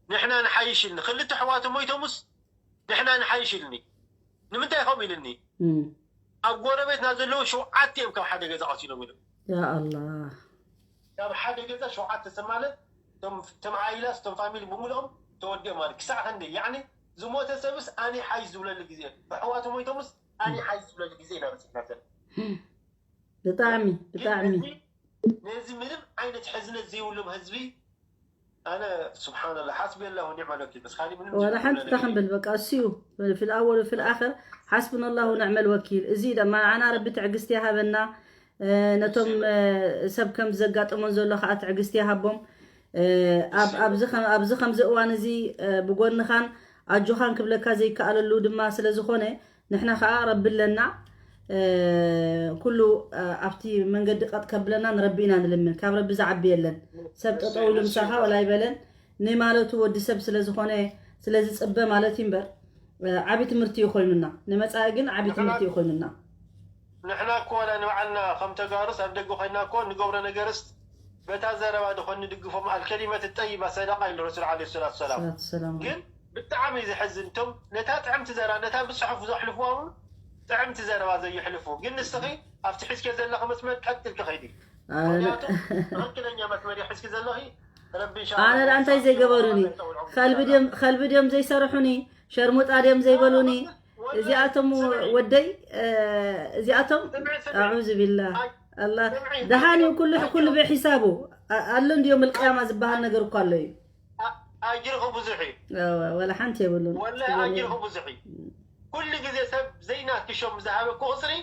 ንሕና ንሓይሽ ኢልኒ። ክልተ ኣሕዋቱ ሞይቶምስ ንሕና ንሓይሽ ኢልኒ። ንምንታይ ከም ኢልኒ? ኣብ ጎረቤትና ዘለዉ ሸውዓተ እዮም ካብ ሓደ ገዛ ቀቲሎም ኢሎም። ያ ኣላህ። ካብ ሓደ ገዛ ሸውዓተ ሰብ ማለት እቶም ዓኢላስ እቶም ፋሚሊ ብምልኦም ተወዲኦም ማለት ክሳዕ ክንደይ ያዕኒ ዝሞተ ሰብስ ኣነ ሓይሽ ዝብለሉ ግዜ ብኣሕዋቱ ሞይቶምስ ኣነ ሓይሽ ዝብለሉ ግዜ ኢና በፂሕና ዘለና። ብጣዕሚ ብጣዕሚ ነዚ ምንም ዓይነት ሕዝነት ዘይብሎም ህዝቢ ኣነ ስብሓንላ ሓስቢ ኣላሁ ኒዕመል ወኪል በስ ካሊእ ምንም ወላ ሓንቲ ታኽንብል በቃ እሱ እዩ في الأول وفي الآخر ሓስብና ኣላሁ ኒዕመል ወኪል። እዚ ድማ ንዓና ረቢ ትዕግስቲ ይሃበና። ነቶም ሰብ ከም ዘጋጥሞን ዘሎ ከዓ ትዕግስቲ ይሃቦም። ኣብዚ ከምዚ እዋን እዚ ብጎንኻን ኣጆኻን ክብለካ ዘይከኣለሉ ድማ ስለ ዝኾነ ንሕና ከዓ ረቢ ኣለና። ኩሉ ኣብቲ መንገዲ ቀጥ ከብለና ንረቢ ኢና ንልምን። ካብ ረቢ ዝዓቢ የለን። ሰብ ጠጠው ኢሉ ምሳኻ ወላ ኣይበለን። ንማለቱ ወዲ ሰብ ስለ ዝኾነ ስለ ዝፅበ ማለት እዩ እምበር ዓቢ ትምህርቲ እዩ ኮይኑና። ንመፃኢ ግን ዓቢ ትምህርቲ እዩ ኮይኑና። ንሕና እኮ ዋላ ንባዕልና ከም ተጋሩስ ኣብ ደገ ኮይና እኮ ንገብሮ ነገርስ በታ ዘረባ ድኾን ንድግፎም ኣልከሊመት ጠይባ ሰደቃ ኢሉ ረሱል ዓለይሂ ሰላቱ ሰላም። ሰላቱ ሰላም። ግን ብጣዕሚ እዩ ዘሕዝን። እቶም ነታ ጥዕምቲ ዘረባ ነታ ብፅሑፍ ዘሕልፍዋ እውን ጥዕምቲ ዘረባ ዘየሕልፉ። ግን ንስኺ ኣብቲ ሒዝኪ ዘለኺ መስመር ቀጥ ኢልኪ ከይዲ። ኣነ ምክንያቱ ትኽክለኛ መስመር ሒዝኪ ዘለኺ ረቢ ኢንሻ ኣነ ኣላህ ደኣ እንታይ ዘይገበሩኒ? ከልቢ ድዮም ከልቢ ድዮም ዘይሰርሑኒ? ሸርሙጣ ድዮም ዘይበሉኒ? እዚኣቶም ወደይ እዚኣቶም ኣዑዙ ቢላህ ኣላ ደሃን እዩ ኩሉ ኩሉ ብሒሳቡ ኣሎ እንድዮም ልቅያማ ዝበሃል ነገር እኮ ኣሎ እዩ። ኣጅርኹ ብዙሕ እዩ። ወላ ሓንቲ የብሉን። ወላሂ ኣጅርኹ ብዙሕ እዩ። ኩሉ ግዜ ሰብ ዘይናትኪ ሸም ዝሃበ እኮ ቁፅሪ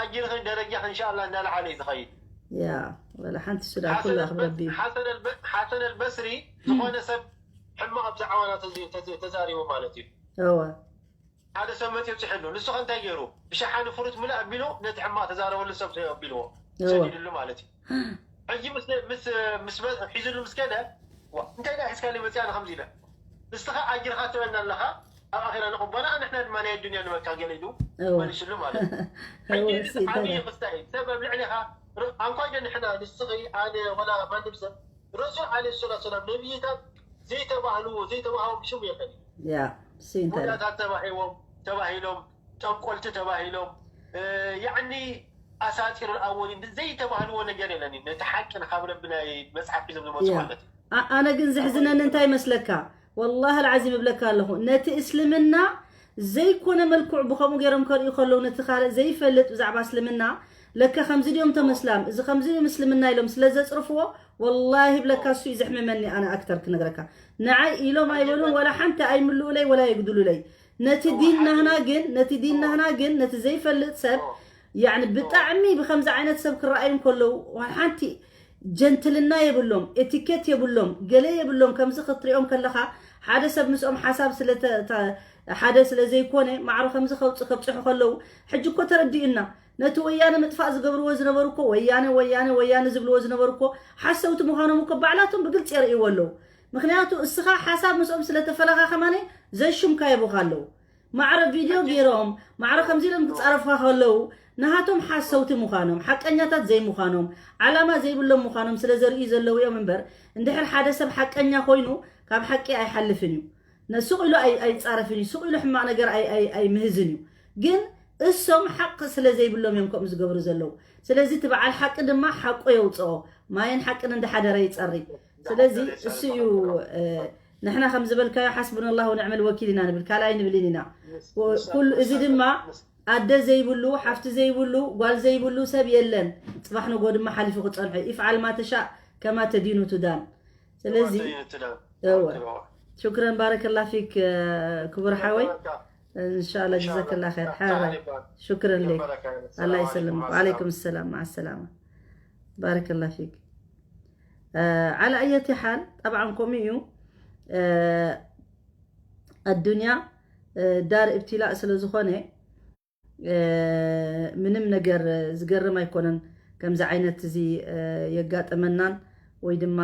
ኣጅርኺ ደረጃ እንሻላ እንዳለዓለ እዩ ዝኸይድ። ያ ወላ ሓንቲ እሱ ደኣ ኩሉ ኣኽብረቢ። ሓሰን ኣልበስሪ ዝኾነ ሰብ ሕማቕ ብዛዕባ ናቱ ተዛሪቡ ማለት እዩ። እወ ሓደ ሰብ መፂኡ ብፅሐሉ ንሱ ከ እንታይ ገይሩ ብሸሓኒ ፍሩት ምልእ ኣቢሉ ነቲ ሕማቕ ተዛረበሉ ሰብ ኣቢልዎ ሰዲድሉ ማለት እዩ። ሕጂ ምስ ሒዙሉ ምስ ከደ እንታይ ዳ ሒዝካ ዘይመፅኣኒ ከምዚ ኢለ ንስኻ ኣጅርኻ ትበና ኣለኻ ኣብ ኣኼራ ንቕበላ ንሕና ድማ ናይ ኣዱንያ ንበካ ገለ ኢሉ መሊስሉ ማለት እዩ። ሕጂ ዓብዪ ክስታይ ሰብ ኣብ ልዕሊኻ ኣንኳይ ዶ ንሕና ንስኺ ኣነ ወላ ማንም ሰብ ረሱል ዓለይሂ ሰላቱ ሰላም ነብይታት ዘይተባህልዎ ዘይተባህዎም ሽም የለን እዩ። ያ እሱ እንታይ ነው? ቡዳታት ተባሂዎም ተባሂሎም ጠንቆልቲ ተባሂሎም ያዕኒ ኣሳጢር ኣወሊን ዘይተባህልዎ ነገር የለን እዩ። ነቲ ሓቂ ንካብ ረቢ ናይ መፅሓፍ ሒዞም ዝመፁ ያ። ማለት እዩ። ኣ- ኣነ ግን ዘሕዝነኒ እንታይ መስለካ? ወላሂ ልዓዚም እብለካ ኣለኹ ነቲ እስልምና ዘይኮነ መልክዑ ብኸምኡ ገይሮም ከርእዩ ከለዉ ነቲ ካልእ ዘይፈልጥ ብዛዕባ እስልምና ለካ ከምዚ ድዮም ተመስላም እዚ ከምዚ ድዮም እስልምና ኢሎም ስለ ዘፅርፍዎ ወላሂ ብለካ እሱ እዩ ዘሕምመኒ ኣነ ኣክተር ክነግረካ ንዓይ ኢሎም ኣይበሉን ወላ ሓንቲ ኣይምልኡለይ ወላ የጉድሉለይ ነቲ ዲን ናህና ግን ነቲ ዲን ናህና ግን ነቲ ዘይፈልጥ ሰብ ያዕኒ ብጣዕሚ ብከምዚ ዓይነት ሰብ ክረኣዩ እንከለዉ ወላ ሓንቲ ጀንትልና የብሎም ኤቲኬት የብሎም ገለ የብሎም ከምዚ ክትሪኦም ከለካ ሓደ ሰብ ምስኦም ሓሳብ ስለ ሓደ ስለ ዘይኮነ ማዕሮ ከምዚ ከውፅእ ከብፅሑ ከለዉ ሕጂ እኮ ተረዲኡና ነቲ ወያነ ምጥፋእ ዝገብርዎ ዝነበሩ እኮ ወያነ ወያነ ወያነ ዝብልዎ ዝነበሩ እኮ ሓሰውቲ ምዃኖም እኮ ባዕላቶም ብግልፂ የርእይዎ ኣለዉ ምክንያቱ እስኻ ሓሳብ ምስኦም ስለ ተፈለኻኸማኒ ዘሹምካ የቡኻ ኣለዉ ማዕረ ቪድዮ ገይሮም ማዕረ ከምዚ ኢሎም ክፃረፉኻ ከለዉ ንሃቶም ሓሰውቲ ምዃኖም ሓቀኛታት ዘይምዃኖም ዓላማ ዘይብሎም ምዃኖም ስለ ዘርእዩ ዘለዉ እዮም እምበር እንድሕር ሓደ ሰብ ሓቀኛ ኮይኑ ካብ ሓቂ ኣይሓልፍን እዩ ነሱቕ ኢሉ ኣይፃረፍን እዩ ሱቕ ኢሉ ሕማቕ ነገር ኣይምህዝን እዩ ግን እሶም ሓቂ ስለ ዘይብሎም እዮም ከምኡ ዝገብሩ ዘለዉ ስለዚ እቲ በዓል ሓቂ ድማ ሓቁ የውፅኦ ማይን ሓቅን እንዳሓደረ ይፀሪ ስለዚ እሱ እዩ ንሕና ከም ዝበልካዮ ሓስቡና ኣላሁ ንዕመል ወኪል ኢና ንብል ካልኣይ ንብልን ኢና ኩሉ እዚ ድማ ኣደ ዘይብሉ ሓፍቲ ዘይብሉ ጓል ዘይብሉ ሰብ የለን ፅባሕ ንጎ ድማ ሓሊፉ ክፀንሑ ይፍዓል ማተሻእ ከማ ተዲኑ ቱዳን ስለዚ እወ شكرا بارك الله فيك ክቡር ሓወይ إن شاء الله جزاك الله خير حبيبي شكرا لك الله يسلمك وعليكم السلام مع السلامة بارك الله فيك على أي حال طبعا كوميو الدنيا دار ابتلاء ስለ ዝኾነ ምንም ነገር ዝገርም ኣይኮነን። ከምዚ ዓይነት እዚ የጋጠመናን ወይ ድማ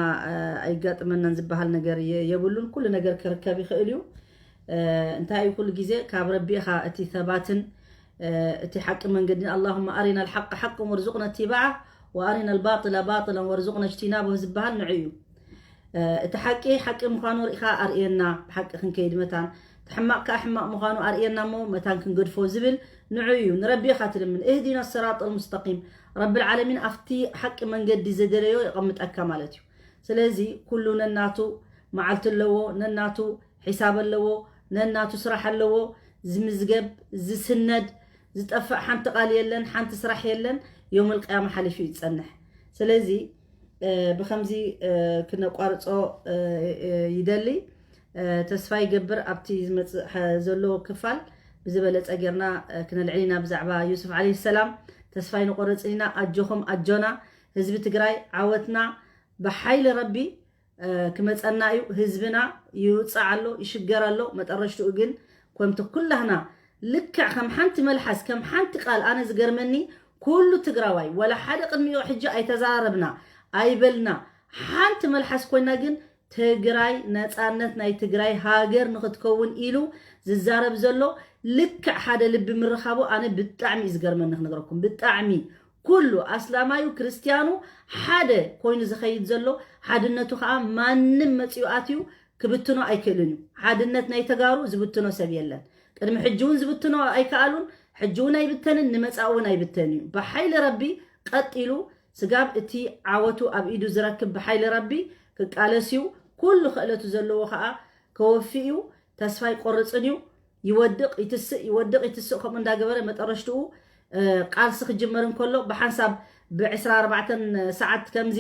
ኣይጋጠመናን ዝበሃል ነገር የብሉን። ኩሉ ነገር ክርከብ ይኽእል እዩ። እንታይ እዩ፣ ኩሉ ግዜ ካብ ረቢ ኢኻ እቲ ሰባትን እቲ ሓቂ መንገዲ። اللهم أرنا الحق حقا وارزقنا اتباعه وأرنا الباطل باطلا وارزقنا اجتنابه ዝበሃል ንዑ እዩ። እቲ ሓቂ ሓቂ ምዃኑ ርኢኻ ኣርእየና፣ ብሓቂ ክንከይድ መታን፣ እቲ ሕማቕ ከዓ ሕማቕ ምዃኑ ኣርእየና እሞ መታን ክንገድፎ ዝብል ንዑ እዩ። ንረቢ ኢኻ ትልምን። اهدنا الصراط المستقيم። ረብል ዓለሚን ኣብቲ ሓቂ መንገዲ ዘደለዮ የቐምጠካ ማለት እዩ። ስለዚ ኩሉ ነናቱ መዓልቲ ኣለዎ፣ ነናቱ ሒሳብ ኣለዎ፣ ነናቱ ስራሕ ኣለዎ። ዝምዝገብ፣ ዝስነድ፣ ዝጠፍእ ሓንቲ ቃል የለን፣ ሓንቲ ስራሕ የለን። ዮም ልቅያማ ሓሊፉ ይጸንሕ። ስለዚ ብከምዚ ክነቋርጾ ይደሊ። ተስፋ ይገብር ኣብቲ ዝመጽእ ዘሎ ክፋል ብዝበለጸ ጌርና ክነልዕል ኢና። ብዛዕባ ዩሱፍ ዓለይሂ ሰላም ተስፋ ይንቆረጽን ኢና። ኣጆኹም ኣጆና ህዝቢ ትግራይ፣ ዓወትና ብሓይሊ ረቢ ክመጸና እዩ። ህዝብና ይውጻዕ ኣሎ፣ ይሽገር ኣሎ። መጠረሽትኡ ግን ከምቲ ኩላህና ልክዕ ከም ሓንቲ መልሓስ፣ ከም ሓንቲ ቃል፣ ኣነ ዝገርመኒ ኩሉ ትግራዋይ፣ ወላ ሓደ ቅድሚኡ ሕጂ ኣይተዛረብና ኣይበልና፣ ሓንቲ መልሓስ ኮይና ግን ትግራይ ነፃነት ናይ ትግራይ ሃገር ንክትከውን ኢሉ ዝዛረብ ዘሎ ልክዕ ሓደ ልቢ ምርኻቡ ኣነ ብጣዕሚ እዩ ዝገርመኒ ክነግረኩም። ብጣዕሚ ኩሉ ኣስላማዩ ክርስትያኑ ሓደ ኮይኑ ዝኸይድ ዘሎ ሓድነቱ ከዓ ማንም መፂኡ ኣትዩ ክብትኖ ኣይክእልን እዩ። ሓድነት ናይ ተጋሩ ዝብትኖ ሰብ የለን። ቅድሚ ሕጂ እውን ዝብትኖ ኣይከኣሉን፣ ሕጂ እውን ኣይብተንን፣ ንመፃእ እውን ኣይብተን እዩ። ብሓይሊ ረቢ ቀጢሉ ስጋብ እቲ ዓወቱ ኣብ ኢዱ ዝረክብ ብሓይሊ ረቢ ክቃለስ እዩ። ኩሉ ክእለቱ ዘለዎ ከዓ ከወፊ እዩ። ተስፋ ኣይቆርፅን እዩ። ይወድቕ ይትስእ፣ ይወድቕ ይትስእ፣ ከምኡ እንዳገበረ መጠረሽትኡ ቃልሲ ክጅመር እንከሎ ብሓንሳብ ብ24 ሰዓት ከምዚ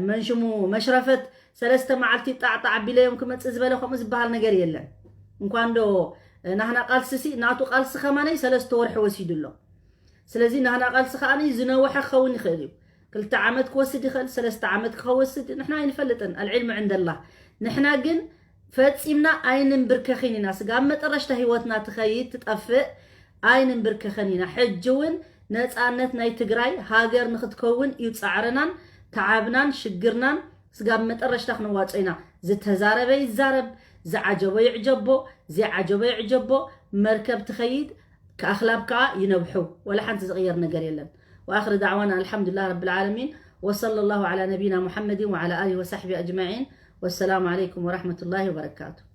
መንሽሙ መሽረፈት ሰለስተ መዓልቲ ጣዕጣዕ ኣቢለዮም ክመፅእ ዝበለ ከምኡ ዝበሃል ነገር የለን። እንኳን ዶ ናህና ቃልሲ ሲ ናቱ ቃልሲ ከማነይ ሰለስተ ወርሒ ወሲዱ ኣሎ። ስለዚ ናህና ቃልሲ ከዓኒ ዝነወሐ ክኸውን ይኽእል እዩ። ክልተ ዓመት ክወስድ ይኽእል፣ ሰለስተ ዓመት ክወስድ ንሕና ኣይንፈልጥን። ኣልዕልሚ ዕንደላ ንሕና ግን ፈጺምና ኣይንንብርከኽን ኢና። ስጋብ መጠረሽታ ህይወትና ትኸይድ ትጠፍእ ኣይንንብርከኽን ኢና። ሕጂ እውን ነፃነት ናይ ትግራይ ሃገር ንክትከውን እዩ ፃዕርናን ተዓብናን ሽግርናን ስጋብ መጠረሽታ ክነዋፅኦ ኢና። ዝተዛረበ ይዛረብ፣ ዝዓጀቦ ይዕጀቦ፣ ዘይዓጀቦ ይዕጀቦ። መርከብ ትኸይድ፣ ኣኽላብ ከዓ ይነብሑ። ወላ ሓንቲ ዝቕየር ነገር የለን። وآخر دعوانا الحمد لله رب العالمين وصلى الله على نبينا محمد وعلى آله وصحبه أجمعين والسلام عليكم ورحمة الله وبركاته.